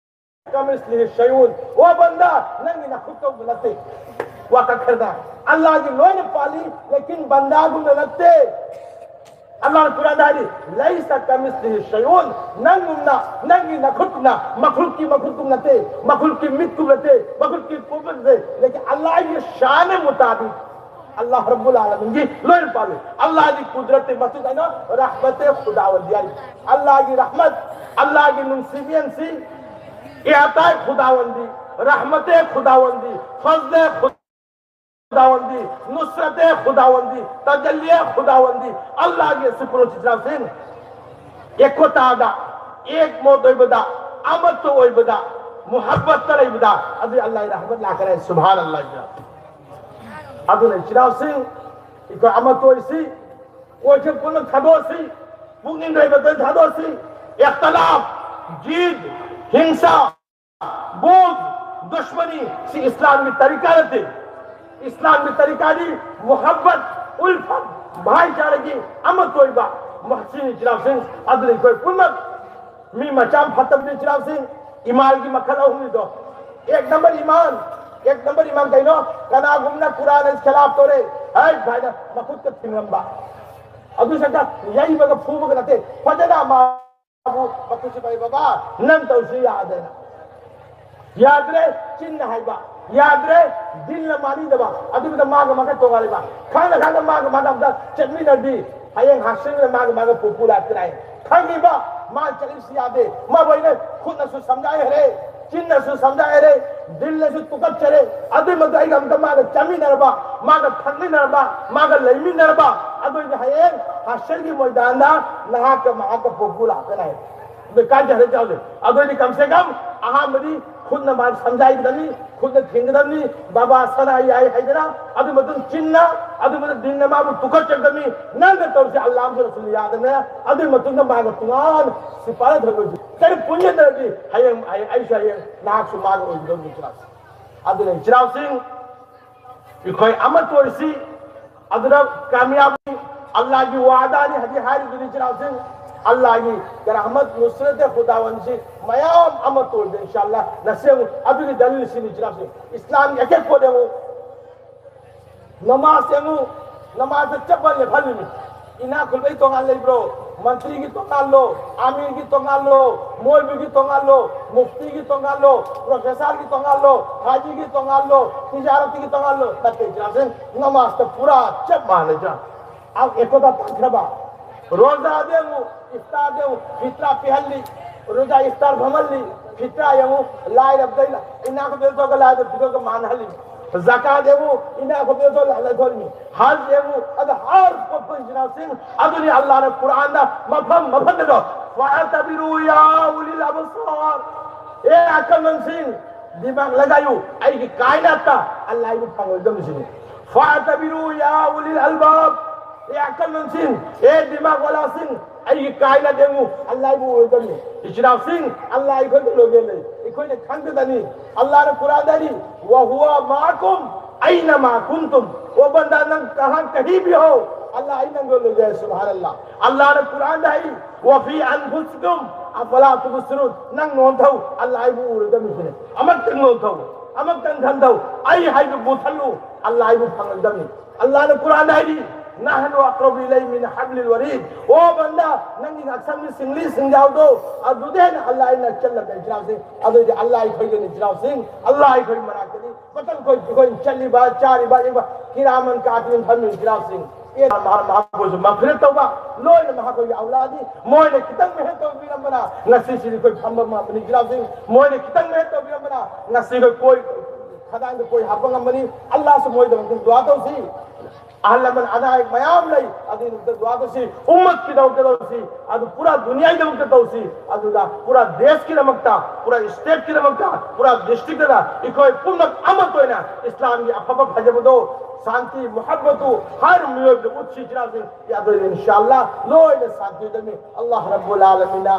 ꯀꯃꯤꯁꯂꯤꯍꯤ ꯁꯌꯨꯟ꯫ ꯋꯥ ꯕꯟꯗꯥ, ꯅꯪꯒꯤ ꯅꯈꯨꯠ ꯇꯧꯕ ꯅꯠꯇꯦ꯫ ꯋꯥ ꯀꯛꯈ꯭ꯔꯗ ꯑꯜꯂꯥꯍꯒꯤ ꯂꯣꯏꯅ ꯄꯥꯜꯂꯤ, ꯂꯦꯀꯤꯟ ꯕꯟꯗꯥꯒꯨꯝꯅ ꯅꯠꯇꯦ꯫ ꯑꯜꯂꯥꯍꯅ ꯀꯨꯔꯥꯟꯗ ꯍꯥꯏꯔꯤ, "ꯂꯩꯁ ꯀꯃꯤꯁꯂꯤꯍꯤ ꯁꯌꯨꯟ", ꯅꯪꯒꯨꯝꯅ, ꯅꯪꯒꯤ ꯅꯈꯨꯠꯅ ꯃꯈꯨꯠꯀꯤ ꯃꯈꯨꯠꯀꯨꯝ ꯅꯠꯇꯦ, ꯃꯈꯨꯠꯀꯤ ꯃꯤꯠꯀꯨꯝ ꯅꯠꯇꯦ, ꯃꯈꯨꯠꯀꯤ ꯀꯣꯕ ꯅꯠꯇꯦ, ꯂꯦꯀꯤꯟ ꯑꯜꯂꯥꯍꯒꯤ ꯁꯥꯟ ꯃꯨꯇꯥꯕꯤꯛ ꯑꯜꯂꯥꯍ ꯔꯕꯨꯜ ꯑꯥꯂꯃꯤꯟꯒꯤ ꯂꯣꯏꯅ ꯄꯥꯜꯂꯤ꯫ ꯑꯜꯂꯥꯍꯒꯤ ꯀꯨꯗꯔꯠꯀꯤ ꯃꯇꯨꯡ ꯏꯟꯅ ꯔꯍꯃꯠ ꯈꯨꯗꯥꯋꯟꯗꯤ ꯍꯥꯏꯔꯤ꯫ ꯑꯜꯂꯥꯍꯒꯤ ꯔꯍꯃꯠ, ꯑꯜꯂꯥꯍꯒꯤ ꯅꯨꯡꯁꯤꯕꯦꯟꯁꯤ, ꯏꯑꯇꯥꯏ ꯈꯨꯗꯥꯋꯟꯗꯤ, ꯔꯍꯃꯠ ꯈꯨꯗꯥꯋꯟꯗꯤ, ꯐꯖꯜ ꯈꯨꯗꯥꯋꯟꯗꯤ, ꯅꯨꯁꯔꯠ ꯈꯨꯗꯥꯋꯟꯗꯤ, ꯇꯖꯜꯂꯤ ꯈꯨꯗꯥꯋꯟꯗꯤ, ꯑꯜꯂꯥꯍꯒꯤ ꯑꯁꯤ ꯄꯨꯔꯣ ꯆꯤꯆꯥꯁꯤꯡ, ꯑꯦꯀꯣꯇꯥꯗ, ꯑꯦꯛ ꯃꯣꯠ ꯑꯣꯏꯕꯗ, ꯑꯃꯠꯇ ꯑꯣꯏꯕꯗ, ꯃꯨꯍꯕꯠꯇ ꯂꯩꯕꯗ, ꯑꯗꯨ ꯑꯜꯂꯥꯍꯒꯤ ꯔꯍꯃꯠ ꯂꯥꯛꯀꯅꯤ꯫ ꯁꯨꯕꯍꯥꯟ ꯑꯜꯂꯥꯍ꯫ ꯑꯗꯨꯅ ꯏꯆꯤꯟ ꯏꯅꯥꯎꯁꯤꯡ, ꯑꯩꯈꯣꯏ ꯑꯃꯠꯇ ꯑꯣꯏꯁꯤ, ꯑꯣꯏꯁꯤ ꯄꯨꯟꯅ ꯊꯥꯗꯣꯛꯁꯤ, ꯄꯨꯛꯅꯤꯡ ꯂꯩꯕꯗ ꯊꯥꯗꯣꯛꯁꯤ, ꯏꯈꯇꯤꯂꯥꯐ, ꯖꯤꯗ, ꯍꯤꯡꯁꯥ, ꯕꯨꯒꯗ, ꯗꯨꯁꯃꯅꯤ, ꯁꯤ ꯏꯁꯂꯥꯝꯒꯤ ꯇꯔꯤꯀꯥ ꯅꯠꯇꯦ꯫ ꯏꯁꯂꯥꯝꯒꯤ ꯇꯔꯤꯀꯥꯗꯤ ꯃꯨꯍꯕꯠ, ꯎꯜꯐꯠ, ꯚꯥꯏꯆꯥꯔꯒꯤ ꯑꯃꯠꯇ ꯑꯣꯏꯕ ꯃꯁꯤꯅꯤ꯫ ꯏꯆꯤꯟ ꯏꯅꯥꯎꯁꯤꯡ, ꯑꯗꯨꯅ ꯑꯩꯈꯣꯏ ꯄꯨꯝꯅꯃꯛ ꯃꯤ ꯃꯆꯥ ꯐꯠꯇꯕꯅꯤ꯫ ꯏꯆꯤꯟ ꯏꯅꯥꯎꯁꯤꯡ, ꯏꯃꯥꯟꯒꯤ ꯃꯈꯜ ꯑꯍꯨꯝꯅꯤꯗꯣ꯫ ꯑꯦꯛ ꯅꯝꯕꯔ ꯏꯃꯥꯟ, ꯑꯦꯛ ꯅꯝꯕꯔ ꯏꯃꯥꯟ ꯀꯩꯅꯣ? ꯀꯅꯥꯒꯨꯝꯅ ꯀꯨꯔꯥꯟ ꯈꯦꯂꯥꯞ ꯇꯧꯔꯦ, ꯍꯦ ꯍꯥꯏꯅ ꯃꯈꯨꯠꯇ ꯊꯤꯡꯂꯝꯕ꯫ ꯑꯗꯨ ꯁꯛꯇ ꯌꯩꯕꯒ ꯐꯨꯕꯒ ꯅꯠꯇꯦ, ꯐꯖꯅ ꯃꯥꯕꯨ ꯃꯈꯨꯠꯁꯤ ꯄꯥꯏ, "ꯕꯕꯥ, ꯅꯪ ꯇꯧꯁꯤ ꯌꯥꯗꯦꯅ꯫ ꯌꯥꯗ꯭ꯔꯦ, ꯆꯤꯟꯅ ꯍꯥꯏꯕ, ꯌꯥꯗ꯭ꯔꯦ, ꯗꯤꯟꯅ ꯃꯥꯅꯤꯗꯕ, ꯑꯗꯨꯒꯤꯗ ꯃꯥꯒ ꯃꯥꯒ ꯇꯣꯉꯥꯜꯂꯤꯕ, ꯈꯪꯅ ꯈꯪꯅ ꯃꯥꯒ ꯃꯥꯒ ꯑꯝꯇ ꯆꯠꯃꯤꯟꯅꯗꯤ, ꯍꯌꯦꯡ ꯍꯥꯛꯆꯤꯟꯅ ꯃꯥꯒ ꯃꯥꯒ ꯄꯨꯄꯨ ꯂꯥꯛꯇ꯭ꯔꯥꯏ ꯈꯪꯉꯤꯕ, ꯃꯥ ꯆꯠꯂꯤꯁꯤ ꯌꯥꯗꯦ, ꯃꯥꯕꯨ ꯑꯩꯅ ꯈꯨꯠꯅꯁꯨ ꯁꯝꯖꯥꯏ ꯍꯥꯏꯔꯦ, ꯆꯤꯟꯅꯁꯨ ꯁꯝꯖꯥꯏ ꯍꯥꯏꯔꯦ, ꯗꯤꯜꯅꯁꯨ ꯇꯨꯀꯠꯆꯔꯦ, ꯑꯗꯨꯏ ꯃꯗꯨ ꯑꯩꯒ ꯑꯝꯇ ꯃꯥꯒ ꯆꯥꯃꯤꯟꯅꯔꯕ, ꯃꯥꯒ ꯊꯛꯃꯤꯟꯅꯔꯕ, ꯃꯥꯒ ꯂꯩꯃꯤꯟꯅꯔꯕ, ꯑꯗꯨꯏꯗꯤ ꯍꯌꯦꯡ ꯍꯥꯛꯆꯤꯟꯒꯤ ꯃꯣꯏꯗꯥꯟꯗ ꯅꯍꯥꯛꯀ ꯃꯍꯥꯛꯀ ꯄꯨꯄꯨ ꯂꯥꯛꯇ꯭ꯔꯥꯏ꯫ ꯑꯗꯨ ꯀꯥꯏꯗꯦ ꯍꯥꯏꯔꯛꯀꯦ ꯍꯧꯖꯤꯛ꯫ ꯑꯗꯨ ꯑꯣꯏꯗꯤ ꯀꯝ ꯁꯦ ꯀꯝ ꯑꯍꯥꯟꯕꯗꯤ ꯈꯨꯠꯅ ꯃꯥ ꯁꯝꯖꯥꯏꯒꯗꯕꯅꯤ, ꯈꯨꯠꯅ ꯊꯦꯡꯒꯗꯕꯅꯤ, "ꯕꯥꯕꯥ ꯁꯅꯥ ꯌꯥꯏ" ꯍꯥꯏꯗꯅ, ꯑꯗꯨ ꯃꯇꯨꯡ ꯆꯤꯟꯅ, ꯑꯗꯨ ꯃꯇꯨꯡ ꯗꯤꯟꯅ ꯃꯥꯕꯨ ꯇꯨꯀꯠꯆꯒꯗꯕꯅꯤ, "ꯅꯪꯅ ꯇꯧꯔꯤꯁꯦ ꯑꯜꯂꯥꯍ ꯑꯃꯁꯨꯡ ꯔꯁꯨꯜ ꯌꯥꯗꯕꯅꯦ", ꯑꯗꯨꯒꯤ ꯃꯇꯨꯡꯗ ꯃꯥꯒ ꯇꯣꯉꯥꯟꯅ ꯁꯤꯐꯥꯏ ꯊꯝꯕꯁꯤ꯫ ꯀꯔꯤ ꯄꯨꯟꯁꯤꯟꯗ꯭ꯔꯗꯤ ꯍꯌꯦꯡ, ꯍꯌꯦꯡ ꯑꯩꯁꯨ ꯍꯌꯦꯡ ꯅꯍꯥꯛꯁꯨ ꯃꯥꯒ ꯑꯣꯏꯒꯗꯧꯕꯅꯤ ꯀ꯭ꯂꯥꯁ꯫ ꯑꯗꯨꯅ ꯏꯆꯤꯜ ꯏꯅꯥꯎꯁꯤꯡ, ꯑꯩꯈꯣꯏ ꯑꯃꯠꯇ ꯑꯣꯏꯔꯁꯤ, ꯑꯗꯨꯗ ꯀꯥꯃꯤꯌꯥꯕꯤ ꯑꯜꯂꯥꯍꯒꯤ ꯋꯥꯗꯥꯅꯤ ꯍꯧꯖꯤꯛ ꯍꯥꯏꯔꯤꯗꯨꯅꯤ ꯏꯆꯤꯜ ꯏꯅꯥꯎꯁꯤꯡ꯫ ꯑꯜꯂꯥꯍꯒꯤ ꯔꯍꯃꯠ, ꯅꯨꯁꯔꯠ, ꯈꯨꯗꯥꯋꯟꯁꯤ ꯃꯌꯥꯝ ꯑꯃ ꯇꯧꯔꯗꯤ ꯏꯟꯁꯥ ꯑꯜꯂꯥꯍ ꯅꯁꯦꯡ ꯑꯗꯨꯒꯤ ꯗꯂꯤꯜꯁꯤꯅꯤ ꯏꯆꯤꯜ ꯏꯅꯥꯎꯁꯤꯡ꯫ ꯏꯁꯂꯥꯝꯒꯤ ꯑꯀꯦ ꯄꯣꯠ ꯌꯦꯡꯉꯨ, ꯅꯃꯥꯖ ꯌꯦꯡꯉꯨ, ꯅꯃꯥꯖꯇ ꯆꯞꯄ ꯂꯦꯞꯍꯜꯂꯤꯃꯤ꯫ ꯏꯅꯥꯛ ꯈꯨꯟꯕꯒꯤ ꯇꯣꯉꯥꯟ ꯂꯩꯕ꯭ꯔꯣ? ꯃꯟꯇ꯭ꯔꯤꯒꯤ ꯇꯣꯉꯥꯟꯂꯣ? ꯑꯃꯤꯔꯒꯤ ꯇꯣꯉꯥꯟꯂꯣ? ꯃꯣꯏꯕꯤꯒꯤ ꯇꯣꯉꯥꯟꯂꯣ? ꯃꯨꯐꯇꯤꯒꯤ ꯇꯣꯉꯥꯟꯂꯣ? ꯄ꯭ꯔꯣꯐꯦꯁꯔꯒꯤ ꯇꯣꯉꯥꯟꯂꯣ? ꯍꯥꯖꯤꯒꯤ ꯇꯣꯉꯥꯟꯂꯣ? ꯇꯤꯖꯥꯔꯠꯀꯤ ꯇꯣꯉꯥꯟꯂꯣ? ꯅꯠꯇꯦ ꯏꯆꯤꯜ ꯏꯅꯥꯎꯁꯤꯡ, ꯅꯃꯥꯖꯇ ꯄꯨꯔꯥ ꯆꯞ ꯃꯥꯟꯅꯩ ꯏꯆꯤꯜ ꯏꯅꯥꯎ꯫ ꯑꯦꯀꯣꯗ ꯇꯥꯈ꯭ꯔꯕ? ꯔꯣꯖꯥꯗ ꯌꯦꯡꯉꯨ, ꯏꯐꯇꯥꯔꯗ ꯌꯦꯡꯉꯨ, ꯐꯤꯇ꯭ꯔꯥ ꯄꯤꯍꯜꯂꯤ, ꯔꯣꯖꯥ ꯏꯐꯇꯥꯔ ꯐꯝꯍꯜꯂꯤ, ꯐꯤꯇ꯭ꯔꯥ ꯌꯦꯡꯉꯨ, ꯂꯥꯏꯔꯕꯗ ꯏꯅꯥꯛ ꯈꯨꯟꯕꯗ ꯇꯧꯔꯒ ꯂꯥꯏꯔꯕ ꯐꯤꯕꯝꯒ ꯃꯥꯟꯅꯍꯜꯂꯤ꯫ ꯖꯀꯥꯠ ꯌꯦꯡꯉꯨ, ꯏꯅꯥꯛ ꯈꯨꯟꯕꯗ ꯇꯧꯔꯒ ꯂꯥꯏꯔꯕ ꯊꯣꯛꯍꯜꯂꯤ꯫ ꯍꯖ ꯌꯦꯡꯉꯨ, ꯑꯗ ꯍꯔ ꯄꯣꯠ ꯄꯨꯟꯁꯤꯟꯅꯁꯤꯡ ꯑꯗꯨꯅꯤ ꯑꯜꯂꯥꯍꯅ ꯀꯨꯔꯥꯟꯗ ꯃꯐꯝ ꯃꯐꯝꯗꯗꯣ, "ꯐꯥꯇꯕꯤꯔꯨ ꯌꯥ ꯎꯂꯤꯜ ꯑꯕꯁꯥꯔ", ꯑꯦ ꯑꯀꯜꯃꯟꯁꯤꯡ, ꯗꯤꯃꯥꯒ ꯂꯒꯥꯌꯨ, ꯑꯩꯒꯤ ꯀꯥꯏꯅꯥꯠꯇ ꯑꯜꯂꯥꯍ ꯏꯕꯨ ꯐꯪꯂꯣꯏꯗꯕꯁꯤꯅꯤ꯫ "ꯐꯥꯇꯕꯤꯔꯨ ꯌꯥ ꯎꯂꯤꯜ ꯑꯜꯕꯥꯕ", ꯑꯦ ꯑꯀꯜꯃꯟꯁꯤꯡ, ꯑꯦ ꯗꯤꯃꯥꯒ ꯋꯥꯂꯥꯁꯤꯡ, ꯑꯩꯒꯤ ꯀꯥꯏꯅꯥꯠ ꯌꯦꯡꯉꯨ, ꯑꯜꯂꯥꯍ ꯏꯕꯨ ꯎꯔꯣꯏꯗꯕꯅꯤ꯫ ꯏꯆꯤꯜ ꯏꯅꯥꯎꯁꯤꯡ, ꯑꯜꯂꯥꯍ ꯑꯩꯈꯣꯏꯗ ꯂꯣꯏꯅ ꯂꯩ, ꯑꯩꯈꯣꯏꯅ ꯈꯪꯗꯗꯅꯤ꯫ ꯑꯜꯂꯥꯍꯅ ꯀꯨꯔꯥꯟꯗ ꯍꯥꯏꯔꯤ, "ꯋꯍꯨꯋ ꯃꯥꯑꯀꯨꯝ ꯑꯩꯅ ꯃꯥ ꯀꯨꯟꯇꯨꯝ"꯫ ꯑꯣ ꯕꯟꯗꯥ, ꯅꯪ ꯀꯍꯥꯡ ꯀꯍꯤꯡ ꯚꯤ ꯍꯣ, ꯑꯜꯂꯥꯍ ꯑꯩ ꯅꯪꯒ ꯂꯣꯏꯅ ꯂꯩ꯫ ꯁꯨꯕꯍꯥꯅꯜꯂꯥꯍ꯫ ꯑꯜꯂꯥꯍꯅ ꯀꯨꯔꯥꯟꯗ ꯍꯥꯏꯔꯤ, "ꯋꯐꯤ ꯑꯟꯐꯨꯁꯤꯀꯨꯝ ꯑꯐꯂꯥ ꯇꯨꯕꯁꯤꯔꯨꯟ", ꯅꯪ ꯅꯣꯟꯊꯧ, ꯑꯜꯂꯥꯍ ꯑꯩꯕꯨ ꯎꯔꯣꯏꯗꯕꯅꯤ꯫ ꯑꯃꯠꯇ ꯅꯣꯟꯊꯧ꯫ ꯑꯃꯇꯪ ꯈꯟꯗꯧ, ꯑꯩ ꯍꯥꯏꯕ ꯃꯨꯊꯠꯂꯨ꯫ ꯑꯜꯂꯥꯍ ꯍꯥꯏꯕꯨ ꯐꯪꯂꯛꯇꯕꯅꯤ꯫ ꯑꯜꯂꯥꯍꯅ ꯀꯨꯔꯥꯟꯗ ꯍꯥꯏꯔꯤ, "ꯅꯍꯅꯨ ꯑꯀ꯭ꯔꯕꯨ ꯏꯂꯩ ꯃꯤꯟ ꯍꯕ꯭ꯂꯤꯜ ꯋꯥꯔꯤꯗ"꯫ ꯑꯣ ꯕꯟꯗꯥ, ꯅꯪꯒꯤ ꯉꯛꯁꯝꯒꯤ ꯁꯤꯡꯂꯤ ꯁꯤꯡꯖꯥꯎꯗꯣ, ꯑꯗꯨꯗ ꯍꯦꯟꯅ ꯑꯜꯂꯥꯍ ꯑꯩꯅ ꯆꯠꯂꯝꯃꯦ ꯏꯆꯤꯟ ꯏꯅꯥꯎꯁꯤꯡ꯫ ꯑꯗꯨꯗꯤ ꯑꯜꯂꯥꯍ ꯑꯩꯈꯣꯏꯒꯤꯅꯤ ꯏꯆꯤꯟ ꯏꯅꯥꯎꯁꯤꯡ, ꯑꯜꯂꯥꯍ ꯑꯩꯈꯣꯏ ꯃꯅꯥꯛꯇꯅꯤ꯫ ꯃꯊꯪ ꯑꯩꯈꯣꯏ, ꯑꯩꯈꯣꯏ ꯆꯠꯂꯤꯕ, ꯆꯥꯔꯤꯕ, ꯌꯦꯡꯕ, ꯀꯤꯔꯥꯃꯟ ꯀꯥꯇꯤꯕ ꯐꯝꯃꯤ ꯏꯆꯤꯟ ꯏꯅꯥꯎꯁꯤꯡ꯫ ꯑꯦ, ꯃꯍꯥꯛ, ꯃꯍꯥꯛꯄꯨꯁꯨ ꯃꯒꯐꯤꯔꯠ ꯇꯧꯕ, ꯂꯣꯏꯅ ꯃꯍꯥꯛꯈꯣꯏꯒꯤ ꯑꯧꯂꯥꯗꯤ, ꯃꯣꯏꯅ ꯈꯤꯇꯪ ꯃꯦꯍꯅꯠ ꯇꯧꯕꯤꯔꯝꯕꯅ ꯉꯁꯤ ꯁꯤꯗꯤ ꯑꯩꯈꯣꯏ ꯐꯝꯕ ꯉꯝꯕꯅꯤ ꯏꯆꯤꯟ ꯏꯅꯥꯎꯁꯤꯡ꯫ ꯃꯣꯏꯅ ꯈꯤꯇꯪ ꯃꯦꯍꯅꯠ ꯇꯧꯕꯤꯔꯝꯕꯅ ꯉꯁꯤ ꯑꯩꯈꯣꯏ ꯀꯣꯏ, ꯈꯗꯥꯡꯗ ꯀꯣꯏ ꯍꯥꯞꯄ ꯉꯝꯕꯅꯤ꯫ ꯑꯜꯂꯥꯍꯁꯨ ꯃꯣꯏꯒꯤꯗꯃꯛꯇ ꯗꯨꯋꯥ ꯇꯧꯁꯤ꯫ ꯑꯍꯜ ꯂꯃꯟ ꯑꯅꯥ ꯑꯌꯦꯛ ꯃꯌꯥꯝ ꯂꯩ, ꯑꯗꯨꯒꯤꯗꯃꯛꯇ ꯗꯨꯋꯥ ꯇꯧꯁꯤ꯫ ꯎꯝꯃꯠꯀꯤꯗꯃꯛꯇ ꯇꯧꯁꯤ꯫ ꯑꯗꯨ ꯄꯨꯔꯥ ꯗꯨꯅꯤꯌꯥꯒꯤꯗꯃꯛꯇ ꯇꯧꯁꯤ꯫ ꯑꯗꯨꯒ ꯄꯨꯔꯥ ꯗꯦꯁꯀꯤꯗꯃꯛꯇ, ꯄꯨꯔꯥ ꯁ꯭ꯇꯦꯠꯀꯤꯗꯃꯛꯇ, ꯄꯨꯔꯥ ꯗꯤꯁꯇ꯭ꯔꯤꯛꯇꯗ ꯑꯩꯈꯣꯏ ꯄꯨꯝꯅꯃꯛ ꯑꯃꯠꯇ ꯑꯣꯏꯅ ꯏꯁꯂꯥꯝꯒꯤ ꯑꯐꯕ ꯐꯖꯕꯗꯣ, ꯁꯥꯟꯇꯤ, ꯃꯨꯍꯕꯠꯇꯨ ꯍꯔ ꯃꯤꯑꯣꯏꯕꯗ ꯎꯠꯁꯤ ꯏꯆꯤꯟ ꯏꯅꯥꯎꯁꯤꯡ꯫ ꯌꯥꯗꯣꯏꯅꯤ ꯏꯟꯁꯥ ꯑꯜꯂꯥꯍ, ꯂꯣꯏꯅ ꯁꯥꯟꯇꯤ ꯑꯣꯏꯗꯣꯏꯅꯤ꯫ ꯑꯜꯂꯥꯍ ꯔꯕꯨꯜ ꯑꯥꯂꯃꯤꯟꯅ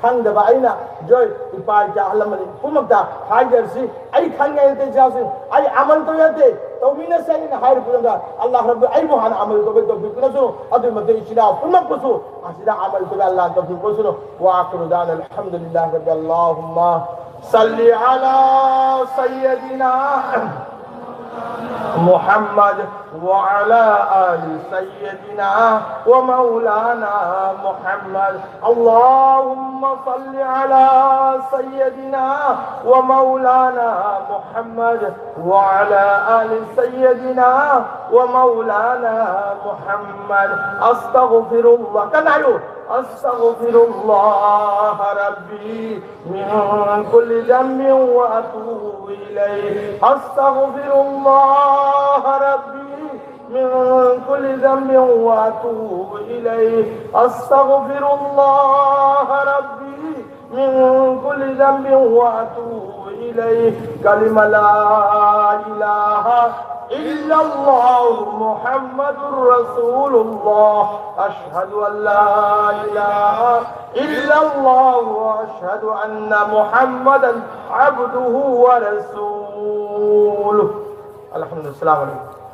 ꯈꯪꯗꯕ ꯑꯩꯅ ꯖꯣꯏ ꯏꯄꯥ ꯏꯆꯥ ꯑꯍꯜ ꯂꯃꯟ ꯄꯨꯝꯅꯃꯛꯇ ꯍꯥꯏꯖꯔꯁꯤ, ꯑꯩ ꯈꯪꯉꯦ ꯅꯠꯇꯦ ꯏꯆꯤꯟ ꯏꯅꯥꯎꯁꯤꯡ, ꯑꯩ ꯑꯃꯜ ꯇꯧ ꯌꯥꯗꯦ, ꯇꯧꯃꯤꯟꯅꯁꯦ ꯍꯥꯏꯅ ꯍꯥꯏꯔꯨꯕꯗ ꯑꯜꯂꯥꯍ ꯔꯕꯨ ꯑꯩꯕꯨ ꯍꯥꯟꯅ ꯑꯃꯜ ꯇꯧꯕꯩ ꯇꯧꯐꯤꯛ ꯄꯤꯔꯁꯅꯨ꯫ ꯑꯗꯨꯒꯤ ꯃꯇꯨꯡ ꯏꯆꯤꯟ ꯏꯅꯥꯎ ꯄꯨꯝꯅꯃꯛꯄꯨꯁꯨ ꯑꯁꯤꯗ ꯑꯃꯜ ꯇꯧꯕ ꯑꯜꯂꯥꯍ ꯇꯧꯐꯤꯛ ꯄꯤꯔꯁꯅꯨ꯫ وآخر دعوانا الحمد لله رب العالمين. اللهم صل على سيدنا محمد وعلى آل سيدنا ومولانا محمد. اللهم صل على سيدنا ومولانا محمد وعلى آل سيدنا ومولانا محمد. أستغفر الله. Can I? أستغفر الله ربي من كل ذنب وأتوب إليه. أستغفر الله ربي من كل ذنب وأتوب إليه. أستغفر الله ربي من كل ذنب وأتوب إليه. كلمة لا إله إلا الله محمد رسول الله. أشهد أن لا إله إلا الله وأشهد أن محمدا عبده ورسوله. الحمد لله. السلام عليكم.